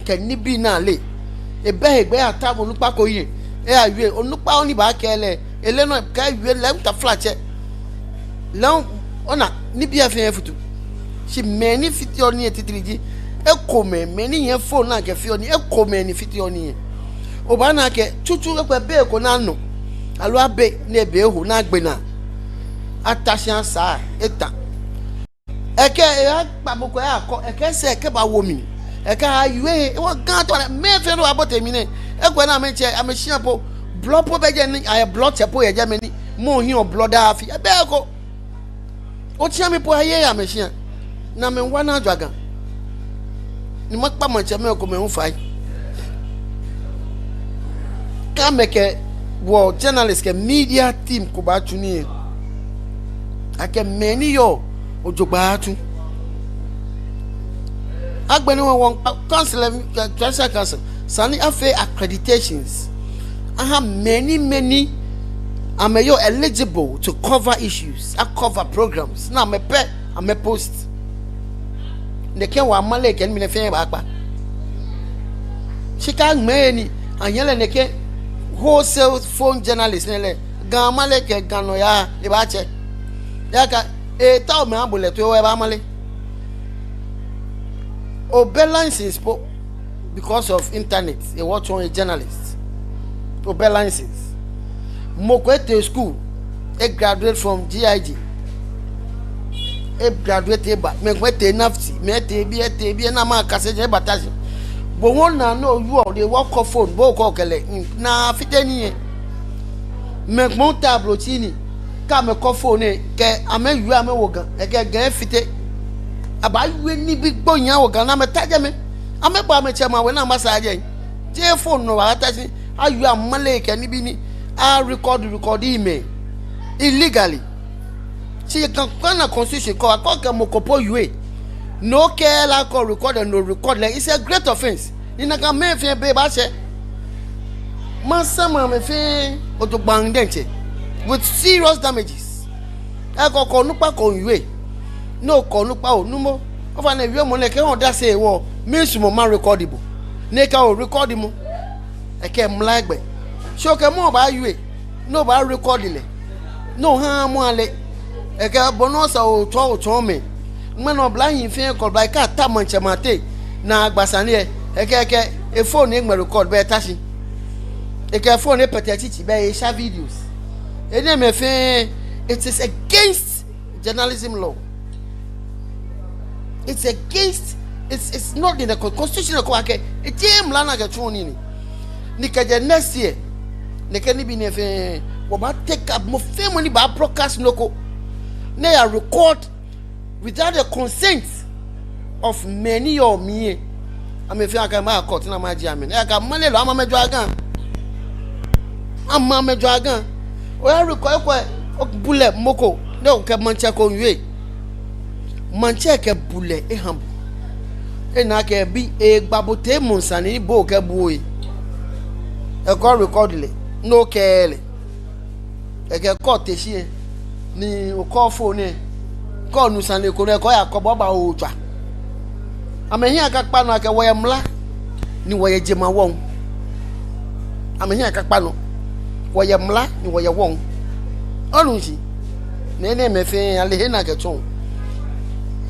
kɛ nibii ni ale. Ebɛ hegbɛ eyata onukpa ko hiɛ, eyawie, onukpa lɛ ni baakɛɛ lɛ, ele nɔ, kɛ ewie lɛ, hu taflatsɛ. Lɛ hu, ona, nibii lɛ fɛɛ futu. Shi mɛi ni fiteɔ nii lɛ titri ji ekomɛi, mɛi ni hiɛ phone ni akɛfeɔ nii, ekomɛi ni fiteɔ nii lɛ. Obaana akɛ tsutsu ekwɛ be ko ni anɔ, aloo abe ni ebe eho ni agbe naa, ata shi asaa, eta. Ekɛ, eyakpa mɔ ko eyakɔ, ekɛ sɛɛ kɛbawo mli. Ekɛ awie, hewɔ Ga tɔ lɛ, mɛi fɛɛ ni baabote mli nɛɛ, ekwɛ ni amɛtsɛ, amɛshĩa po, blɔ po bɛ jɛi ni, ayɛ blɔtsɛ po yɛ jɛmɛ ni mɔ hiɔ blɔ daa afi. Ebɛ eko. Otsiami po ayeee yɛ amɛshĩa. Ni amɛwa ni ajwa Ga. Ni makpa maŋtsɛmɛi komɛi hu fai. Kɛ amɛkɛ wɔ journalist kɛ media team ko baatsu nii lɛ, akɛ mɛi ni yɔɔ jogbaŋŋ atsu. Agbɛnɛ wɔ, wɔŋkpa council, eh, traditional council, esa ni afee accreditations, ahã mɛi ni, mɛi ni amɛyɔɔ eligible to cover issues, a cover programs, ni amɛ pɛ amɛ post. Nɛkɛ wɔ amale kɛ nibii nɛɛ fɛɛ baakpa. Shi kɛ aŋmɛɛ he ni anyɛ lɛ nɛkɛ wholesale phone journalist nɛɛ lɛ, Ga amale kɛ Ga nɔyaa, ebaatsɛ. Ejaakɛ, etao mɛi abo lɛ toi, hewɔ ebaamale. Obɛ license po because of internet, hewɔ otsɔ ohe journalist. Obɛ license. Mɔ ko etee school, e graduate from G I G. E graduate eba, mɛi komɛi etee NAFTI, mɛi etee biɛ, etee biɛ, ni amɛkase jɛi, ebata shi. Bo hu ona ni owieɔ, ni okɔ phone, bo okɔ kɛlɛ, mm, ni afite nii lɛ. Mɛi komɛi hu ta ablotsiri nii, kɛ amɛkɔ phone lɛ, kɛ amɛwie amɛwo Ga, ekɛ Ga efite. Abaawie nibii gbonyo awo Ga ni amɛta jɛmɛ. Amɛbɔ amɛtsɛmɛi awe ni amɛbasaa jɛi. Jeee phone nɔ abaata shi, awie amale kɛ nibii ni, a record, record mɛi illegally. Shi Ga, Ghana constitution kɛɛ akɛ mɔ ko po wie, ni okɛɛ lɛ akɛ o record lɛ, ni o record lɛ, it's a great offence. Ni nakai mɛi fɛɛ bɛ baashɛ. Masaa amɛ fɛɛ jogbaŋŋ diɛŋtsɛ, with serious damages. Ekɛ okɛ onukpa ko wie, ni okɛ onukpa, onukpa, ofainɛ wiemɔ nɛɛ kɛ odase hewɔ, miisumɔ ma record bo. Ni ekɛ o record mɔ, ekɛ mla egbɛ. Shi okɛ mɔ baawie, ni obaa record lɛ, ni ohaaa mɔ ale. Ekɛ bo nɔ sa otsɔɔ, otsɔɔ mɛi. Ŋmɛnɛ oblahii fɛɛ kɛ oblahii kɛ ata maŋtsɛmɛi ateŋ ni agba sane lɛ, ekɛ, ekɛ e phone eŋmɛ record bɛ eta shi. Ekɛ phone epɛtɛ tsitsi bɛ esha videos. Enɛɛmɛi fɛɛ, it is against journalism law. It's against, it's, it's not in the con-, constitution kɛɔ akɛ, ejeee mla ni akɛtsuɔ nii ni. Ni kɛjɛ next year, nɛkɛ nibii nɛɛ fɛɛ, wɔbaa take up, mɔ fɛɛ mɔ ni baa broadcast nɔ ko, ni eya record without the consent of mɛi ni yɔɔ mli lɛ, amɛ fɛɛ akɛ amɛya court ni amɛyajie amɛ. Ejaakɛ amalelɔi, amɛ amɛjwaa Ga. Amɛ amɛjwaa Ga. Oya record, ekwɛ, obu lɛ mɔ ko, ni okɛ maŋtsɛ ko wie. Maŋtsɛ kɛ bulɛ eha bo. Ena akɛ bi egba bo teemɔŋ sane ni bo okɛbuɔ he. Ekɛ o record lɛ, ni okɛɛ lɛ. Ekɛ kɛ ote shi lɛ, ni okɔ phone lɛ, kɛ onu sane ko nɔ, ekɛ o yakɔ bo, obaa otswa. Amɛhiɛ akakpa nɔ akɛ wɔyɛ mla, ni wɔyɛ jemawɔŋ. Amɛhiɛ akakpa nɔ. Wɔyɛ mla, ni wɔyɛ wɔŋ. Onu shishi? Ni enɛɛmɛi fɛɛ, ale he ni akɛtsɔɔ.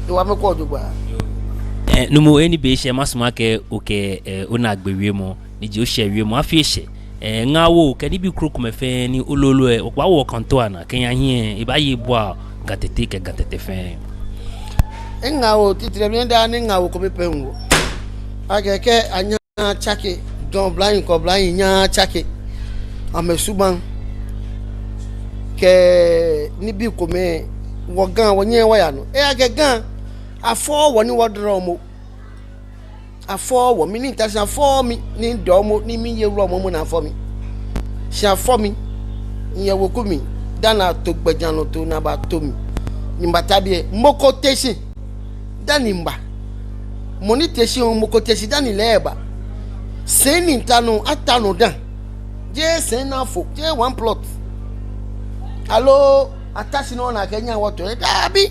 Ewa mɛ kɔ jogbaŋŋ. Eh, Numo, he ni be eshɛ, masumɔ akɛ okɛ, eh, onaagbee wiemɔ, ni ji oshɛ wiemɔ, afi eshɛ. Eh, ŋaawoo kɛ nibii krokomɛi fɛɛ ni ololo lɛ, okpa wɔ kantɔ ana, kɛ yaa hiɛ, ebaaye ebua Ga Tete kɛ Ga Tɛtɛ fɛɛ. Eŋaawoo titri mli daa ni ŋaawoo kome pɛ ŋwo. Akɛ kɛ anyɛɛɛ atsake, Ga oblahii kɛ oblahii nyɛɛɛ atsake amɛsubaŋ kɛ nibii komɛi, wɔ Ga wɔnyɛɛɛ wɔya nɔ. Ejaakɛ Ga, afɔɔɔ wɔ ni wɔdɔrɔɔ momo. Afɔɔɔ wɔ, mi ni mita shi, afɔɔɔ mi ni midɔɔ momo, ni miye wulɔmɔ momo ni afɔ mi. Shi afɔ mi, miyɛ weku mli, dani ato gbɛjianɔtoo ni abato mi, ni mibata biɛ. Mɔ ko te shi dani miba. Mɔ ni te shi hu, mɔ ko te shi dani lɛ eba. Sɛi ni mita nɔ, ata nɔ dã. Jeee sɛi ni afo, jeee one plot. Aloo ata shi nɔ ni akɛnyiɛ wɔtoi. Dabi.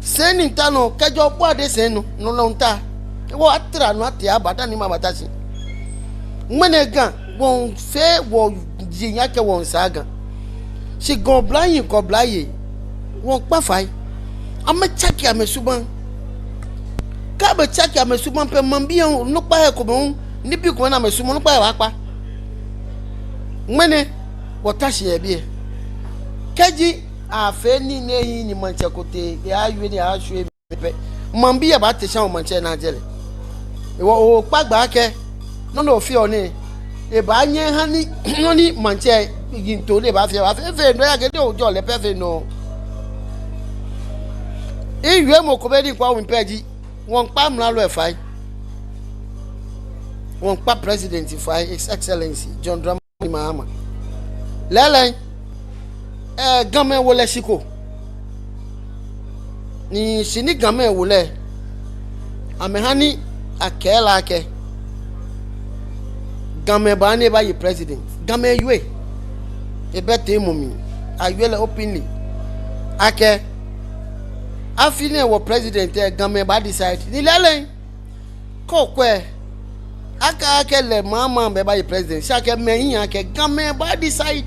Sɛi ni mita nɔ, kɛjɛ Obɔade sɛi nɔ, no nɔ mita. Wɔtara nɔ atee aba dani mabata shi. Ŋmɛnɛ Ga, wɔmiifee wɔyiŋ akɛ wɔmiisaa Ga. Shi Ga oblahii kɛ oblayei, wɔmiikpa fai. Amɛtsake amɛsubaŋ. Kɛ amɛtsake amɛsubaŋ pɛ, maŋbii lɛ, onukpai komɛi, nibii komɛi ni amɛsumɔɔ, onukpai lɛ baakpa. Ŋmɛnɛ, wɔta shi yɛ biɛ. Kɛji afee nii ni ehiii ni maŋtsɛ ko tee, eyawie ni eyashwie mli pɛ, maŋbii lɛ baate shi amɛ maŋtsɛ ni ajɛ lɛ. Hewɔ okpa gbɛ akɛ, nɔ ni ofeɔ nɛɛ, ebaanyɛ eha ni, nɔ ni maŋtsɛ yiŋtoo ni ebaafee, ebaafee, efee nɔ, ejaakɛ ni ojɔɔ lɛ pɛ efee nɔ. Miwie mɔ ko bɛ ni mikpa omli pɛ ji, wɔmiikpa amralo lɛ fai. Wɔmiikpa President fai, His Excellency John Dramani Mahama. Lɛɛlɛŋ, eh, Gamɛi wo lɛ shi ko. Ni shi ni Gamɛi wo lɛ, amɛha ni akɛɛ lɛ akɛ Gamɛi baa ni ebaye President. Gamɛi wie. Ebɛ teemɔ mli. Awie lɛ openly akɛ afi nɛɛ wɔ President lɛ, Gamɛi baa decide. Ni lɛɛlɛŋ, kɛ okwɛ, akaakɛɛ lɛ Mahama bɛ ebaye President, shi akɛ mɛi hiɛ akɛ Gamɛi baa decide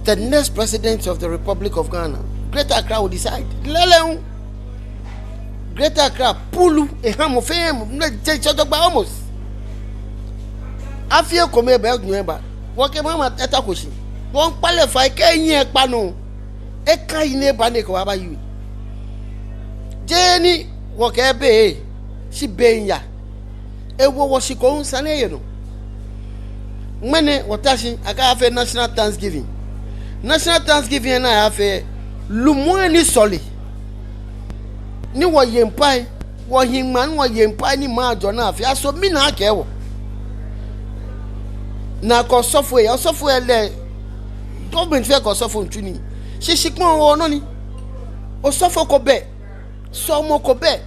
the next President of the Republic of Ghana. Greater Accra will decide. Lɛɛlɛŋ, Greater Accra pulu, eha mɔ fɛɛ mɔ, ni je tsɔ jogbaŋŋ almost. Afi ekome bɛ enyɔ eba. Wɔkɛ Mahama etako shi. Wɔmiikpa lɛ fai, kɛ enyɛ ekpa nɔ, eka yi ni eba ni ekɛ wɔ abaye. Jeee ni wɔkɛɛ bei, shi bei miiya. Ewo wɔ shi ko hu, esa ni eye nɔ. Ŋmɛnɛ wɔta shi akɛ afee National Thanksgiving. National Thanksgiving lɛ ni ayafee, lumɔi ni sɔle, ni wɔye mpae, wɔhi ŋmaa ni wɔye mpae ni maŋ ajɔ ni afee, aso mina akɛ wɔ. Nakai osɔfo lɛ, osɔfo lɛ lɛ, government fɛɛ kɛ osɔfo miitsu nii. Shi shikpɔŋ wɔ nɔ ni. Osɔfo ko bɛ, sɔlemɔ ko bɛ,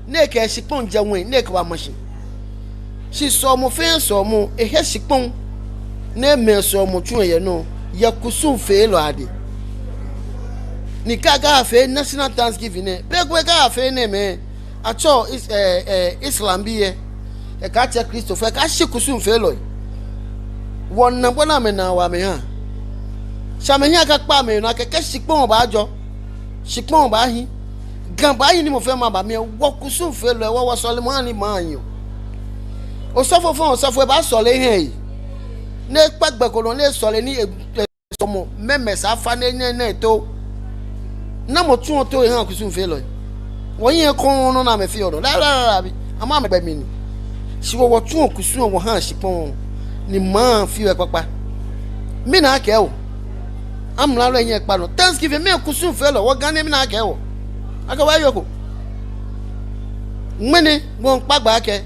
ni ekɛ shikpɔŋ jɛ ŋwɛi, ni ekɛbama shi. Shi sɔlemɔ fɛɛ sɔlemɔ, ehe shikpɔŋ, ni mɛi sɔlemɔtsu lɛ yɛ nɔ, yɛ kusumfeelɔi adɛŋ. Ni kɛ akɛɛ afee National Thanksgiving lɛ, be ko kɛ afee nɛɛ mɛi, atsɛɔ Is-, eh, eh, Islam bii lɛ, ekɛɛ atsɛɔ Kristofoi, ekɛɛ ashi kusumfeelɔi. Wɔna bɔ ni amɛnaa wa amɛha. Shi amɛhiɛ akakpa amɛnɔ akɛ kɛ shikpɔŋ baajɔ, shikpɔŋ baahi, Ga baahi ni mɔ fɛɛ mɔ aba mli lɛ, wɔ kusumfeelɔi, wɔ, wɔsɔlemɔ ni maŋ nyiɛ. Osɔfo fɛɛ osɔfo lɛ baasɔle ehe. Ni ekpa gbɛ ko nɔ, ni esɔle ni e-, e-, sɔlemɔ, mɛmɛ sa fa ni enyɛ ni eto. Namɔ tsuɔ too ehaa kusumfeelɔi? Wɔhiɛ kɔɔɔ nɔ ni amɛfeɔ nɔ. Lala, lala, lala, bi. Amɛ amɛgbɛ mli ni. Shi wɔ, wɔtsuɔ kusum wɔhaa shikpɔŋ, ni maŋ feɔ ekpakpa. Mina akɛ wɔ, amralo lɛ nyɛkpa nɔ. Thanksgiving, mɛi kusumfeelɔi, wɔ Ga nɛɛ, mina akɛ wɔ, akɛ wɔ ayoko. Ŋmɛnɛ, wɔmiikpa gbɛ akɛ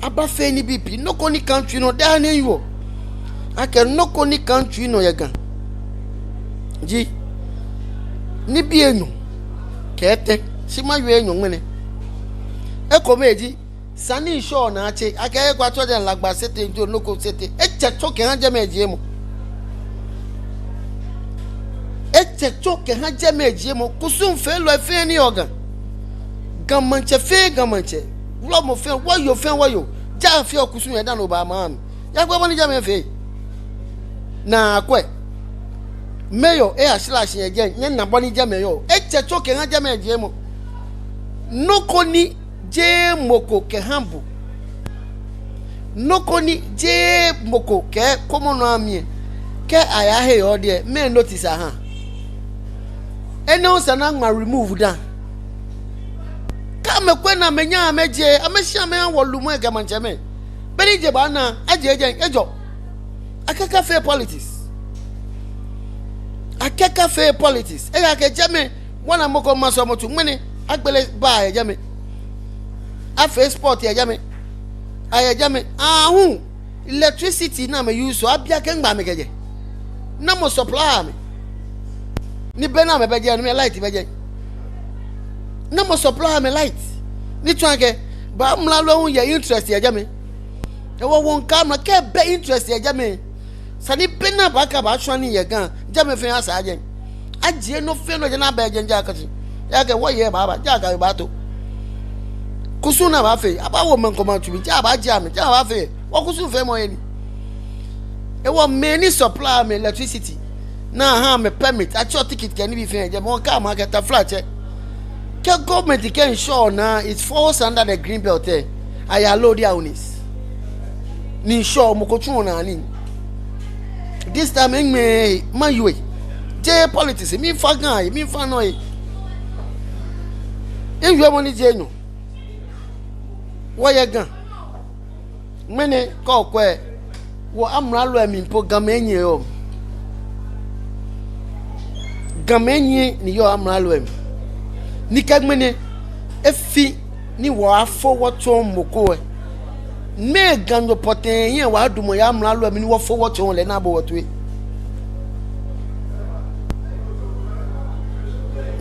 abafee nibii pii, nɔ ko ni kaŋ tsui nɔ daa nɛɛ wɔ. Akɛ nɔ ko ni kaŋ tsui nɔ yɛ Ga ji nibii enyɔ kɛ etɛ, shi mawie enyɔ ŋmɛnɛ. Ekome ji, sane ni ŋshɔ naa tse, akɛ ekwa tsɔ jɛ lagba sete jo nɔ ko sete. Etsɛ tso kɛha jɛmɛ ejiemɔ. Etsɛ tso kɛha jɛmɛ ejiemɔ. Kusumfeelɔi fɛɛ ni yɔɔ Ga. Ga maŋtsɛ fɛɛ Ga maŋtsɛ. Wulɔmɔ fɛɛ, wɔyoo fɛɛ wɔyoo. Ja afeɔ kusum yɛ dani oba maŋ mli. Yakwɛ bɔ ni jɛmɛ fee. Ni akwɛ. Mayor, eya shi la shi yɛ jɛi, nyɛna bɔ ni jɛmɛ yɔɔ. Etsɛ tso kɛha jɛmɛ ejiemɔ. Nɔ ko ni jeee mɔ ko kɛha bo. Nɔ ko ni jeee mɔ ko kɛɛ kɔmɔ nɔ amɛ. Kɛ aya he yɔɔ diɛ, mɛɛ notice aha? Enɛ hu esa ni aŋma remove dã. Amɛkwɛ ni amɛnyɛ amɛjie, amɛshi amɛha wɔ lumɛi Ga Maŋtsɛmɛi. Be ni je baana, ajie jɛi, ejɔ. Akɛkafee politics. Akɛkafee politics. Ejaakɛ jɛmɛ, wɔna mɔ ko masɔ mɔ tu ŋmɛnɛ, agbele baa yɛ jɛmɛ. Afee sport yɛ jɛmɛ. Ayɛ jɛmɛ. Aahu. Electricity ni amɛ use, abi akɛ nɛgbɛ amɛkɛjɛ. Namɔ supply amɛ? Ni be ni amɛbɛ jɛi, ni amɛ light bɛ jɛi. Namɔ supply amɛ light? Ni tsɔɔ akɛ, baa amralo hu yɛ interest yɛ jɛmɛ. Hewɔ wɔŋka amralo akɛ ebɛ interest yɛ jɛmɛ. Esa ni be ni abaakɛ abaashwa nii yɛ Ga, jɛmɛ fɛɛ asaa jɛi. Ajie nɔ fɛɛ nɔ jɛi ni abɛ jɛi, jɛi akɛshi. Ejaakɛ wɔyɛ baaba, jɛi akɛ abaato. Kusum ni abaafee, abaawo mɛi komɛi atsui, jɛi abaajie amɛ, jɛi abaafee. Wɔkusum feemɔ yɛ ni. Hewɔ mɛi ni supply amɛ electricity, ni aha amɛ permit, atsɛɔ ticket kɛ nibii fɛɛ jɛi, wɔŋka amralo akɛ taflatsɛ, kɛ government kɛ ensure ni it falls under the green belt lɛ, ayaa load awunis. Ni ensure mɔ ko tsuɔ naa nii. This time, eŋmɛɛ, mawie. Jeee politics, mifa Ga he, mifa nɔ he. Miwiemɔ ni ji enyɔ. Wɔyɛ Ga. Ŋmɛnɛ kɛ okwɛ, wɔ amralo lɛ mli po Gamɛi enyɔ yɔɔ. Gamɛi enyɔ ni yɔɔ amralo lɛ mli. Ni kɛ ŋmɛnɛ efi ni wɔfo wɔtsɔɔ mɔ ko lɛ, mɛɛ Ganyo pɔtɛɛ hiɛ wɔdamɔ yɛ amralo lɛ mli ni wɔfo wɔtsɔɔ lɛ ni abo wɔ toi?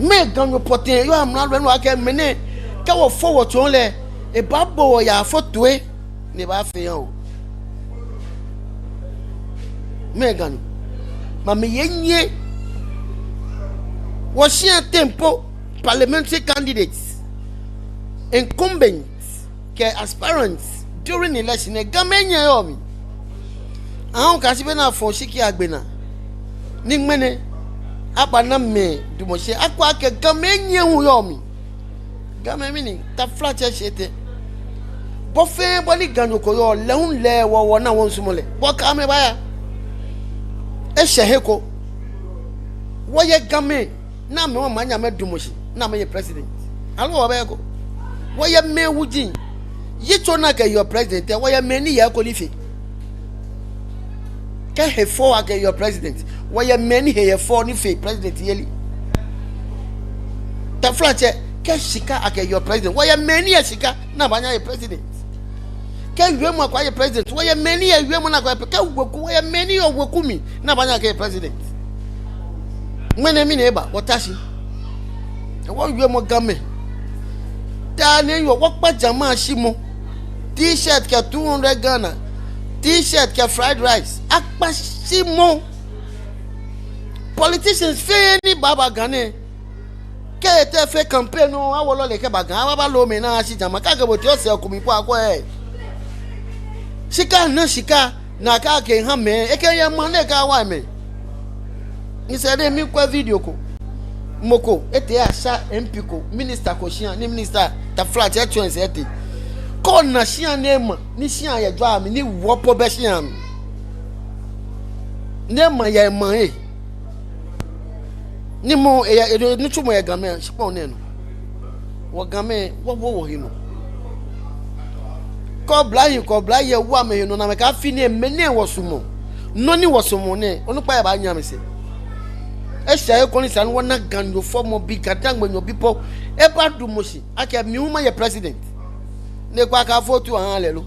Mɛɛ Ganyo pɔtɛɛ yɔɔ amralo lɛ ni wɔkɛɛ mɛnɛ, kɛ wɔfo wɔtsɔɔ lɛ, ebaabo wɔ yaafo toi ni ebaafee yɛ o. Mɛɛ Ganyo? Mami yɛ nyɛ. Wɔshia tempo parliamentary candidates, incumbents kɛ aspirants during election lɛ, Gamɛi enyɔ yɔɔ mli. Ahɔɔ kɛyashi be ni afɔ shiki agbe naa. Ni ŋmɛnɛ abaana mɛi damɔ shi, akwɛ akɛ Gamɛi enyɔ hu yɔɔ mli. Gamɛi mli ni taflatsɛ shi etɛ. Bɔ fɛɛ bɔ ni Ganyo ko yɔɔ, lɛ hu lɛ wɔ wɔnaa wɔmiisumɔ lɛ. Bɔ ka amɛbaaya. Eshɛ he ko. Wɔyɛ Gamɛi ni amɛmɔ amɛnyɛ amɛdamɔ shi ni amɛye president. Aloo wɔbɛ he ko? Wɔyɛ mɛi wuji. Yitso ni akɛyeɔ president lɛ, wɔyɛ mɛi ni yɛ he ko ni fee. Kɛ he fɔ akɛyeɔ president, wɔyɛ mɛi ni he yɛ fɔ ni fe president yeli. Taflatsɛ, kɛ shika akɛyeɔ president, wɔyɛ mɛi ni yɛ shika ni abaanyɛ aye president. Kɛ wiemɔ akɛyeɔ president, wɔyɛ mɛi ni yɛ wiemɔ ni akɛyeɔ pre-, kɛ weku, wɔyɛ mɛi ni yɔɔ weku mli ni abaanyɛ akɛye president. Ŋmɛnɛ mɛni eba, wɔta shi. Wɔwiemɔ Gamɛi. Daa nɛɛ wɔkpa jama shimɔ. T-shirt kɛ two hundred Ghana. T-shirt kɛ fried rice. Akpa shimɔ. Politicians fɛɛ ni baaba Ga nɛɛ, kɛ etee fee campaign lɛ, awo lɔle kɛba Ga, ababa loo mli ni ashi jama, kɛ akɛ bo tee osɛɛ kumi po akwɛ. Shika ni shika ni akɛha mɛi, ekɛya maŋ nɛɛ kɛwa mɛi. Nyɛsɛɛ nɛɛ mikwɛ video ko. Mɔ ko etee eyasha M P ko, minister ko shia, ni minister taflatsɛ etsɔ esɛɛ etee. Kɛ ona shia ni ema, ni shia yɛ jwɛi amli, ni wɔ po bɛ shia mli. Ni ema yɛ maŋ lɛ. Ni mɔ lɛ, eyɛ, eyɛ nitsumɔ yɛ Gamɛi ashikpɔŋ nɛɛ nɔ. Wɔ Gamɛi, wɔwo wɔhe nɔ. Kɛ oblahii, kɛ oblayei wo amɛhe nɔ, ni amɛkafee nii, mɛni wɔsumɔɔ? Nɔ ni wɔsumɔɔ nɛɛ, onukpai lɛ baanyɛ amɛsɛɛ. Eshɛ he ko ni esa ni wɔna Ganyo fɔmɔbi, GaDangmenyɔ bi po, ebadamɔ shi akɛ mi hu maye president. Ni ekpa akɛ afo tu aha lɛ lo.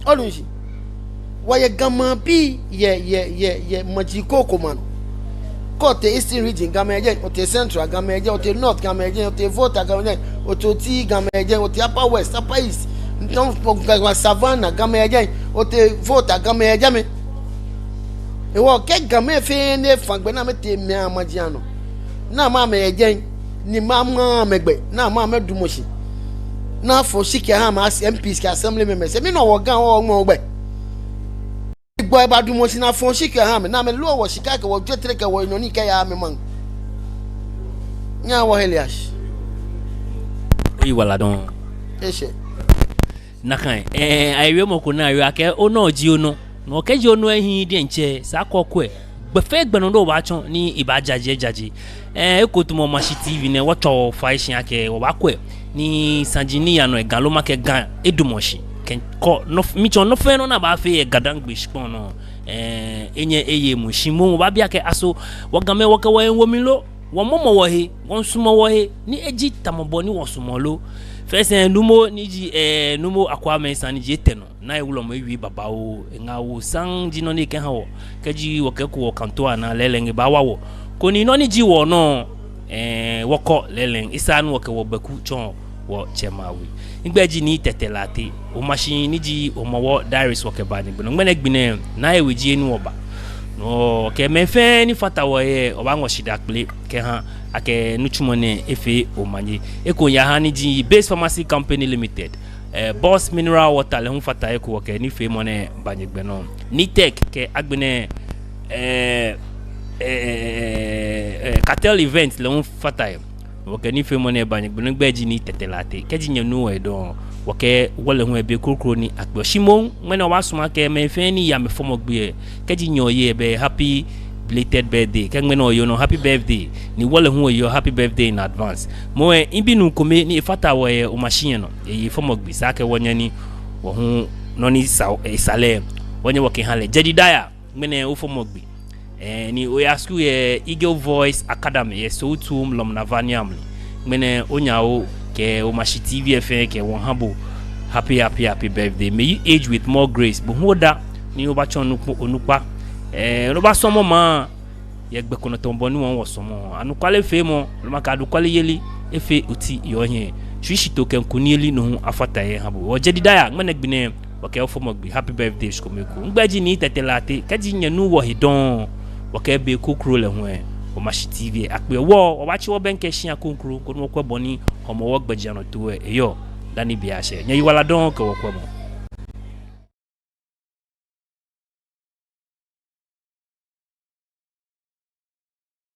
Onu shishi? Wɔyɛ Ga maŋbii yɛ, yɛ, yɛ, yɛ maji krokomɛi anɔ. Kɛ otee Eastern Region, Gamɛi yɛ jɛi, otee Central, Gamɛi yɛ jɛi, otee North, Gamɛi yɛ jɛi, otee Volta, Gamɛi yɛ jɛi, otee Oti, Gamɛi yɛ jɛi, otee Upper West, Upper East, ntɔn Savannah, Gamɛi yɛ jɛi, otee Volta, Gamɛi yɛ jɛmɛ. Hewɔ kɛ Gamɛi fɛɛ ni fã gbɛ ni amɛtee mɛi amaji anɔ, ni amɛ amɛyɛ jɛi, ni amɛ amɛ amɛgbɛ, ni amɛ amɛdamɔ shi, ni afɔ shika aha amɛ as-, M Ps kɛ assembly members, mɛni hewɔ Ga wɔŋmɛɔ gbɛ? Gbɔ ebadamɔ shi ni afɔ shika aha amɛ, ni amɛloo wɔshika kɛ wɔjwɛtɛi kɛ wɔnɔ ni kɛya amɛmaŋ. Nyɛhaa wɔhe ale ashi. Oyiwaladɔŋŋ. Eshɛ. Nakai, eh, ayeɔ mɔ ko ni ayeɔ akɛ onɔ ji onɔ. Nɔ kɛji onɔ ehiii diɛŋtsɛ, esa akɛ okwɛ. Gbɛ fɛɛ gbɛ nɔ ni obaatsɔ ni ebaajaje, ejaje. Ɛɛ, eko tamɔ Omashi T V nɛɛ, wɔtswa wɔfai shi akɛ wɔbaakwɛ ni saji ni yaa nɔ yɛ Ga loo makɛɛ Ga edamɔ shi. Kɛkɔ nɔ, miitsɔɔ nɔ fɛɛ nɔ ni abaafee yɛ Ga-Dangme shikpɔŋ nɔ, ɛɛ, enyɛ eye emuu. Shi moŋ obaabi akɛ aso wɔ Gamɛi wɔkɛ wɔhe miiwo mli lo? Wɔmiimɔmɔ wɔhe, wɔmiisumɔ wɔhe ni eji tamɔ bɔ ni wɔsumɔɔ lo? Fɛɛ sɛɛ Numo ni ji, ɛɛ, Numo Akwaa Mensah ni ji etɛ nɔ, Naa Ewulɔmɔ ewie babaoo. Eŋaawoo saŋŋ ji nɔ ni ekɛha wɔ. Kɛji wɔkɛko wɔkantoa naa lɛɛlɛŋ ebaawa wɔ. Koni nɔ ni ji wɔnɔ, ɛɛ, wɔkɔ lɛɛlɛŋ, esaaa ni wɔkɛ wɔgbɛku tsɔɔ wɔtsɛmɛi awe. Migbɛi ji Nii Tɛtɛ Lartey. Omashi ni ji Hɔmɔwɔ Diaries wɔkɛba nyɛgbɛ nɔ. Ŋmɛnɛ gbi nɛɛ, Naa Ewe ji he ni wɔba. Ni wɔkɛ mɛi fɛɛ ni fata wɔhe, wɔbaaŋɔ shidaa kpele kɛha akɛ nitsumɔ nɛɛ efee omanye. Eko yaa ha ni ji Base Pharmacy Company Limited. Ɛɛ, Boss Mineral Water lɛ hu fata he eko wɔkɛ nifeemɔ nɛɛ ba nyɛgbɛ nɔ. Nitec kɛ agbɛnɛ, ɛɛ, ɛɛ, ɛɛ, Cartel Event lɛ hu fata he. Wɔkɛ nifeemɔ nɛɛ ba nyɛgbɛ nɔ. Migbɛi ji Nii Tɛtɛ Lartey. Kɛji nyɛnuuu wɔhe dɔŋŋ, wɔkɛɛ wɔ lɛ hu yɛ be kroko ni akpe wɔ. Shi moŋ, ŋmɛnɛ wɔbaasumɔ akɛ mɛi fɛɛ ni yɛ amɛfɔmɔ gbi lɛ, kɛji nyɛ oye lɛ, happy belated birthday. Kɛ ŋmɛnɛ oye lɛ nɔŋŋ, happy birthday. Ni wɔ lɛ hu wɔyeɔ, happy birthday in advance. Moŋ lɛ, mibinuu kome ni efata wɔhe yɛ Omashi lɛ nɔ, eye efɔmɔ gbi. Esa akɛ wɔnyɛ ni wɔ hu nɔ ni sa, esa lɛ, wɔnyɛ wɔkɛha lɛ. Jedidiah, ŋmɛnɛ ofɔmɔ gbi. Ɛɛ, ni oya skul yɛ Eagle Voice Academy yɛ Soo Utom Lɔm Nava Niamli. Ŋmɛnɛ onyɛ awo kɛ Omashi T V lɛ fɛɛ kɛ wɔha bo happy, happy, happy birthday. May you age with more grace. Bo hu oda ni obaatsɔ onukpo, onukpa. Ɛɛ, obaasɔmɔ maŋ yɛ gbɛ ko nɔ tamɔ bɔ ni wɔ hu wɔsɔmɔɔ. Anɔkwalefeemɔ, loo makɛɛ anɔkwaleyeli, efee oti yɛ ohiɛ. Shishitoo kɛ kunimyeli, no hu afata he aha bo. Wɔ Jedidiah, ŋmɛnɛ gbi nɛɛ, wɔkɛɛ ofɔmɔ gbi, happy birthday shikome ekoŋŋ. Migbɛi ji Nii Tɛtɛ Lartey. Kɛji nyɛnuuu wɔhe dɔŋŋ, wɔkɛɛ be kroko lɛ hu lɛ, Omashi T V lɛ akpe wɔ. Wɔbaatsi wɔbɛŋkɛ shia kroko koni wɔkwɛ bɔ ni Hɔmɔwɔ gbɛjianɔtoo lɛ eyɔɔ dani be ashɛ. Nyɛyiwaladɔŋŋ kɛ wɔkwɛmɔ.